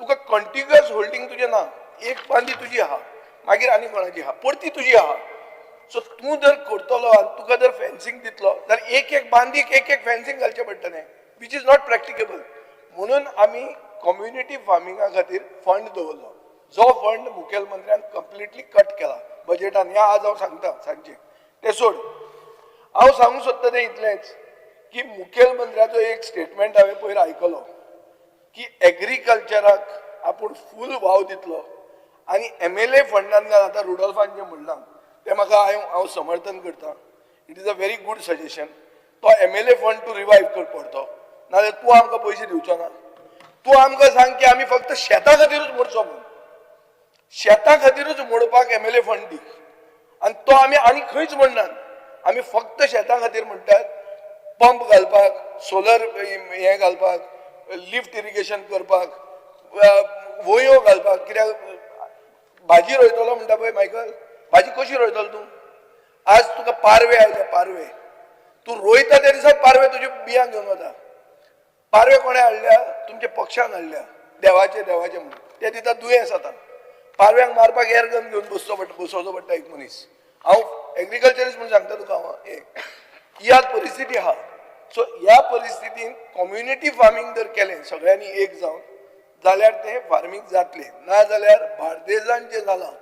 तुका कंटिन्युअस होल्डींग तुजें ना. एक बांदी तुजी आहा, मागीर आनी कोणाची आहा, परती तुजी आहा. सो तूं जर करतलो आनी तुका जर फेन्सिंग दितलो जाल्यार एक एक बांदीक एक एक फेन्सिंग घालचें पडटलें, which is not practicable. म्हणून आमी कम्युनिटी फार्मिंगा खातीर फंड दवरलो, जो फंड मुखेलमंत्र्यान कंप्लिटली कट केला बजेटान. हें आज हांव सांगता सांजचे. तें सोड, हांव सांगूंक सोदता तें इतलेंच की मुखेलमंत्र्याचो एक स्टेटमेंट हांवें पयर आयकलो की एग्रीकल्चराक आपूण फूल वाव दितलो आनी एमएलए फंडांतल्यान. आतां रुडोल्फान जें म्हणलां तें म्हाका हांव समर्थन करता. It is a very good suggestion. तो एमएलए फंड तूं रिवायव कर पडतो, नाजाल्यार तूं आमकां पयशे दिवचो ना. तूं आमकां सांग की आमी फक्त शेता खातीरूच मोडचो म्हणून, शेता खातीरूच मोडपाक एमएलए फंड दी. आनी तो आमी आनी खंयच म्हणनात. आमी फक्त शेतां खातीर म्हणटात, पंप घालपाक, सोलर हें घालपाक, लिफ्ट इरिगेशन करपाक, वयो घालपाक. कित्याक भाजी रोयतलो म्हणटा पळय मायकल, भाजी कशी रोयतलो तूं? आज तुका पारवे आयले, पारवे तूं रोयता त्या दिसा पारवे तुजे बियांक घेवन वता. पारवे कोणें हाडल्या? तुमच्या पक्षान हाडल्या, देवाचे देवाचे म्हणून. ते दिता दुयेंस. आतां पारव्यांक मारपाक एअर गन घेवन बसचो पडटा, बसोवचो पडटा एक मनीस. हांव एग्रीकल्चरिस्ट म्हणून सांगता तुका हांव, एक ह्या परिस्थिती आहा. सो ह्या परिस्थितीन कम्युनिटी फार्मींग जर केलें सगळ्यांनी एक जावन जाल्यार तें फार्मींग जातलें. ना जाल्यार बार्देजान जें जालां,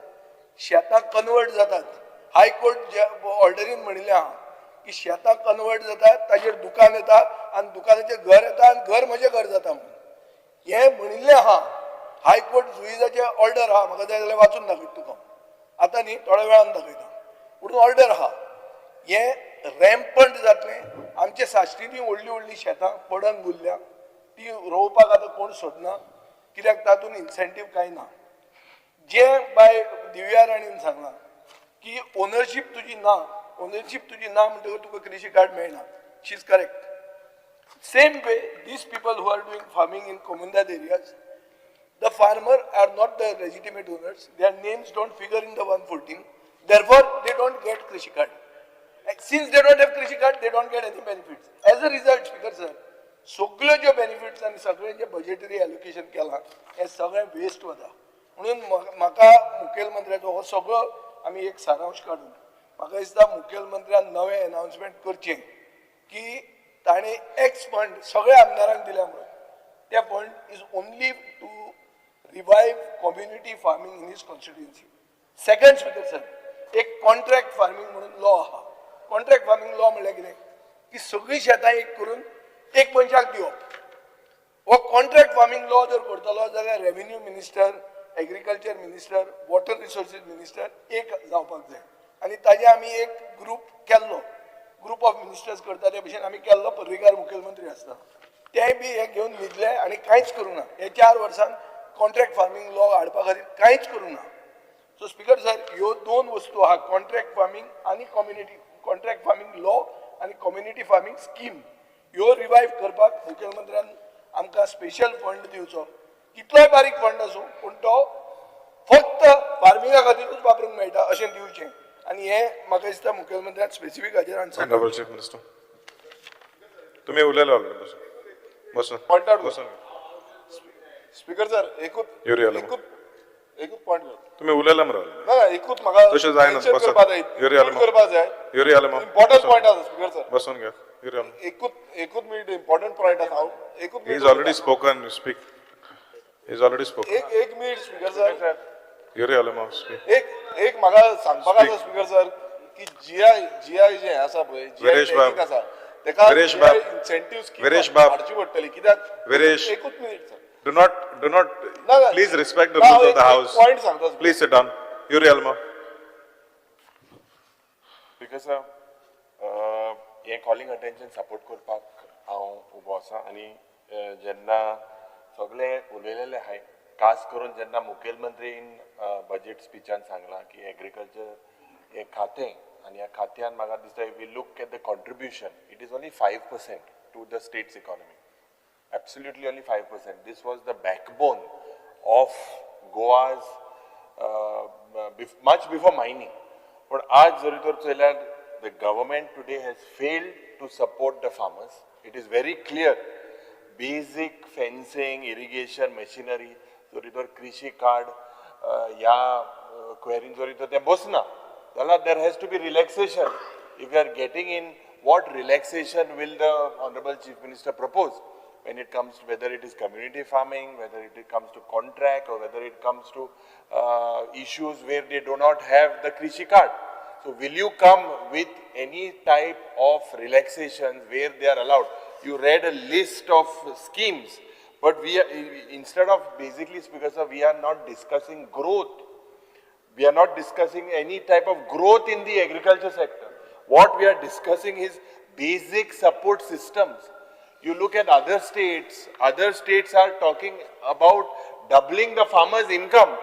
शेतां कन्वर्ट जातात. हायकोर्ट जे ऑर्डरीन म्हणिल्लें आहा की शेतां कन्वर्ट जातात, ताजेर दुकान येता आनी दुकानाचेर घर येता आनी घर म्हजें घर जाता म्हणून हें म्हणिल्लें आहा. हायकोर्ट जुईजाचें ऑर्डर आहा, म्हाका जाय जाल्यार वाचून दाखयता तुका, आतां न्ही थोड्या वेळान दाखयता, पूण ऑर्डर आहा. हें रॅम्पंट जातलें. आमचे साश्टीनी व्हडलीं व्हडलीं शेतां पडंग उरल्या, ती रोवपाक आतां कोण सोदना, कित्याक तातूंत इन्सेंटीव कांय ना. जें बाय दिव्या राणीन सांगलां की ओनरशीप तुजी ना, ओनरशीप तुजी ना म्हणटकच तुका कृषी कार्ड मेळना. She is correct. Same way these people who are doing farming in comunidade areas, the farmer are not the legitimate owners, their names don't figure in the 114, therefore they don't get Krishi card. Since they don't have Krishi card, they don't get any benefits. As a result, Speaker sir, सगळ्यो ज्यो benefits आनी सगळें जें budgetary allocation केलां हें सगळें waste वता. म्हणून म्हाका मुखेलमंत्र्याचो हो सगळो आमी एक सारांश काडून म्हाका दिसता मुखेलमंत्र्यान नवें एनावन्समेंट करचें की ताणें एक्स फंड सगळ्या आमदारांक दिल्या म्हणून ते fund is only to revive community farming in his constituency. Second, Speaker sir, एक कॉन्ट्रॅक्ट फार्मींग म्हणून लॉ आहा. कॉन्ट्रॅक्ट फार्मींग लॉ म्हणल्यार कितें की सगळीं शेतां एक करून एक मनशाक दिवप. हो कॉन्ट्रॅक्ट फार्मींग लॉ जर करतलो जाल्यार revenue minister, agriculture minister, water resources minister एक जावपाक जाय. आनी ताजे आमी एक ग्रूप केल्लो, ग्रूप ऑफ मिनिस्टर्स करता ते भशेन आमी केल्लो. पर्रीकार मुखेलमंत्री आसता, तेय बी हे घेवन न्हिदले आनी कांयच करूंक ना. हे 4 वर्सांत कॉन्ट्रॅक्ट फार्मींग लॉ हाडपा खातीर कांयच करूंक ना. सो स्पीकर सर, ह्यो दोन वस्तू आहा, कॉन्ट्रॅक्ट फार्मींग आनी कम्युनिटी कॉन्ट्रॅक्ट फार्मींग लॉ आनी कम्युनिटी फार्मींग स्कीम, ह्यो रिवायव करपाक मुखेलमंत्र्यान आमकां स्पेशल फंड दिवचो. कितलोय बारीक फंड आसूं पूण तो फक्त फार्मिंगा खातीरूच वापरूंक मेळटा अशें दिवचें. आनी हें म्हाका दिसता मुखेलमंत्र्यान स्पेसिफीक हाजेर answer. Honourable chief minister, तुम्ही उलयले ऑलरेडी. बसून Point out. बसून. स्पीकर सर, एकूच युरी आलमो. एकूच एकूच पॉयंट. तुम्ही उलयले मरे. ना ना, एकूच म्हाका तशें जायना, mention बसात. करपा जाय, युरी आलमो. करपा जाय. युरी आलमो. इम्पॉर्टंट पॉयंट आसा स्पीकर सर. बसून घ्या युरी आलमो. एकूच एकूच मिनिट, इम्पॉर्टंट पॉयंट आसा. हांव एकूच He is minute. Already spoken, you speak. He is already spoken. एक एक minute speaker sir. Yuri Alemao, speak. एक एक म्हाका सांगपाक आसा स्पीकर सर की जीआय जें आसा पळय, जीआय विरेश बाब. टॅगींग आसा तेका विरेश बाब. इन्सेंटीव स्कीम विरेश बाब. हाडची पडटली. कित्याक विरेश. एकूच मिनिट सर. Do not, ना, ना. please respect the ना, rules of एक the house. Point सांगता. Please sit down. Yuri Almo. Because हें कॉलिंग अटेन्शन सपोर्ट करपाक हांव उबो आसा. आनी जेन्ना सगळे उलयलेले आहाय, खास करून जेन्ना मुखेलमंत्रीन बजेट स्पिचान सांगलां की एग्रीकल्चर हें खातें आनी ह्या खात्यान म्हाका दिसता, if we look at the contribution, it is only 5% to the state's economy, absolutely only 5%. This was the backbone of Goa's much before mining. But आज जरी तर चोयल्यार, the government today has failed to support the farmers. It is very clear. Basic fencing, irrigation, machinery, जरी तर कृषी card ह्या क्वेरीन जरी तर तें बसना जाल्यार there has to be relaxation. If you are getting in, what relaxation will the Honorable Chief Minister propose when it comes to whether it is community farming, whether it comes to contract, or whether it comes to issues where they do not have the Krishi card? So will you come with any type of relaxations where they are allowed? You read a list of schemes, but we are, instead of basically, because of we are not discussing growth, we are not discussing any type of growth in the agriculture sector. What we are discussing is basic support systems. You look at other states are talking about doubling the farmer's income.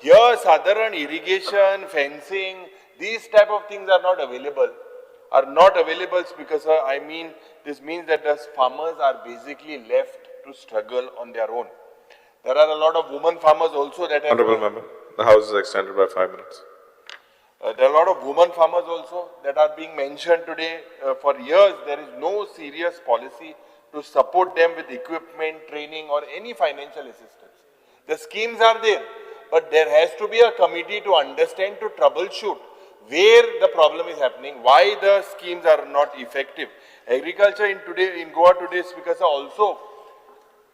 Here, साधारण irrigation, fencing, these type of things are not available, Speaker sir, I mean, this means that the farmers are basically left to struggle on their own. There are a lot of women farmers also that have... Honourable member, the House is extended by 5 minutes. There are a lot of women farmers also that are being mentioned today. For years, there is no serious policy to support them with equipment, training or any financial assistance. The schemes are there, but there has to be a committee to understand, to troubleshoot where the problem is happening, why the schemes are not effective. Agriculture in Goa today, Speaker sir, also,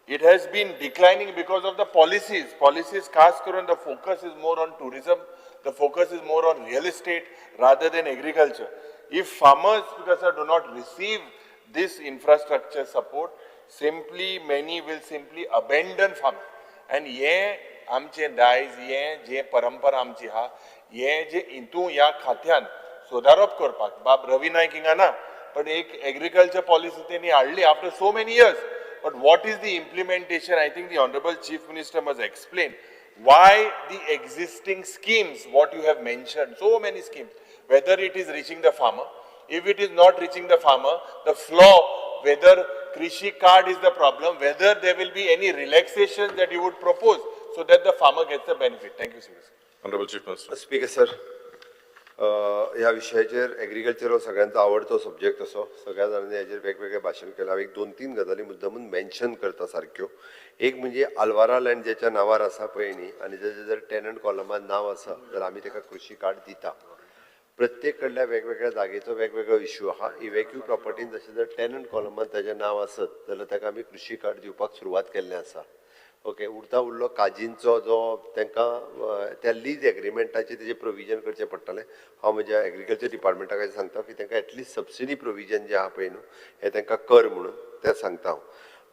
it has been declining because of the policies. Policies, khas karan, the focus is more on tourism, the focus is more on real estate rather than agriculture. If farmers, Speaker sir, do not receive this infrastructure support, simply many will simply abandon farming. And ye आमचे दायज, ये जे परंपरा आमची हा, ये जे इंतू ह्या खात्यान सुदारप करपाक बाब रवी नायक हिंगा ना, पण एक एग्रीकल्चर पॉलिसी तेणी हाडली after so many years. But what is the implementation? I think the Honorable Chief Minister must explain why the existing schemes, what you have mentioned, so many schemes, whether it is reaching the farmer. If it is not reaching the farmer, the flaw, whether Krishi card is the problem, whether there will be any relaxation that you would propose so that the farmer gets the benefit. Thank you, sir. Honorable Chief Minister. Speaker sir, ह्या विशयाचेर agriculture हो सगळ्यांचो आवडतो subject असो, सगळ्या जाणांनी हेजेर वेगवेगळे भाशण केलां. हांव एक दोन तीन गजाली मुद्दामून मेन्शन करता सारक्यो. एक म्हणजे आल्वारा लँड ज्याच्या नांवार आसा पळय न्ही, आनी जेचे जर टेनंट कॉलमान नांव आसा जाल्यार आमी ताका कृशी कार्ड दिता. प्रत्येक कडल्या वेगवेगळ्या जागेचो वेगवेगळो इश्यू आहा. इव्हॅक्यू प्रॉपर्टीन जशें जर टेनंट कॉलमान ताजें नांव आसत जाल्यार ताका आमी कृशी कार्ड दिवपाक सुरवात केल्लें आसा. ओके, उरता उरलो काजींचो जो तांकां त्या लीज एग्रीमेंटाचें तेजें प्रोविजन करचें पडटलें. हांव म्हज्या एग्रीकल्चर डिपार्टमेंटाक सांगता की तांकां एटलिस्ट सबसिडी प्रोविजन जें आहा पळय न्हू हें तांकां कर म्हणून तें सांगता हांव.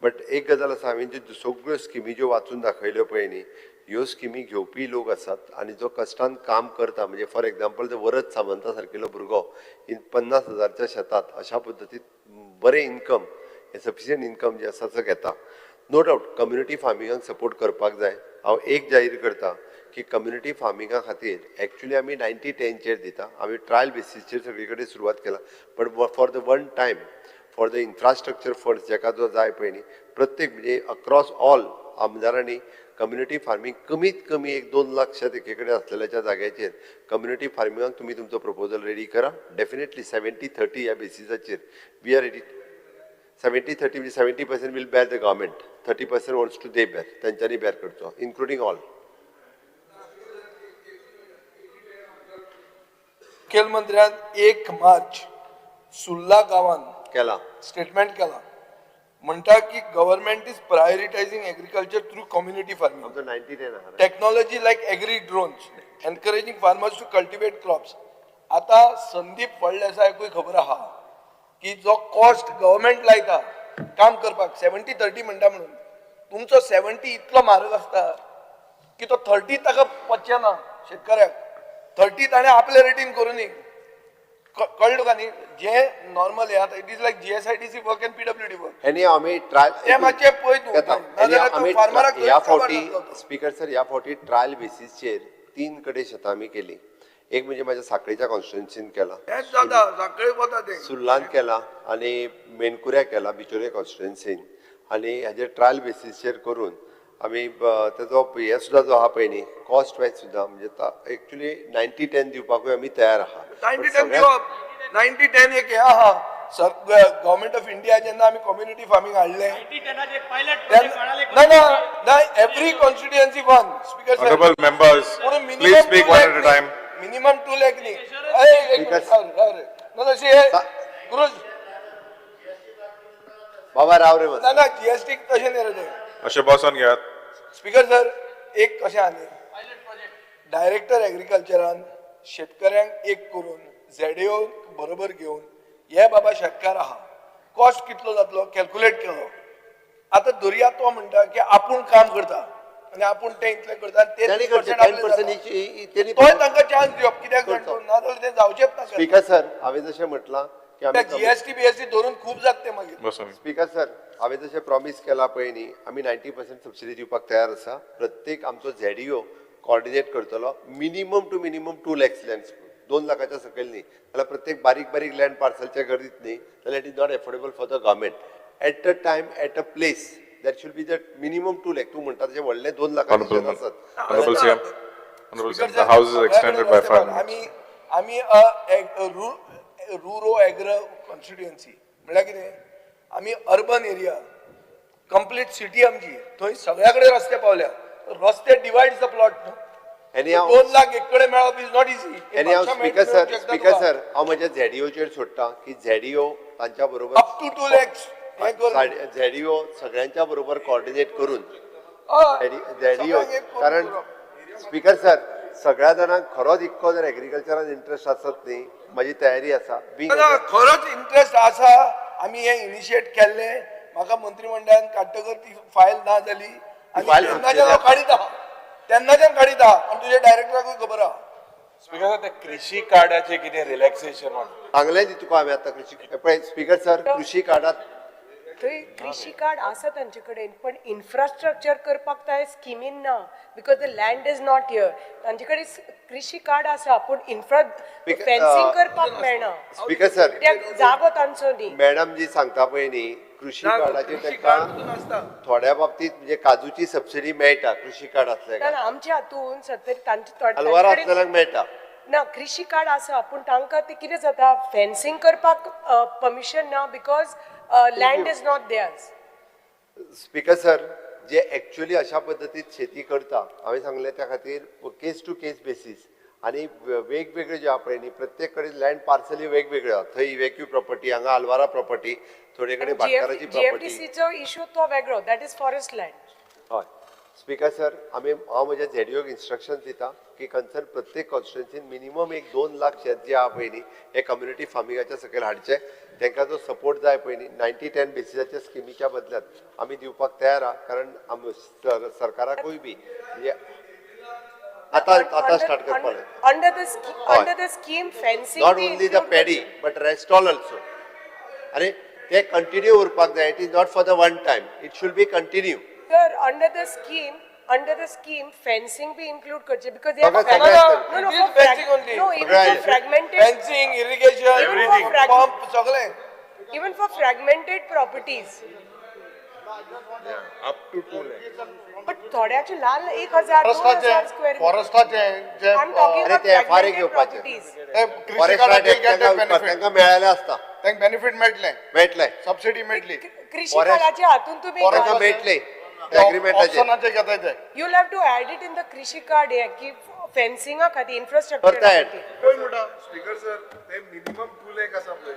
बट एक गजाल आसा, हांवें ज्यो सगळ्यो स्किमी ज्यो वाचून दाखयल्यो पळय न्ही, ह्यो स्किमी घेवपी लोक आसात आनी जो कश्टान काम करता, म्हणजे फॉर एग्जाम्पल जर वरद सामंता सारकिलो भुरगो इन 50,000च्या शेतात अशा पद्दतीन बरें इनकम, सफिशियंट इनकम जें आसा तो घेता. नो डावट कम्युनिटी फार्मिंगाक सपोर्ट करपाक जाय. हांव एक जाहीर करता की कम्युनिटी फार्मिंगा खातीर एक्चुली आमी 90-10चेर दिता. आमी ट्रायल बेसीसचेर सगळी कडेन सुरवात केला, but for the one time for the infrastructure funds जेका जो जाय पळय न्ही, प्रत्येक म्हणजे अक्रॉस ऑल आमदारांनी कम्युनिटी फार्मींग कमीत कमी 1-2 लाख शेत एके कडेन आसलेल्याच्या जाग्याचेर कम्युनिटी फार्मिंगाक तुमी तुमचो प्रपोजल रेडी करा. डेफिनेटली 70-30 ह्या बेसिसाचेर we are ready. 70-30 म्हणजे 70% will bear the government, 30% wants to they bear, तेंच्यांनी बेर करचो, इन्क्लुडींग ऑल. मुखेलमंत्र्यान 1 मार्च सुर्ला गांवान केला स्टेटमेंट केला, म्हणटा की government is prioritising agriculture through community farming, technology like agri drones, encouraging farmers to cultivate crops. आतां संदीप फळदेसायकूय खबर आहा की जो कॉस्ट गव्हर्मेंट लायता काम करपाक 70-30 म्हणटा म्हणून, तुमचो 70 इतलो म्हारग आसता की तो 30 ताका पचचे ना शेतकऱ्याक. 30 ताणें आपले रेटीन करूनी, कळ्ळें तुका न्ही, जे नॉर्मल हे आतां it is like GSIDC work and PWD work. आनी आमी ट्रायल ते मातशें पळय तूं, नाजाल्यार फार्मराक ह्या फावटी स्पीकर सर, ह्या फावटी ट्रायल बेसीसचेर 3 कडेन शेतां आमी केली. एक म्हणजे माझ्या साखळीच्या कॉन्स्टिट्युएन्सीन केला, सुर्लान केला आनी मेनकुऱ्या केला बिचोले कॉन्स्टिट्युएन्सीन. आनी हाजेर ट्रायल बेसीसचेर करून आमी तेजो हे सुद्दां जो आहा पळय न्ही कॉस्ट वायज सुद्दां म्हणजे एक्चुली 90-10 दिवपाकूय आमी तयार आहा. 90-10 दिवप, 90-10 एक हें आहा. सर, गव्हर्मेंट ऑफ इंडिया जेन्ना आमी कम्युनिटी फार्मींग हाडलें, ना ना every constituency one. Speaker sir, Honorable members, please speak one at a time. Minimum 2 lakh न्ही. ना तशें क्रूज बाबा राव रे, ना ना जीएसटी तशें न्ही रे तें. अशें बसोन घेयात. स्पीकर सर, एक कशें आहा न्ही, डायरेक्टर एग्रीकल्चरान शेतकऱ्यांक एक करून झेडीओ बरोबर घेवन हे बाबा शेतकार आहा, कॉस्ट कितलो जातलो कॅल्कुलेट केलो. आतां दर्या तो म्हणटा की आपूण काम करता आनी आपूण तें इतलें करता, ते 10% तोय तांकां चान्स दिवप कित्याक नाजाल्यार तें जावचेंच ना. स्पीकर सर, हांवें जशें म्हटलां की जीएसटी बीएसटी धरून खूब जाता तें मागीर. स्पीकर सर, हांवें जशें प्रॉमीस केलां पळय न्ही, आमी 90% सबसिडी दिवपाक तयार आसा. प्रत्येक आमचो झेडीओ कॉर्डिनेट करतलो, minimum to minimum 2 lakhs lands. 2 लाखाच्या सकयल न्ही जाल्यार प्रत्येक बारीक बारीक लँड पार्सलच्या गरजेत न्ही जाल्यार it is not affordable for the government. At a time at a place that should be the minimum 2 lakh. तूं म्हणटा तशें व्हडलें 2 लाखाचें शेत आसत. Honorable CM, Honorable CM, the house is extended by 5 minutes. आमी रुरो एग्रो कॉन्स्टिट्युएन्सी म्हणल्यार कितें, आमी अर्बन एरिया कंप्लीट सिटी आमची, थंय सगळ्या कडेन रस्ते पावल्या, रस्ते डिवायड the plot न्हू. 2 लाख एक कडेन मेळप is not easy. आनी हांव स्पीकर सर हांव म्हज्या झेडीओचेर सोडटा की झेडीओ तांच्या बरोबर अप टू 2 लॅक्स झेडीओ सगळ्यांच्या बरोबर कॉर्डिनेट करून झेडीओ, कारण स्पीकर सर सगळ्या जाणांक खरोच इतको जर एग्रीकल्चरान इंट्रस्ट आसत न्ही, म्हाजी तयारी आसा. खरोच इंट्रस्ट आसा, आमी हें इनिशिएट केल्लें, म्हाका मंत्रीमंडळान काडटकर ती फायल ना जाली आनी तेन्नाच्यान हांव काडिता, तेन्नाच्यान काडिता आनी तुज्या डायरेक्टराकूय खबर आहा. स्पीकर सर, ते कृषी कार्डाचे कितें रिलॅक्सेशन सांगलें न्ही तुका हांवें आतां कृषी पळय स्पीकर सर कृषी कार्डात थंय कृषी कार्ड आसा तांचे कडेन, पण इन्फ्रास्ट्रक्चर करपाक त्या स्किमीन ना, because the land is not here. तांचे कडेन कृषी कार्ड आसा पूण इन्फ्रा फेन्सिंग करपाक मेळना. स्पीकर सर जागो तांचो न्ही. मॅडम जी सांगता पळय न्ही कृषी कार्डाचेर तांकां थोड्या बाबतीत म्हणजे काजूची सबसिडी मेळटा कृषी कार्ड आसल्यार. आमच्या हातून सत्तरी तांचे हलवार आसलेल्यांक मेळटा ना कृषी कार्ड आसा, पूण तांकां ते कितें जाता फेन्सिंग करपाक परमिशन ना because land is not theirs. Speaker sir, J actually अशा पद्दतीत शेती करता हांवें सांगलें त्या खातीर केस टू केस बेसीस आनी वेगवेगळे जे पळय न्ही प्रत्येक कडेन लँड पार्सली वेगवेगळ्यो आहा. थंय इव्हॅक्यू प्रॉपर्टी, हांगा आलवारा प्रॉपर्टी, थोडे कडेन भाटकाराची प्रॉपर्टी. जीएफडीसीचो इशू तो वेगळो, that is forest land. हय स्पीकर सर, आमी हांव म्हज्या झेडीओक इन्स्ट्रक्शन दिता की कन्सर्न प्रत्येक कॉन्स्टिट्युएन्सीन मिनिमम एक 2 लाख शेत जे आहा पळय न्ही हे कम्युनिटी फार्मिंगाच्या सकयल हाडचे. तांकां जो सपोर्ट जाय पळय न्ही 90-10 बेसिसाच्या स्किमीच्या बदल्यात आमी दिवपाक तयार आहा, कारण सरकाराकूय बी म्हणजे आतां आतां स्टार्ट करपाक under the scheme fencing not only the paddy but rest all also. आनी ते कंटिन्यू उरपाक जाय. It is not for the one time, it should be continue. Sir, under the scheme, fencing be include karche because they have no, for fencing only. No, even for fragmented fencing, irrigation, everything, pump, sagle. Even for fragmented properties. Yeah, up to 2 lakhs. But थोड्याचे Lal 1000 2000 square. फॉरेस्टाचे J I'm talking about fragmented properties. कृषी कार्डाचे तांकां मेळ्ळेलें आसता, तांकां benefit मेळटलें, मेळटलें, subsidy मेळटली. कृषी कार्डाच्या हातून तुम्ही तांकां मेळटलें. You'll have to add it in the Krishi card की फेन्सिंगा खातीर इन्फ्रास्ट्रक्चर. स्पीकर सर, ते मिनिमम 2 लाख आसा पळय,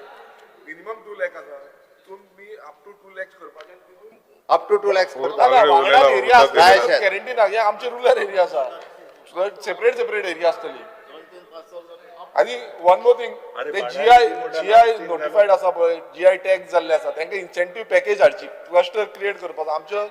मिनिमम 2 लाख आसा, तुमी अप टू 2 लॅक्स करपाचें. अप टू 2 लॅक्स करता. एरिया गॅरंटी ना, हे आमचे रुरल एरिया आसा, सेपरेट सेपरेट एरिया आसतली. आनी वन मोर थिंग, ते जीआय नोटिफायड आसा पळय, जीआय टॅग जाल्ले आसा, तांकां इन्सेंटीव पॅकेज हाडची, क्लस्टर क्रिएट करपाचो. आमच्या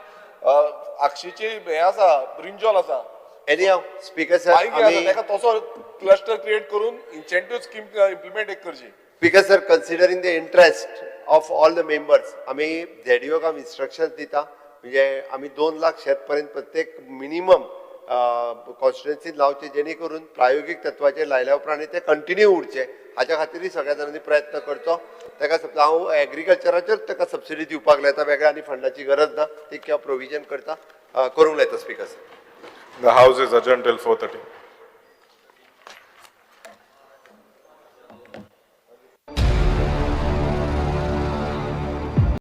आक्षीची हें आसा, ब्रिंजॉल आसा. एनीहाव स्पीकर सर, ताका तसो क्लस्टर क्रिएट करून इन्सेंटीव स्कीम इम्प्लिमेंट एक करची. Speaker sir, considering the interest of all the members, आमी झेडीओक आमी इन्स्ट्रक्शन्स दिता म्हणजे आमी 2 लाख शेत पर्यंत प्रत्येक मिनिमम कॉन्स्टिट्युएन्सीन लावचे, जेणे करून प्रायोगीक तत्वाचेर लायल्या उपरांत ते कंटिन्यू उरचे हाच्या खातीरय सगळ्या जाणांनी प्रयत्न करचो. ताका समजा हांव एग्रीकल्चराचेर ताका सबसिडी दिवपाक लायता, वेगळ्या आनी फंडाची गरज ना, ती किंवा प्रोविजन करता करूंक लायता speaker sir. The house is adjourned till 4:30.